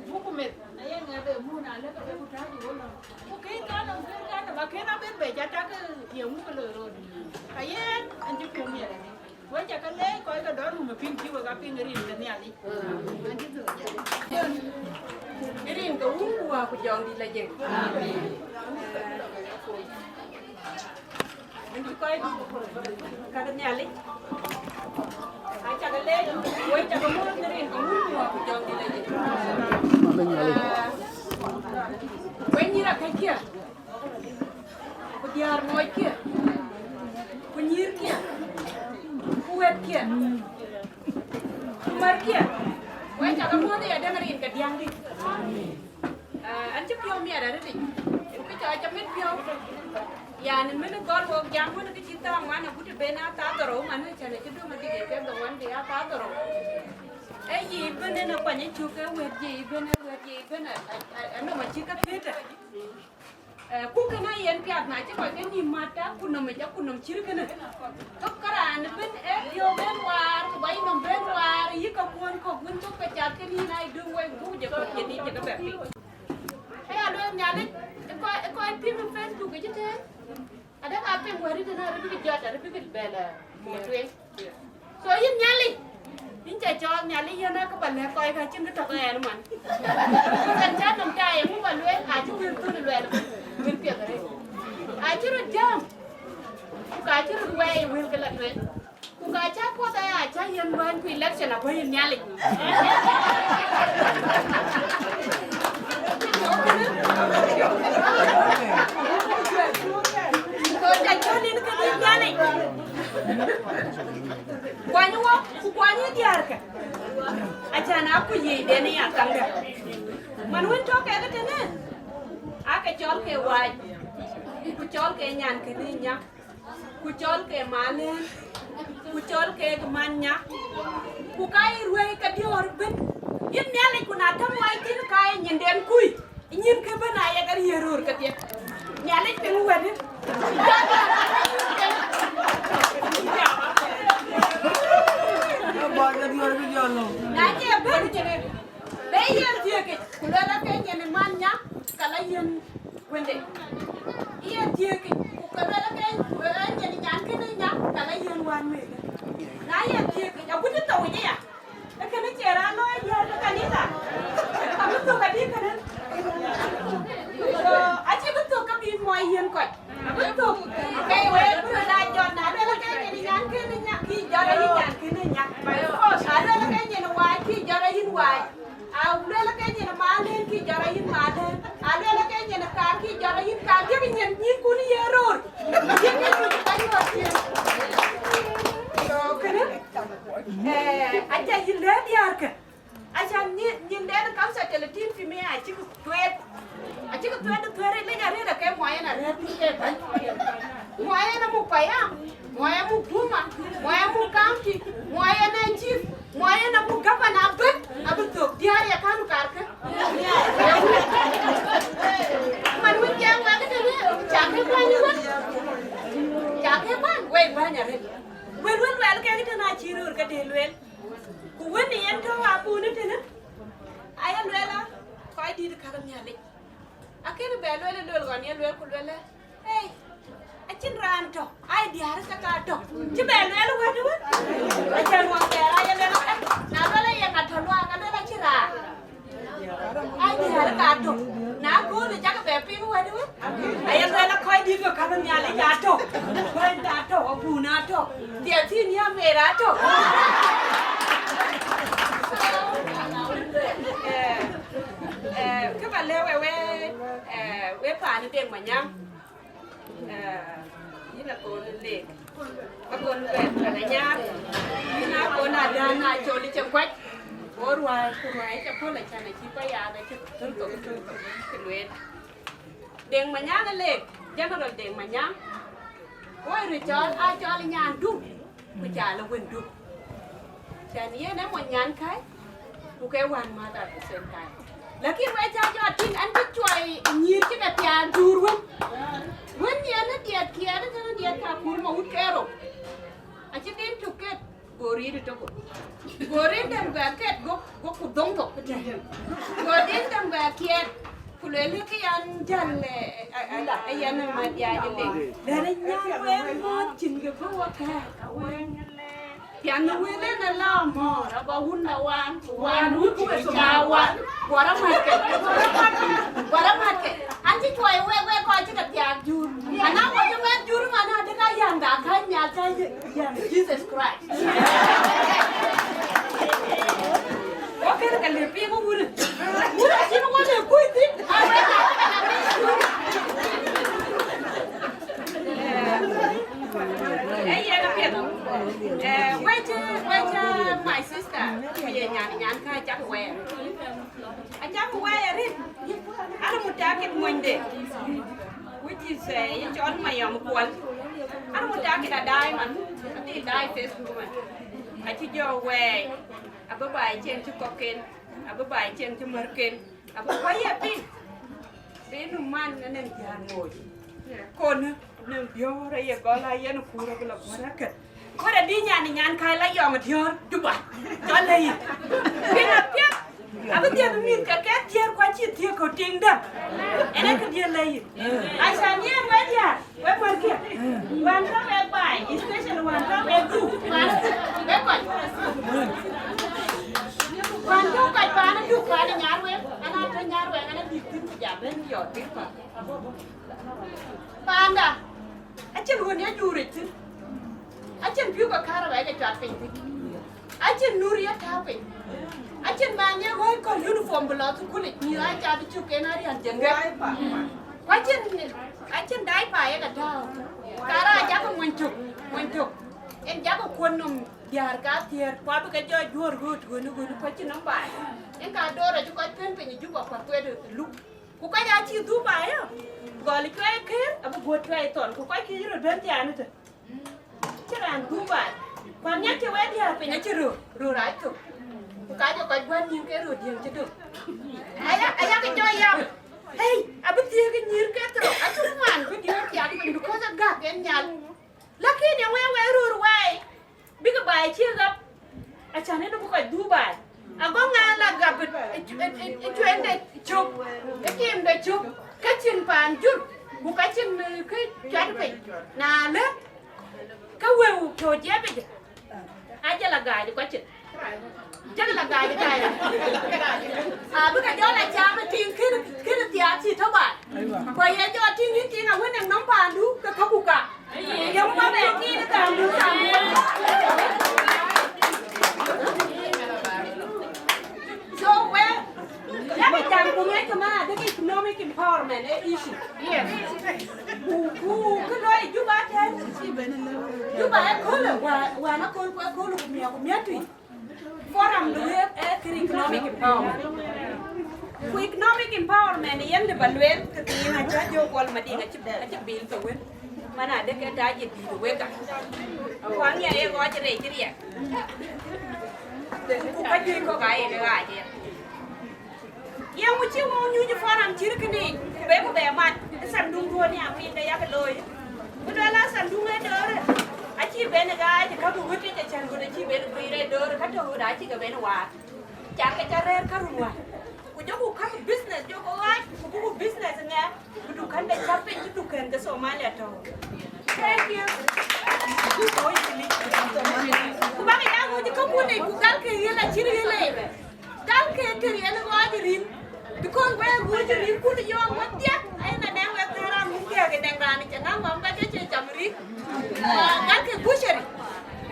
Buk ku meth, na ye ŋɛk ë muk na lëk ke ku tääc ë wok lɔ. Ku kën ka nɔm, kën ka nɔm, akën abën bei ca tak ye ŋuk ke loi rot. Ka yen, an cï piɔ̈u miɛt adï. Wek ca ke leec kɔc ke dɔ̈ɔ̈r rum ë piŋ cï wek apiŋ rin ke Nhialic. An cï thök. Rin ke Wun ku Wät ku Jɔŋdït lɔ jek. Amen. Wën cï kɔc ka ke Nhialic, acä ke leec, wek ca ke mɔ̈ɔ̈th në rin ke Wun ku Wät ku Jɔŋdït lɔ jek. Amen. Ah, wek nyïïr akäckiɛ̈, ku diäär mɔɔckiɛ̈, ku nyïïrkiɛ̈, ku wɛ̈tkiɛ̈, ku märkiɛ̈, wek ca ke mɔ̈ɔ̈th ë ya dɛ̈ŋ rin ke diäŋdït. Ah, an cï piɔ̈u miɛt arëtic, ku cɔɔc amit piɔ̈u. Yani, min gɔl wok jam wën, kë cï thaŋ wan agut ben aa thaa dhorou, man ë cän acï döŋ adï ke ke dhoŋuan bï aa thaa dhorou. Ee yic ben en akuany ë cök, ee wɛ̈t yic ben, ee wɛ̈t yic ben, a, a, a, anɔm acï ke këtë. Eh, ku kënë yen piath na cï kɔc ke nïïm mat, tak ku nɔm ë jɔ ku nɔm cït kënë. Tök ke raan ëbën ee piɔ̈u ben waar, ku bä yï nɔm ben waar, yï kakuɔn kɔ̈k wën cök ke cath ke nïïm aa döŋ wei, ku jɔ kɔc jëdït jɔ ke bɛ piŋ. Aya lueel Nhialic, ë kɔc, ë kɔc piŋ ë Facebook ë cï tëë, adek aa piŋ wɛ̈t ëtënë arëbïk jɔt, arëbïk bɛ̈l, eh, bï tueŋ. So yïn Nhialic, yïn ca cɔɔl Nhialic, yïn aa kë bä lɛ̈k kɔc, ka cïn kë tɔ̈ ke ɛn man. Ku kan cä nɔm ca ye ŋu bä lueel, acï wël thun luɛɛl, wël piɛth arëët. Acï röt jam, ku ka cï röt wɛɛi wël ke la tueŋ. Ku ka cä puɔth aya, cä yïn luɛɛl ku election abɔ̈ yïn Nhialic. Ku ca cɔl yïn ke yïn Nhialic. Kuany wok, ku kuany ë diäärkë. Acän aa ku yiëëcden ë ya kaŋdä. Man wën tɔ̈ kek tënë, aake cɔl ke wac, ku cɔl ke nyan kënë nya, ku cɔl ke malën, ku cɔl ke man nya, ku ka yï ruëi ke diöör ëbën. Yïn Nhialic, ku na tɔ̈ wac thïn, ka ye nyinden kui. Nyin kë bɛ̈n aa yak ariëër röör kedhie. Nhialic piŋ wɛ̈t. Na cie bɛ̈n cïnë, be yen thiëëkic, ku lueel ake nyin ë man nya, ka la yen wënde. Yen thiëëkic, ku ke lueel ake, eh, nyin nyan kënë nya, ka la yen wään mëëkë. Na yen thiëëkic, agut thou wic aya. Ee kënë cie raan looi diäär ke kanitha. Abï thök adï kënë. So, acï bï thök ke bï muɔi yiën kɔc. Abï thök. Ke wek bï röt aa jɔt, na lueel ke nyin nyan kënë nya, kï jɔt ayï nyan kënë nya. Na lueel ke nyin wac, kï jɔt ayï wac. A lueel ke nyin malën, kï jɔt ayï malën. A lueel ke nyin kaar, kï jɔt ayï kaar. Jëkï nyin, nyinkun ye röör. Jëkï nyin ka yɔt yen. So, kënë. Eh, aca yïn lɛ̈k diäärkë. Aca nyin, nyinden kamsa thelathini fi mia acïkï thuet. Acïkï thuet, thuet ë lec arëët ake muɔi en arëët ke bäny. Muɔi en amuk payam, muɔi amuk Man wën jam wek tënë, cak ke bäny wën. Cak ke bäny, wek bäny arëët. Wën wën luɛl kek tënë acï röör ke dee lueel. Ku wën yen tɔ̈u abun tënë, aye lueel a, kɔc dït käk Nhialic. Akënë bɛ lueel ë lueel ɣɔn ye lueel ku lueel ë, ei, acïn raan tɔ̈, ai diäär ke ka tɔ̈. Cï bɛ lueel wɛ̈t wën. Acïn wɔ thɛɛr aye lueel ë, na lueel ë ye ŋa tɔ̈ luaak, alueel acïn raan. Ai diäär ka tɔ̈. Na kööl ë cak bɛ piŋ wɛ̈t wën. Aye lueel ë kɔc dït ke käk Nhialic atɔ̈. Bäny atɔ̈, abun atɔ̈. Thiathin ya mer atɔ̈. Eh, eh, kë ba lëu we, we, eh, we paan Deŋ Manyaŋ. Eh, yïn akon lek. Akon bɛ̈n bɛ̈n anyar. Yïn akon adan acol cï kuac. Go ruai, ku ruai ca pol acan acï pa ya da cï tul tok, tul tok, cï lueel. Deŋ Manyaŋ lek, General Deŋ Manyaŋ. Woi rï cɔl, a cɔl nyan du. Ku cɔl wëndu. Cän yen ë mony nyankäi, ku ke wän mäth at the same time. Lakin wek cä jɔ tïŋ, an cï cuai nyïïr cï ke thiaak juur wën. Wën yen ë diɛt kiɛɛr, ë tënë diɛt ka kur ma wut ke rou. Acï din cuk ket, go riit ë tök. Go riit dɛm bɛ ket, go, go ku dhoŋ thok ëtɛ̈ɛ̈n. Go din dɛm bɛ kiɛɛr, ku luelkë an jäl, eh, eh, eh, eh, yɛn ë mat ya jël. Lɛ̈rë nyan wek mɔ̈ɔ̈th cïn ke bï wɔ kɛ̈ɛ̈k awën. Piɛn wël en ala mɔ̈ɔ̈r, aba wun la wan, wan wun ku wek ca wan. Guɔrä mätke. Guɔrä mätke. An cï cuɔi wek, wek kɔc cï ke thiaak jur. Ana wɔ cï wek jur man adï ka yäŋda käny nhial cä yäŋ Jesus Christ. Wɔ kën ke lëp piŋ wun. Wun acïn wɔ lëp kuc thïn. Ee yen apiɛth. Eh, wec, wec, eh, my sister, ku ye nyan, nyan ka acak wɛɛr. Acak wɛɛr rin. An mutakit monyde. Which is, eh, ye cɔl Mayɔm Kuɔl. An mutakit adaai man. Adï daai Facebook man. Acï jɔ wɛɛr. Abï baai cieŋ cï kɔcken. Abï baai cieŋ cï märken. Abï kɔc ye piŋ. Bï nu man në nɛn diäär ŋoc. Konë nɛn diɔ̈ɔ̈r aye gɔl a yen kuur abï la guɔ̈r akën. Kɔc adï nyan nyan ka la yɔŋ diɔ̈ɔ̈r Juba. Cɔl lei. Bï na piɛth. Abï dhiëth mïth ke ke thiëër ku acï thiëër kɔ̈u tiŋ däŋ. Ɛn ee këdiën lei. Acan yen wek diäär. Wek märkiɛ̈, wään tɔ̈ wek baai, especially wään tɔ̈ wek Duk, paan Duk, wek kɔc. Wään tɔ̈ kɔc paan Duk, paan Nyarweŋ, an aa tɔ̈ Nyarweŋ, an aa bïk thïn ku ja bɛ̈n yɔt bïk paan. Paanda, acïn ɣön ye juuric thïn. Acïn pïu ke kärä wɛ̈ɛ̈r ke cuat piny thïn. Acïn nur ye tääu piny. Acïn man ye ɣɔ̈c kɔ̈u uniform bï lɔ thukul yic, mïth aa cath cuk en aa riän jeŋ gɛ̈t. Ku acïn, acïn diaper ye ke tääu. Ka raan jakï mony tök, mony tök. En jakï kuɔ̈n nɔm diäär kathiëër, ku abï ke jɔ juɔ̈ɔ̈r ɣööt ɣönë ɣönë, ku acïn nɔm baai. En ka door acï kɔc pën piny ë Juba, ku akuet ë luk. Ku kɔc aa cï dhuk baai ë, gɔl cuai këër, abï guöt cuai thɔn, ku kɔc kï röt bɛ̈n thiaan ëtën. Cï raan dhuk baai. Kuan ŋiɛc cï wɛ̈t diäär piny acï röör, röör aa thök. Ku ka jɔ kɔc guän nyïïn ke röör diëŋ cï döŋ. Aya, aya ke jɔ yam. Ei, abï thiëëk ë nyïïr ke thërou, acï ŋuan bï diäär thiaak piny, because agäk en nhial. Lakin ye wek, wek röör wɛɛi, bïk baai cï ɣap, acan en bï kɔc dhuk baai. Ago ŋa la gap ë, ë, ë, ë cuende cök, ë tiimde cök, ka cïn paan jur, ku ka cïn, eh, kë cuat piny. Na lë, ka wëu tɔ̈ jiɛp yic, ajël agaac kɔc cin. Jël la gaac gaac. Abï ke jɔ la cam ë tiŋ kën, kën thiaak cï tɔ̈ baai. Ku ye jɔ tiŋ yïn tiŋ awën ë nɔm paandu, ke käku ka. Yöŋ bä bɛ tiŋ ë thaandu, thaandu. So, we, yak jam ku ŋiɛc ke man adek economic empowerment ë issue. Yes. Ku, ku, kë loi Juba tɛ̈n. Juba ë köölë, wa, wan ë kööl, ku ë kööl ku miäk, ku miäk tui. Forum du wek, eh, kër economic empowerment. Ku economic empowerment yen lë ba lueel, kë thiin acä jɔ Kuɔl Madiŋ acï, acï bil thok wën. Man adek ke tac ye dït wek ka. Ku aŋiɛc ye ɣɔc rɛɛc cï riɛk. Ku ka juëc kɔ̈k aa ye ke ɣaac yen. Yeŋö cï wɔ nyuc forum cït kënë, ku be ku be mat, ë sanduk duɔ̈n ya piny ke yak looi. Ku duel a sanduk ë döörë, acï ben ë gaac, ka bï wët ë cä cän ɣöt acï ben guiir ë döörë, ka tɔ̈ ɣöt acï ke ben waar. Cak ke cä rɛ̈ɛ̈r ka run wär. Ku jɔku ka business jɔku ɣaac, ku buku business ŋɛk, ku dukän de cä piny cï dukän ke Somalia tɔ̈u. Thank you. Ku bak ya ŋuc ka kun ë ku gal ke ɣil acït ɣil ë. Gal ke kë riɛl ɣɔɔc rïn, because wek ɣööc rïn kun yɔɔk wedhie, ayen anɛŋ wek thɛɛr raan muk thiääk ë nɛŋ raan cä ŋaŋ ŋɔm ka cä cie cam rïn. Gal ke bushari,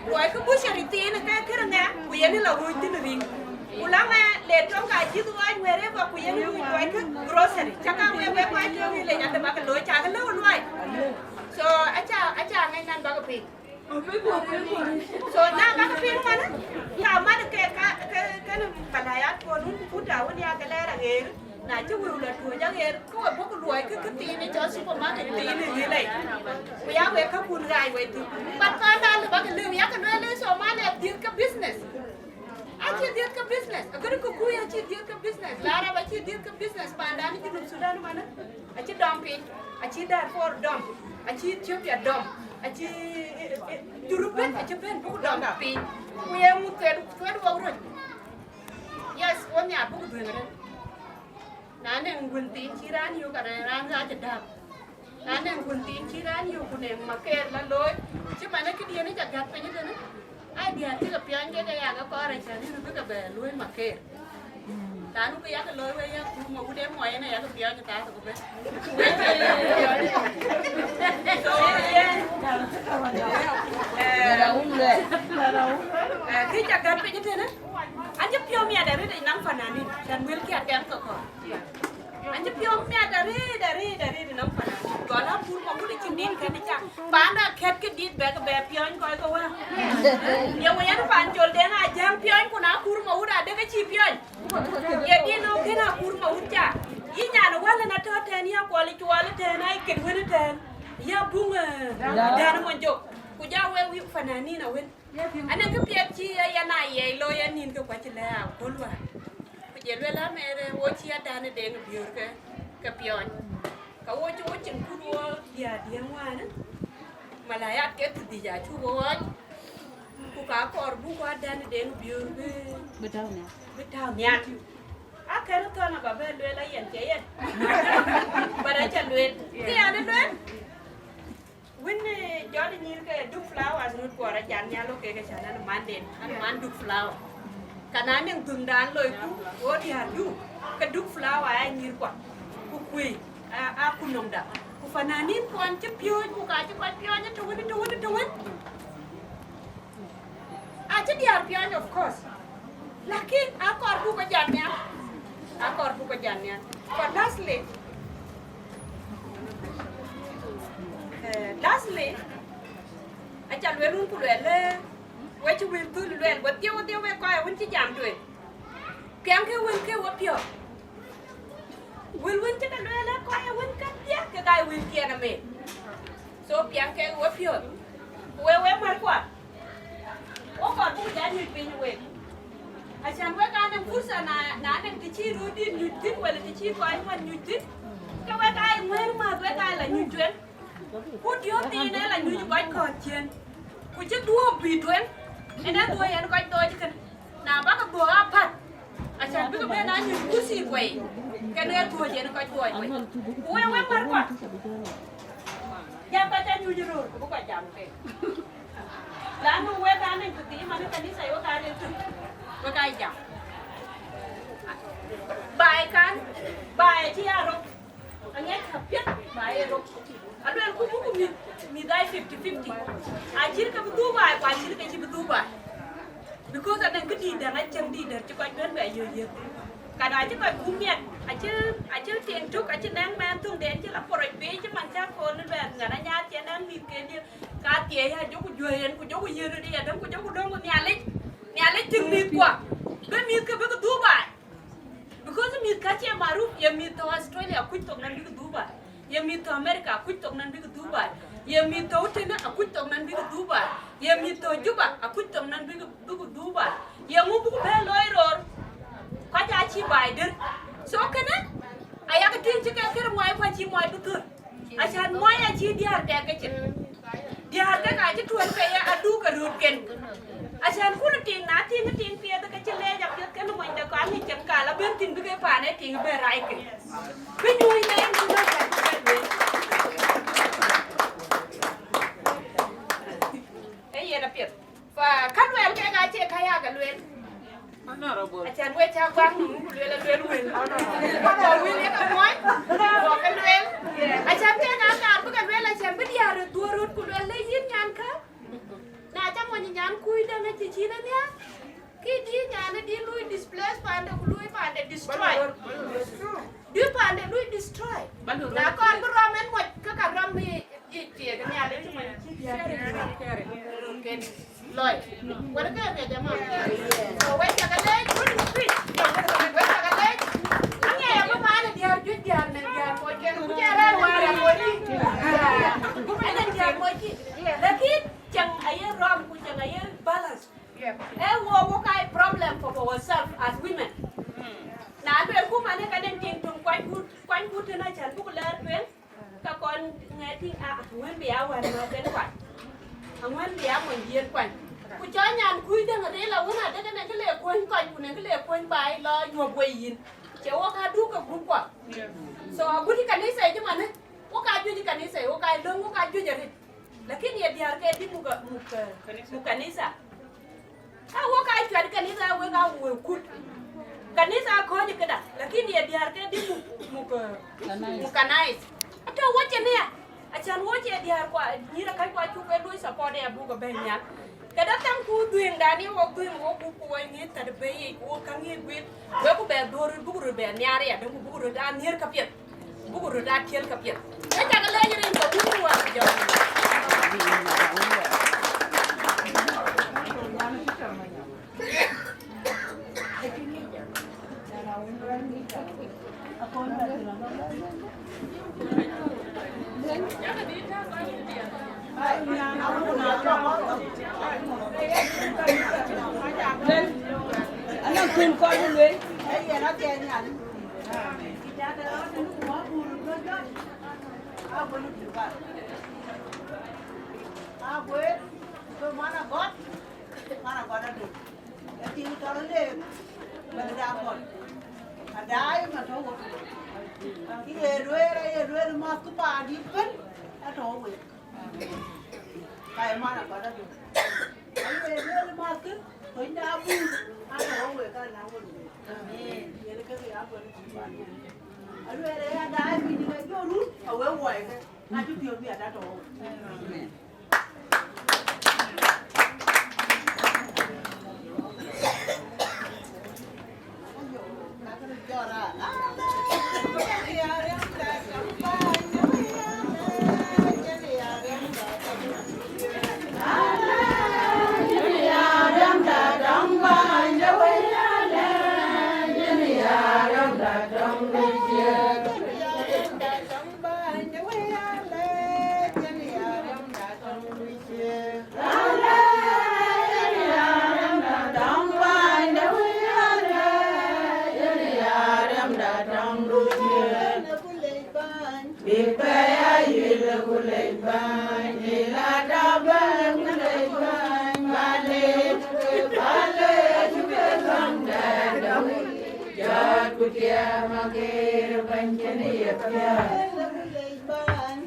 luɔi ke bushari thiin ke kër ŋɛ, ku yen la ɣööc thïn rïn. Ku la ŋɛ le tɔŋ ka jïth ɣɔɔc wherever, ku yen ɣööc luɔi ke grocery. Cä ka wek wek kɔc ke wï le nya de bak looi cak lëu luɔi. So aca aca ŋɛc nan bak piny. So na ka ke piŋ man, ka man ke ka ke ke ni balayat ko nun ku ta wun ya ke lera ger. Na ci wi la tuo ja ger, ko we bok luoi ke ke ti ni cho supermarket ti ni ni le. Ku ya we ka kun gai we ti. But ka da le ba ke le ya ke le so man ya dir ke business. A ci dir ke business. A gari ko ku ya ci dir ke business. La ra ba ci dir ke business. Pa da ni Junub Sudan man. Acï dɔm piny, acï Darfur dɔm, acï Ethiopia dɔm, acï Jurubɛn acï bɛ̈n buk dɔm piny. Ku ye ŋu thuɛt thuɛt wok röt. Yes, wo nhiaar buk dhuëëŋ rëër. Na nɛŋ wën thiin cï raan yök arɛɛr raan ɣaac ë dääp. Na nɛŋ wën thiin cï raan yök ku nɛŋ maker la looi. Cï man ë këdiën ë ca gät piny ëtënë. Ai diäär cï ke piɔny kek aya ke kɔɔr acän yïn bï ke bɛ luöi maker. Tanu ke yak looi we yak kur ma wut e muɔi en yak piɔny thaa thok bɛ. So yen, eh, eh, kë ca gät piny tënë, an cï piɔ̈u miɛt arëët ë naŋ fananin, can wël kiat kɛm ke kɔɔr. An cï piɔ̈u miɛt arëët, arëët, arëët ë naŋ fananin. Gɔl a kur ma wut ë cïn dit kën ca. Panda kɛt ke dit bɛk bɛ piɔny kɔc ke wä. Ye we yen pan col den a jäŋ piɔny ku na kur ma wut adek ke cï piɔny. Ye din nɔŋ kën a kur ma wut ca. Yï nyan wal na tɔ tɛn ya kuɔl cuɔl tɛn ai ket wën tɛn. Ya buŋ, eh, dan mo jok. Ku ja we wi fananin a wen. Anen ke piɛth cï ya na ye lo ya nin ke kuac lɛ a kol wa. Ku je luel a mere wo cï adan deŋ biör ke, ke piɔny. Ka wo cï wo cin kut wo dia dia ŋuan. Malayat ke tu dija chu wo ɔc. Ku ka kɔɔr bu ku adan deŋ biör ke. Bi tau nial. Bi tau nial. A kɛn thɔn a ba bɛ luel a yɛn ke yɛn. Bara ca luel. Ke yan luel. Wën, eh, jɔt nyïïr ke Duk Flowers röt kuɔɔr acan nhial, okay, ke can an manden, an man Duk Flower. Ka na nɛŋ dhöŋdan loi ku, wo diäär Duk, ke Duk Flower aa nyïïr kuan, ku kuëi, a, a ku nɔŋda. Ku fananin kuan cï piööc, ku ka cï kɔc piɔ̈ɔ̈c ëtö wën, ëtö wën, ëtö wën. Acï diäär piɔ̈ɔ̈ny, of course. Lakin akɔɔr buk ke jat nhial. Akɔɔr buk ke jat nhial. But lastly, eh, lastly, aca lueel wun ku lueel, eh, we cï wël thul lueel, we dhiëu, dhiëu we kɔc wën cï jam tueŋ. Piɛŋkë wël ke we piɔ̈ɔ̈th. Wël wën cï ke lueel ë kɔc ë wën kedhie, ke ka ye wël kiɛn ëmën. So piɛŋkë we piɔ̈ɔ̈th. Ku we, we märkua. Wo kɔɔr buk ja nyuc piny wek. Acan wek aa nɛŋ fursa na, na nɛŋ të cï röördït nyuc thïn, wala të cï kɔc ŋuan nyuc thïn, ke wek aa ye ŋuɛ̈ɛ̈r mäth, wek aa la nyuc tueŋ. Ku diöör thiin ë la nyuc kɔc kɔ̈ɔ̈th ciëën. Ku cï dhuɔ̈k bï tueŋ, en ë dhuɔ̈k yen kɔc dhooc kënë. Na bäkï dhuɔ̈k apäl, acan bïkï ben aa nyuc kuthi kuei, kënë ë dhuɔ̈k yen kɔc dhuɔ̈k kuei. Ku wek, wek märkua, jam kɔc ca nyuc röör, ku bï kɔc jam ke. Lanu wek aa nɛŋ të thii man ë kanitha, wek aa ril tök, wek aa jam. Baai kan, baai acï ya röt. Aŋiɛc ka piɛth ba ye rok. Aluel ku buku mïth, mïth ai fifty fifty. Acït ke bï dhuk baai, ku acït ke cï bï dhuk baai. Because anɛŋ kë dït dɛ̈ŋ, acïn dït dɛ̈t cï kɔc bɛ̈n bɛ yök yök. Ka na cï kɔc kum miɛt, acï, acï tiŋ tök, acï nɛŋ mɛn thöŋden cï la poroc piny cï man cä koon ëbɛ̈n ŋän anyaar cï nɛŋ mïth kendië. Ka thiëëc ya jɔku juëc yen, ku jɔku yiëër röt yadäŋ, ku jɔku döŋ ku Nhialic. Nhialic tïŋ mïthkua. Bï mïthkë bïk dhuk baai. Because mïth ka cie maruf, ye mïth tɔ̈ Australia akuc thok nɔn bïk dhuk baai. Ye mïth tɔ̈ America akuc thok nɔn bïk dhuk baai. Ye mïth tɔ̈ tënë akuc thok nɔn bïk dhuk baai. Ye mïth tɔ̈ Juba akuc thok nɔn bïk, bïk dhuk baai. Ye ŋu buk bɛ looi roor? Kɔc acï baai dër. So kën Mɔc bï thöl. Acan mɔc acï diäär tɛk ke cin. Diäär ke ka cï tuɔ̈l ke ye aduk ke röt ken. Acan kun tiŋ na tiŋ tiŋ piɛth ke cï leec apiɛth ken monyde kɔn aŋic cem kal abën thïn bï ke paan ë tiŋ bɛ rac ke. Bï nyuc leec nɔm bɛ bɛ bɛ. Ee yen apiɛth. Fa ka luel kek acie ka ya ke luel. Honorable. Acan we ca guaŋ nɔm ku luel aluel wel. Honorable. Ka wɔ wel ye ka muɔny, wɔ ke luel. Acan kek a kaar bï ke luel, acan bï diäär ë dhuɔ̈r röt ku luel le yïn nyan kä. Na ca mony nyan kuc däŋ acï cïn ë nhiaar. Ki dï nyan ë dï lui displace pande ku lui pande destroy. Dï pande lui destroy. Na kɔn bï rɔm en moc ke ka rɔm mi yic thiek nhial ë cï mony cï diäär. Ken lɔc. Wɛ̈t ke ya jama. So wek cak leec, wek cak leec. Aŋiɛc abï man ë diäär juëc diäär nɛn diäär kɔc ken ku jɛ rɛ̈ɛ̈r wäär ë moc. Anɛn diäär moc. Lakin cäŋ aye rɔm ku cäŋ aye balance. Ee wo wo ka problem for ourselves as women. Na luel ku man ë ka den tiŋ töŋ kuany kut kuany kut tën acan buk lɛɛr tueŋ. Ka kɔn ŋɛ̈ɛ̈t tïŋ a aŋuɛ̈n bï ya wän ma ben kuany. Aŋuɛ̈n bï ya mony diëër kuany. Ku cɔl nyan kuc däŋ ril awën adek ënë kë le kuɔny kɔc ku në kë le kuɔny baai lɔ nyuɔp wei yïn. Cie wok aduk ke gup kuɔ. So agut kanitha ë cï manë, wok ajuëc kanitha, wok alöŋ wok ajuëc arëët. Lakin ye diäär ke dï muk muk muk kanitha. Ka wok aa cuat kanitha wek aa wek kut. Kanitha akɔ̈ɔ̈c këda, lakin ye diäär ke dï muk muk muk kanais. Atɔ̈ wok cïn ya. Acan wok cie diäär kua nyïïr akäc kua cuk ke luɔi support ya buk abɛ̈n nhial. Këda thaŋ ku dhuëëŋdan ye wok dhuëëŋ wok gup ku wok ŋiëth thät bei yic ku wok ka ŋiëth guiir. Wek ku bɛ dhuɔ̈r röt buk röt bɛ nhiaar ya döŋ ku buk röt aa nhiër käpiɛth. Buku röt aa tiɛl käpiɛth. Ke cak leec rin ke wun wär jɔk. Anɔŋ kun kɔc luel. Aguer, aguer, so man of God, man of God aduk. Ë tiŋ tɔ̈ leek, bɛ̈n da kɔn. Adaai man tɔ̈ wok. Kï ye lueel, aye lueel math ku paandït bën, atɔ̈ wek. Ka ye man of God aduk. Aye lueel math kë, thöny da bun, atɔ̈ wek, ka na wek. Amen. Yen ke ya gɔl ku paandït. Alueel ya daai piny ka jɔ rut, awe wai ke. Na cï piɔ̈u bï ada tɔ̈u. Amen. Big Bay, I will go late by, Nila Tabang, late by, Bale, Bale, Jot ku tiɛɛm ageer bäny cïn ye piäät.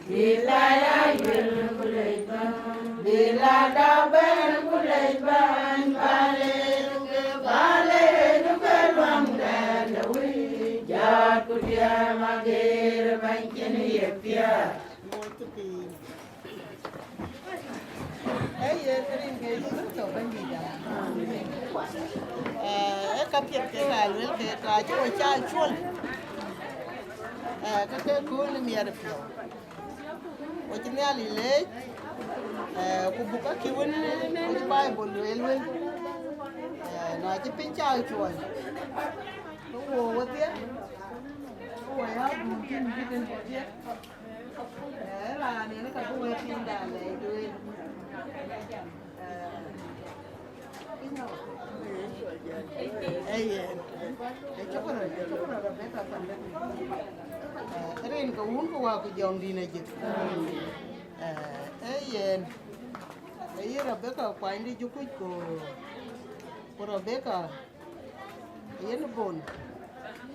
Bila ya yuel ku lec bäny, bila da bɛ̈n ku lec bäny, ba lec ke, ba lec ke luaŋdɛn de wïc. Jɔt ku tiɛɛm ageer bäny cïn ye piäät. Ee yen rin ke Yecu Kërtho Bɛ̈nydïïtda. Ee, ee ka piɛth ke ka luel ke ka cï wo cä cuɔl. Ee, ke ke kööl ë miɛt piɔ̈u. Wo cï Nhialic leec, ee, ku buk ka kï wën, wo cï Baibul lueel wën. Ee, na cï piny cä cuɔl, ke wo wodhie, ke wo ya gum cïn bï tën wodhie. Ee, raan yen ka bï wek piŋ dan lɛc duëër. Ee, ee, yen. Ee, cï ku röt, cï ku röt Rebecca Pandeni. Ee, Rin ke Wun ku Wät ku Jɔŋdït Lajik. Ee, ee yen, ee ye Rebeka kuany de Jukuc ku, ku Rebeka yen bon.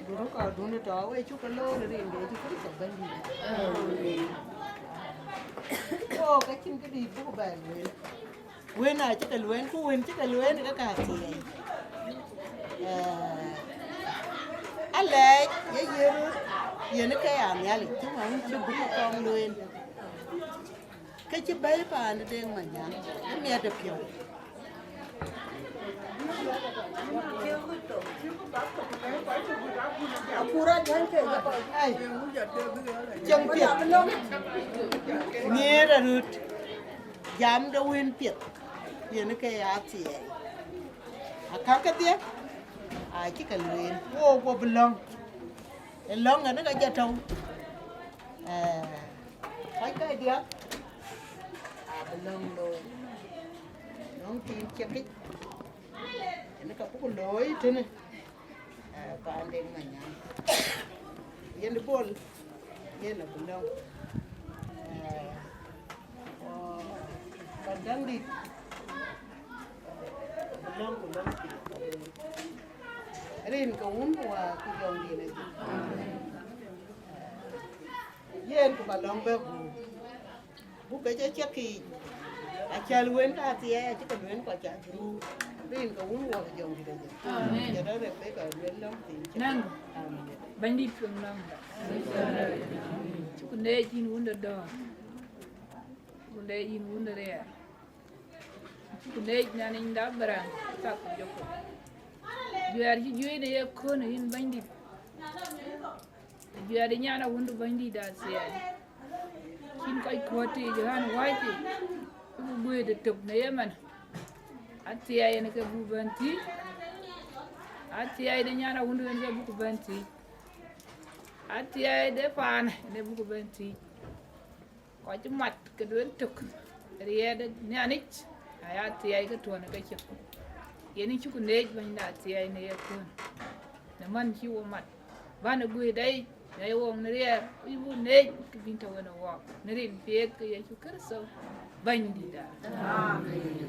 Duru ka dun tɔ we cuk ke loor rin de Yecu Kërtho Bɛ̈nydït. Wo ka cïn këdït buk bɛ lueel. Wën acï ke lueel, ku wën cï ke lueel ke ka thiëëc. Ee, alɛɛc ye yen, yen ke ya Nhialic, cï ŋa wun cï buk kɔŋ lueel. Ke cï bɛ̈i paan de Deŋ Manyaŋ, ë miɛt ë piɔ̈u. Ai, cieŋ piɛth. Ŋiɛɛr arut. Jam de wën piɛth. Yen ke ya thiëëc. Akäk kedhie, acï ke lueel. Wo guɔ bï lɔ̈ŋ. Ë lɔ̈ŋ ënë ka jɔ tɔ̈u. Ee, kɔc kɔc diäk, abï lɔ̈ŋ looi. Lɔ̈ŋ thiin ciekic. Ënë ka buk looi tënë, ee, paan Deŋ Manyaŋ. Yen Bol, yen abï lɔ̈ŋ. Ee, Badaŋdït, abï lɔ̈ŋ, ku lɔ̈ŋ thiin. Rin ke Wun ku Wät ku Jɔŋdït Lajik. Yen ku ba lɔ̈ŋ bɛ̈ gup. Buk ke cä cä kiic. Acäl wën ka thiɛɛi, acï ke lueel ku acä ruu. Rin ke Wun Wät ku Jɔŋdït Lajik. Amen. Jɔt Rebeka lueel lɔ̈ŋ thiin cä. Naŋ. Amen. Bɛ̈nydït piŋ lɔ̈ŋda. Cuk neec yïn wun de dɔ̈ɔ̈r. Cuk neec yïn wun de riɛɛr. Cuk neec Nhialic de Abaram, Ithak ku Jakop. Juɛɛr cï juëc në ye köölë yïn Bɛ̈nydït. Juɛɛr de nyan awundu Bɛ̈nydït athiɛɛi. Cïn kɔc kuɔ̈t tëëc ɣän wäc yic, bïk guëëth ë tök në ye man. Athiɛɛi yen ke buk bɛ̈n thiëëc. Athiɛɛi de nyan awundu yen ke buk bɛ̈n thiëëc. Athiɛɛi de paan yen ke buk bɛ̈n thiëëc. Kɔc cï mat ke duël tök, riɛɛt de Nhialic, aya thiɛɛi ke tuɔ̈n ke cök. Yen cuk neec Bɛ̈nyda athiɛɛi në ye köölë. Në man cï wo mat, bän ë guëëth dai, në ye woŋ në riɛɛr, wïc buk neec kë bïn tɔ̈ wën ë wɔɔk. Në rin piɛth ke Yecu Kërtho, Bɛ̈nydïtda. Amen.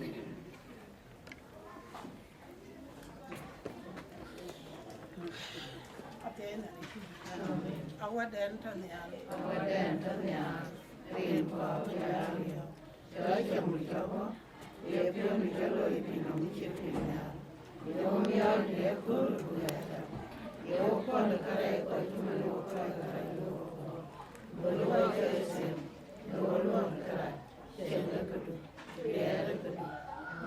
Amen. Awäden tɔ̈ nhial. Awäden tɔ̈ nhial. Rin kɔ̈k cï lar riɔ̈ɔ̈k. Cɔl cam cɔk bɔ̈. Ye piɔ̈n cä looi piny nɔm cït piny nhial. Ye wo miɔɔc në ye kööl ku ɣɛɛrda. Ye wo pɔ̈l ë kärɛc kɔc cï man wo kɔc kärɛc wo kɔc. Bï luɔi cɔl ë thiëm. Ye wo luɔ̈k ë kërac. Cieŋ ë këdu. Riɛɛr ë këdu.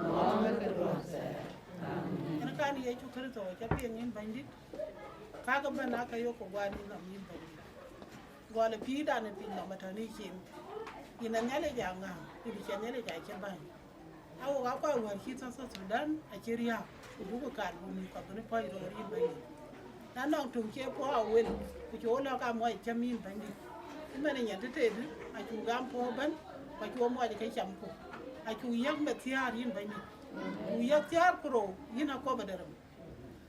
Ŋɔɔŋ ë këdu athɛɛr. Amen. Yen kan Yecu Kërtho acä piŋ yïn Bɛ̈nydït. Kakë bɛ̈n aa ke yok ke guan yïn nɔm yïn Bɛ̈nydït. Gɔl ë pïïrdan ë piny nɔm ëtɔ̈ në yïn. Yïn ë Nhialic aŋääŋ, ku dï cï Nhialic acï bäny. Awok aa kɔc wäär cï South Sudan acï riääk, ku duku kaar buk mïth kɔ̈k bï pɔ̈c röör yïn Bɛ̈nydït. Na nɔŋ töŋ cie puɔ̈u awel, ku cï wo lɔ̈k aa muɔc cäm yïn Bɛ̈nydït. Ëmën ë nyan tëtëëdï, acuk gam puɔ̈u ëbɛ̈n, ku acuk muɔc ke camku. Acuk yäk meth thiäär yïn Bɛ̈nydït. Ku yäk thiäär ku rou yïn Akuɔp ë Dërëm.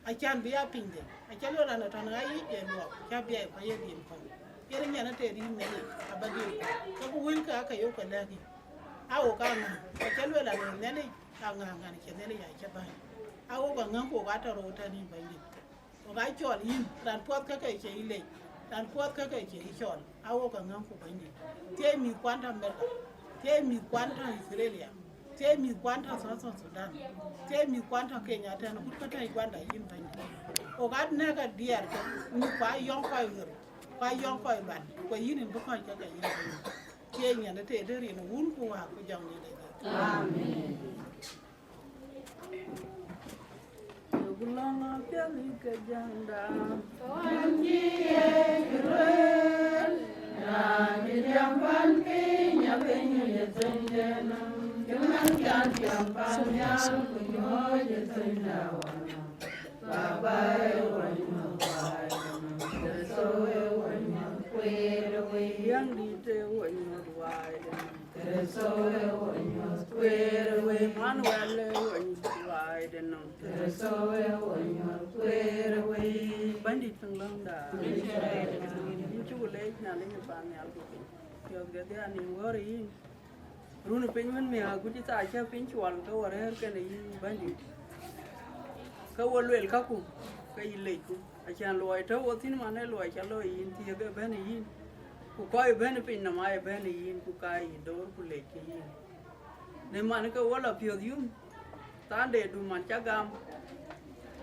Acan bï ya pinyde, aca luel an, ëtɔ̈n ɣa yic ee luɔk, cä biɛɛi ku aye dhil kɔ̈u. Yen nyan ë tëë rïïr Nhialic aba dhil kɔ̈u, ke ku wëlkë aa ke yok ke lɛ̈k yï. Aa wok aa ŋäŋ, aca luel an, Nhialic aa ŋäŋ, an, cï Nhialic aa cï bäny. Aa wok aŋäŋ ku wok aa tɔ rou tɛ̈n yïn Bɛ̈nydït. Wok aa cɔl yïn, raan puɔth käkë cie yï lec, raan puɔth käkë cie yï cɔl. Aa wok aŋäŋ ku Bɛ̈nydït. Thiëëc mïthkuan tɔ Amerika, thiëëc mïthkuan tɔ Australia, thiëëc mïthkuan tɔ South Sudan, thiëëc mïthkuan tɔ Kenya tɛ̈n, agut kä tɔ Uganda yïn Bɛ̈nydït. Wok aa nɛ̈k adiɛɛr ke mïthkua yɔŋ kɔc ɣer, kua yɔŋ kɔc luat, ku yïn yïn bï kɔc käkë yïn Bɛ̈nydït. Thiëëc nyan ë tëëdï rin Wun ku Wät ku Jɔŋdït Lajik. Amen. Yök lɔ̈ŋ apiɛth ke jäŋda. Wën cï Yecu lueel, raan cï tiam pan piny, apiny ye thönyden. Cï man can tiam pan nhial, ku nyuɔɔc ye thönyda wën. Baba ë wën nyuɔɔth wai, Kërtho ë wën nyuɔɔth kueer wei. Yäŋdït ë wën nyuɔɔth wai. Kërtho ë wɔ nyuɔɔth kueer wei. Manuel ë wɔ nyuɔɔth wai de nɔm. Kërtho ë wɔ nyuɔɔth kueer wei. Bɛ̈nydït piŋ lɔ̈ŋda. Yïn cuk lec Nhialic ë paannhial ku piny. Piɔ̈ɔ̈th ke dhian nïm ɣɔ̈r yïn. Run piny wën miäk agut cï thaa cä piny cuɔl ke wɔ rɛ̈ɛ̈r kenë yïn Bɛ̈nydït. Ke wɔ luel käku, ke yï lecku. Acän luɔi tɔ̈ wɔ thïn man ee luɔi cä looi yïn thiëëk ëbɛ̈n ë yïn. Ku kɔc ëbɛ̈n ë piny nɔm aa ëbɛ̈n ë yïn, ku ka yï door ku lec ke yïn. Në man ke wɔ lɔ piɔ̈ɔ̈th yum, thaande du man cä gam,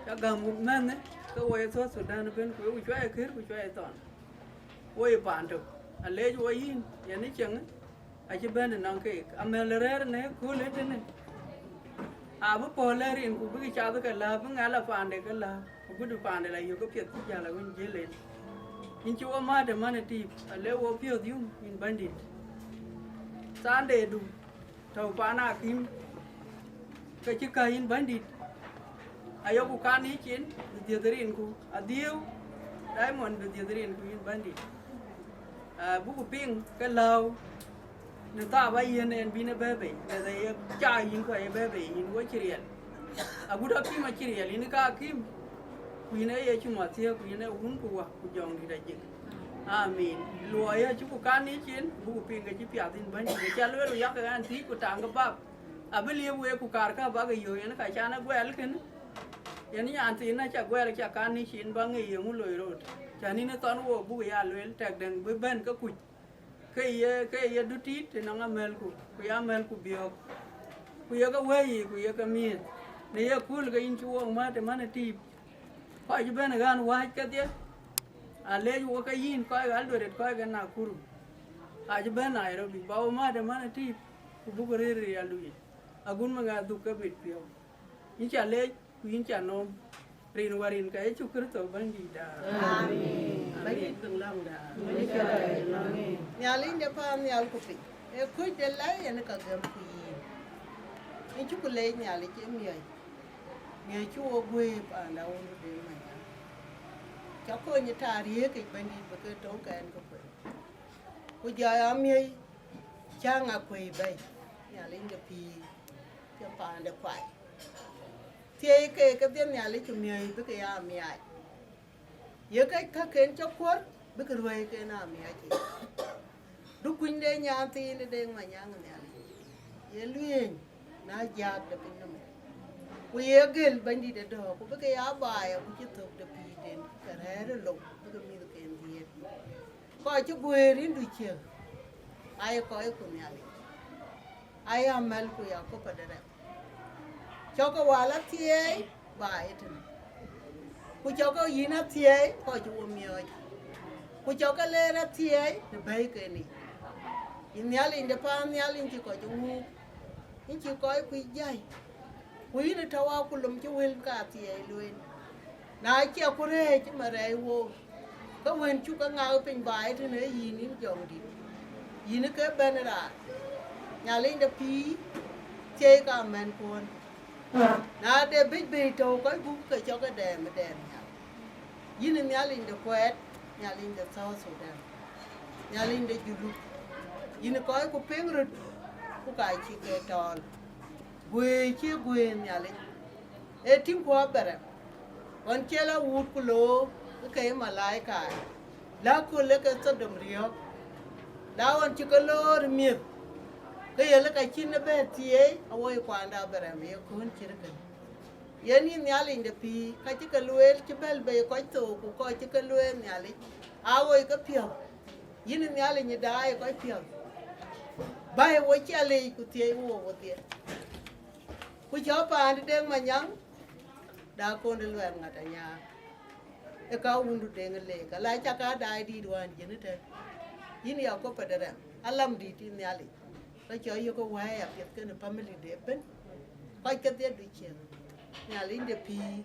cä gam mɛ̈nhë, ke wɔ ye South Sudan ëbɛ̈n, ku yeku cuai kër, ku cuai thɔn. Wɔ ye paan tök, alec wɔ yïn, yɛn ë cieŋë, acï bɛ̈n ënɔŋ keek. Amɛ̈l rɛ̈ɛ̈r në kööl ë tënë, abï pɔ̈l ë rin, ku bïk cath ke lääp, bï ŋɛl a paande ke lääp, ku bï du paande la yök ke piɛth cï jäl awën jiël en. Yïn cï wɔ määt ë man ë tiip, ale wɔ piɔ̈ɔ̈th yum, yïn Bɛ̈nydït. Thaande du, tɔ̈u paan akïm, ke cï kä yïn Bɛ̈nydït, ayoku kan yic cin bï dhiëth rinku, adhiëëu Diamond bï dhiëth rinku yïn Bɛ̈nydït. Ah, buku piŋ ke lääu në thaap ayiën en bïn ë bɛ̈ɛ̈i bei, meth aye caa yïn ku aye bɛ̈ɛ̈i bei yïn, wo cï riɛl. Agut akïm acï riɛl, yïn ka akïm, ku yïn ee Yecu Mathiak, ku yïn ee Wun ku Wä ku Jɔŋdït ajik. Amin. Luɔi acï ku kan yic cin, buku piŋ ke cï piath yïn Bɛ̈nydït. Acä lueel ë yak ɣɛn thiëc ku taŋ ke bap, abï liep week ku kaar ka bak e yök, yen ka can e guɛl kënë. Yen nyan thiin acä guɛl, cä kan yic cin ba ŋic yeŋu loi rot. Cän yïn ë thɔn wook buk ya lueel, tɛk dɛ̈ŋ bï bɛ̈n ke kuc. Ke ye, ke ye du tiit tënɔŋ amɛ̈lku, ku ya amɛ̈lku biɔ̈ɔ̈k. Ku ye ke wëi yiic, ku ye ke miëth. Në ye kööl ke yïn cï wook määt ë man ë tiip. Kɔc cï bɛ̈n ë ɣän wääc kedhie, alec wok ke yïn, kɔc ɣäl duëret, kɔc ke Nakuru, acï bɛ̈n Nairobi, ba wo määt ë man ë tiip, ku buk rëër riɛldu yic, agut mï ŋa dhuk ke mit piɔ̈u. Yïn cä lec, ku yïn cä nɔm, rin wär rin ka Yecu Kërtho Bɛ̈nydïïtda. Amin. Bɛ̈nydït piŋ lɔ̈ŋda. Amin. Nhialic de paannhial ku piny, ee kuc de lɛ̈i yen ka gɛm ku yïn. Yïn cï ku leec Nhialic ë miɔ̈c, miɔ̈c cï wo guëër paanda wun de manya. Cä kony ë taariëëkic Bɛ̈nydït bï ke töŋ kɛn ke kuël. Ku jɔ ya miɔ̈c cä ŋa kuëi bɛ̈i, Nhialic de pïïr, cï paande kuai. Thiëi ke kedhie Nhialic ku miɔ̈c bï ke ya miaac. Ye ke käkken cä kuɔ̈r bï ke ruäi ken amiaac yic. Du kuny de nyan thiin de Deŋ Manyaŋ Nhialic, ye lueeny na jääk de piny nɔm. Ku ye gël Bɛ̈nydït ë dɔ̈ɔ̈k, ku bï ke ya baai, ku cï thök de pïïrden, ke rɛ̈ɛ̈r ë lou, bï ke mïthken dhiëëth. Kɔc cï guëër yïn du ciëk, aye kɔc ku Nhialic, aye amɛ̈l ku ya köpë de rɛm. Cɔkë wal athiɛɛi baai ëtënë, ku cɔkë yïn athiɛɛi kɔc cï wo miɔɔc, ku cɔkë leer athiɛɛi në bɛ̈ikenic. Yïn Nhialic de paannhial, yïn cï kɔc ŋuuk, yïn cï kɔc kuc jäi, ku yïn ë tɔ̈u akulom cï wël ke athiɛɛi lueel. Na cie ku rɛ̈ɛ̈c cï man rɛɛc wook, ke wën cuk ke ŋak piny baai tënë yïn, yïn Jɔŋdït, yïn ke bɛ̈n raan. Nhialic de pïïr, thiëi ka mɛnkuɔn. Na de bic bei tɔ̈u kɔc gup ke cɔk ë dɛɛm ë dɛɛm nhial. Yïn Nhialic de kuɛɛt, Nhialic de South Sudan, Nhialic de Julup, yïn kɔc ku piŋ röt, ku ka cï ke tɔɔl. Guëër cï guëër Nhialic, ee tïŋku Abaram, ɣɔn cï la wuut ku loor ke ke malaika, la köl ë ke Thodom riɔ̈ɔ̈k, la ɣɔn cï ke loor miëth, ke ye lë ka cïn ë bɛ thieei awoi kuanda Abaram ye köön cït kënë. Yen yïn Nhialic de pïïr, ka cï ke lueel cï bɛ̈l bei kɔc thook, ku kɔc cï ke lueel Nhialic, aa woi ke piɔ̈u. Yïn Nhialic ë daai kɔc piɔ̈u, bäi wo ciɛlic ku thiëi wo wodhie. Ku cɔk paan de Deŋ Manyaŋ, da kɔn de Luɛl Ŋat Anyaar, ë ka wundu Deŋ ë leek, ala cak aa daai dïït wään jënë tɛ̈n. Yïn ya köpë de rɛm, alam dïït yïn Nhialic, ke cɔk yök ë wɛ̈ɛ̈i apiɛth kenë family de ëbën, kɔc kedhie du ciëŋ, Nhialic de pïïr,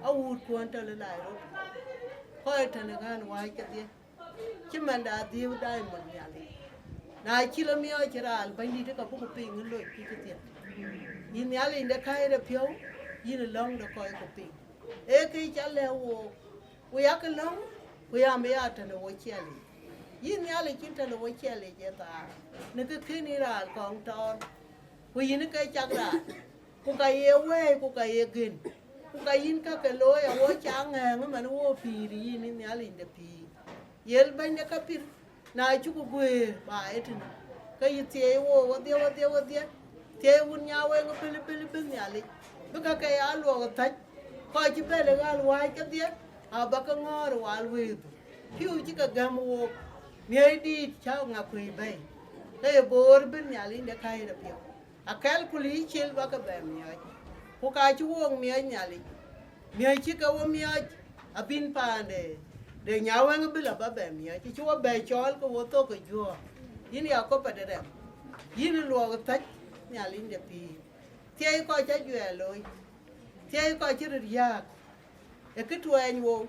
awuut kuɔn tɔ̈ lë lai rot, kɔc tënë ɣän wääc kedhie. Cï mɛnda adhiëëu Diamond Nhialic. Na cï lɔ miɔɔc cï raal Bɛ̈nydït, ka buk piŋ ë loc cï cï thiëth. Yïn Nhialic de kääc de piɔ̈u, yïn ë lɔ̈ŋ de kɔc ku piŋ. Ee kë cä lɛ̈k wook, ku yak lɔ̈ŋ, ku yam ya tënë wo ciɛlic. Yïn Nhialic cïn tënë wo ciɛlic ë thaar, në kë kën yïn raal kɔŋ tɔɔr. Ku yïn ke cak raal, ku ka ye wɛ̈ɛ̈i, ku ka ye gën, ku ka yïn ka ke looi, awo ca ŋɛ̈ɛ̈ŋ ëmɛn wo pïïr yïn ë Nhialic de pïïr. Yel bɛ̈ny de ka pïr, na cuk guëër ba ë tënë, ke yï thiëi wook wedhie, wedhie, wedhie, thiëi wun nya weŋ ëbël, ëbël, ëbël Nhialic, bï ka ke ya luɔk thäc, kɔc cï bɛ̈l ë ɣäl wääc kedhie, aba ke ŋɔ̈ɔ̈r ë wal wëëthu, pïu cï ke gäm wook, miɔ̈c dïït cä ŋa kuëi bɛ̈i, ke ye boor bï Nhialic de käi rɔt piɔ̈u. Akɛl ku liic cil ba ke bɛ miɔ̈c, ku ka cï wook miɔ̈c Nhialic, miɔ̈c cï ke wo miɔ̈c, abïn paande de nya weŋ ëbël aba bɛ miɔ̈c, cï wo bɛ cɔɔl ke wo thok ke juɔ̈ɔ̈r. Yïn Yakoba de rɛm, yïn luɔk thäc Nhialic de pïïr, thiëi kɔc cä juɛɛr looi, thiëi kɔc cï röt yääk, ë kë tuɛɛny wou,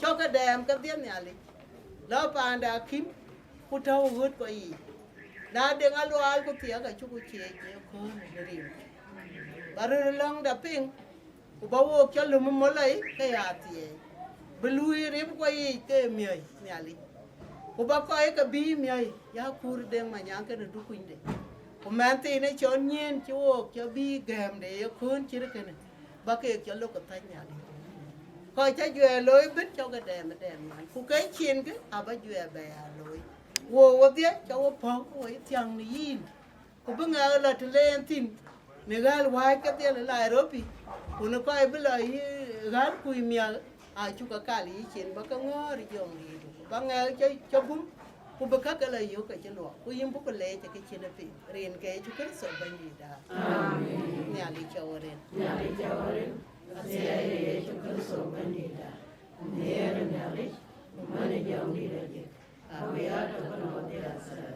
cɔk ke dɛɛm kedhie Nhialic, lɔ paande akïm, ku tɔ̈u ɣöt kɔc yiic. Na deŋ aluaal ku thiɛk acuk cieec ë kööl në rim. Ba röt lɔ̈ŋda piŋ, ku ba wook cä löm ë mölai ke ya thiɛɛi, bï luui rim kɔc yiic ke miɔ̈c Nhialic. Ku ba kɔc ke bïï miɔ̈c ya kuur deŋ manyaŋ kenë dukunyde. Ku mɛn thiin ë cɔn nyiën cï wook cä bïï gɛ̈ɛ̈mde ye kööl cït kënë, ba keek cä lok ke thäc Nhialic. Kɔc cä juɛɛr looi bït cɔk ke dɛɛm ë dɛɛm nyan, ku ke cin kë aba juɛɛr bɛ ya looi. Wo wodhie cä wo pɔ̈k ke wo thiäŋ në yïn, ku bï ŋɛk lɔ të leen thïn në ɣäl wääc kedhie ë Nairobi, ku në kɔc bï lɔ yï ɣäl kuc miäk, acuk ke kal yï cin ba ke ŋɔ̈ɔ̈r ë jɔŋdït, ba ŋɛk cä cä bum, ku bï käk ke lɔ yök ke cï luɔk, ku yïn buk leec ke cin ë piny, rin ke Yecu Kërtho Bɛ̈nydïtda. Amen. Nhialic cä wo rin. Nhialic cä wo rin, athiɛɛi ë Yecu Kërtho Bɛ̈nydïtda, nhiëër ë Nhialic, ku män ë jɔŋdït ajik, awiɛɛr tök ënɔɔnë dhiathɛɛr.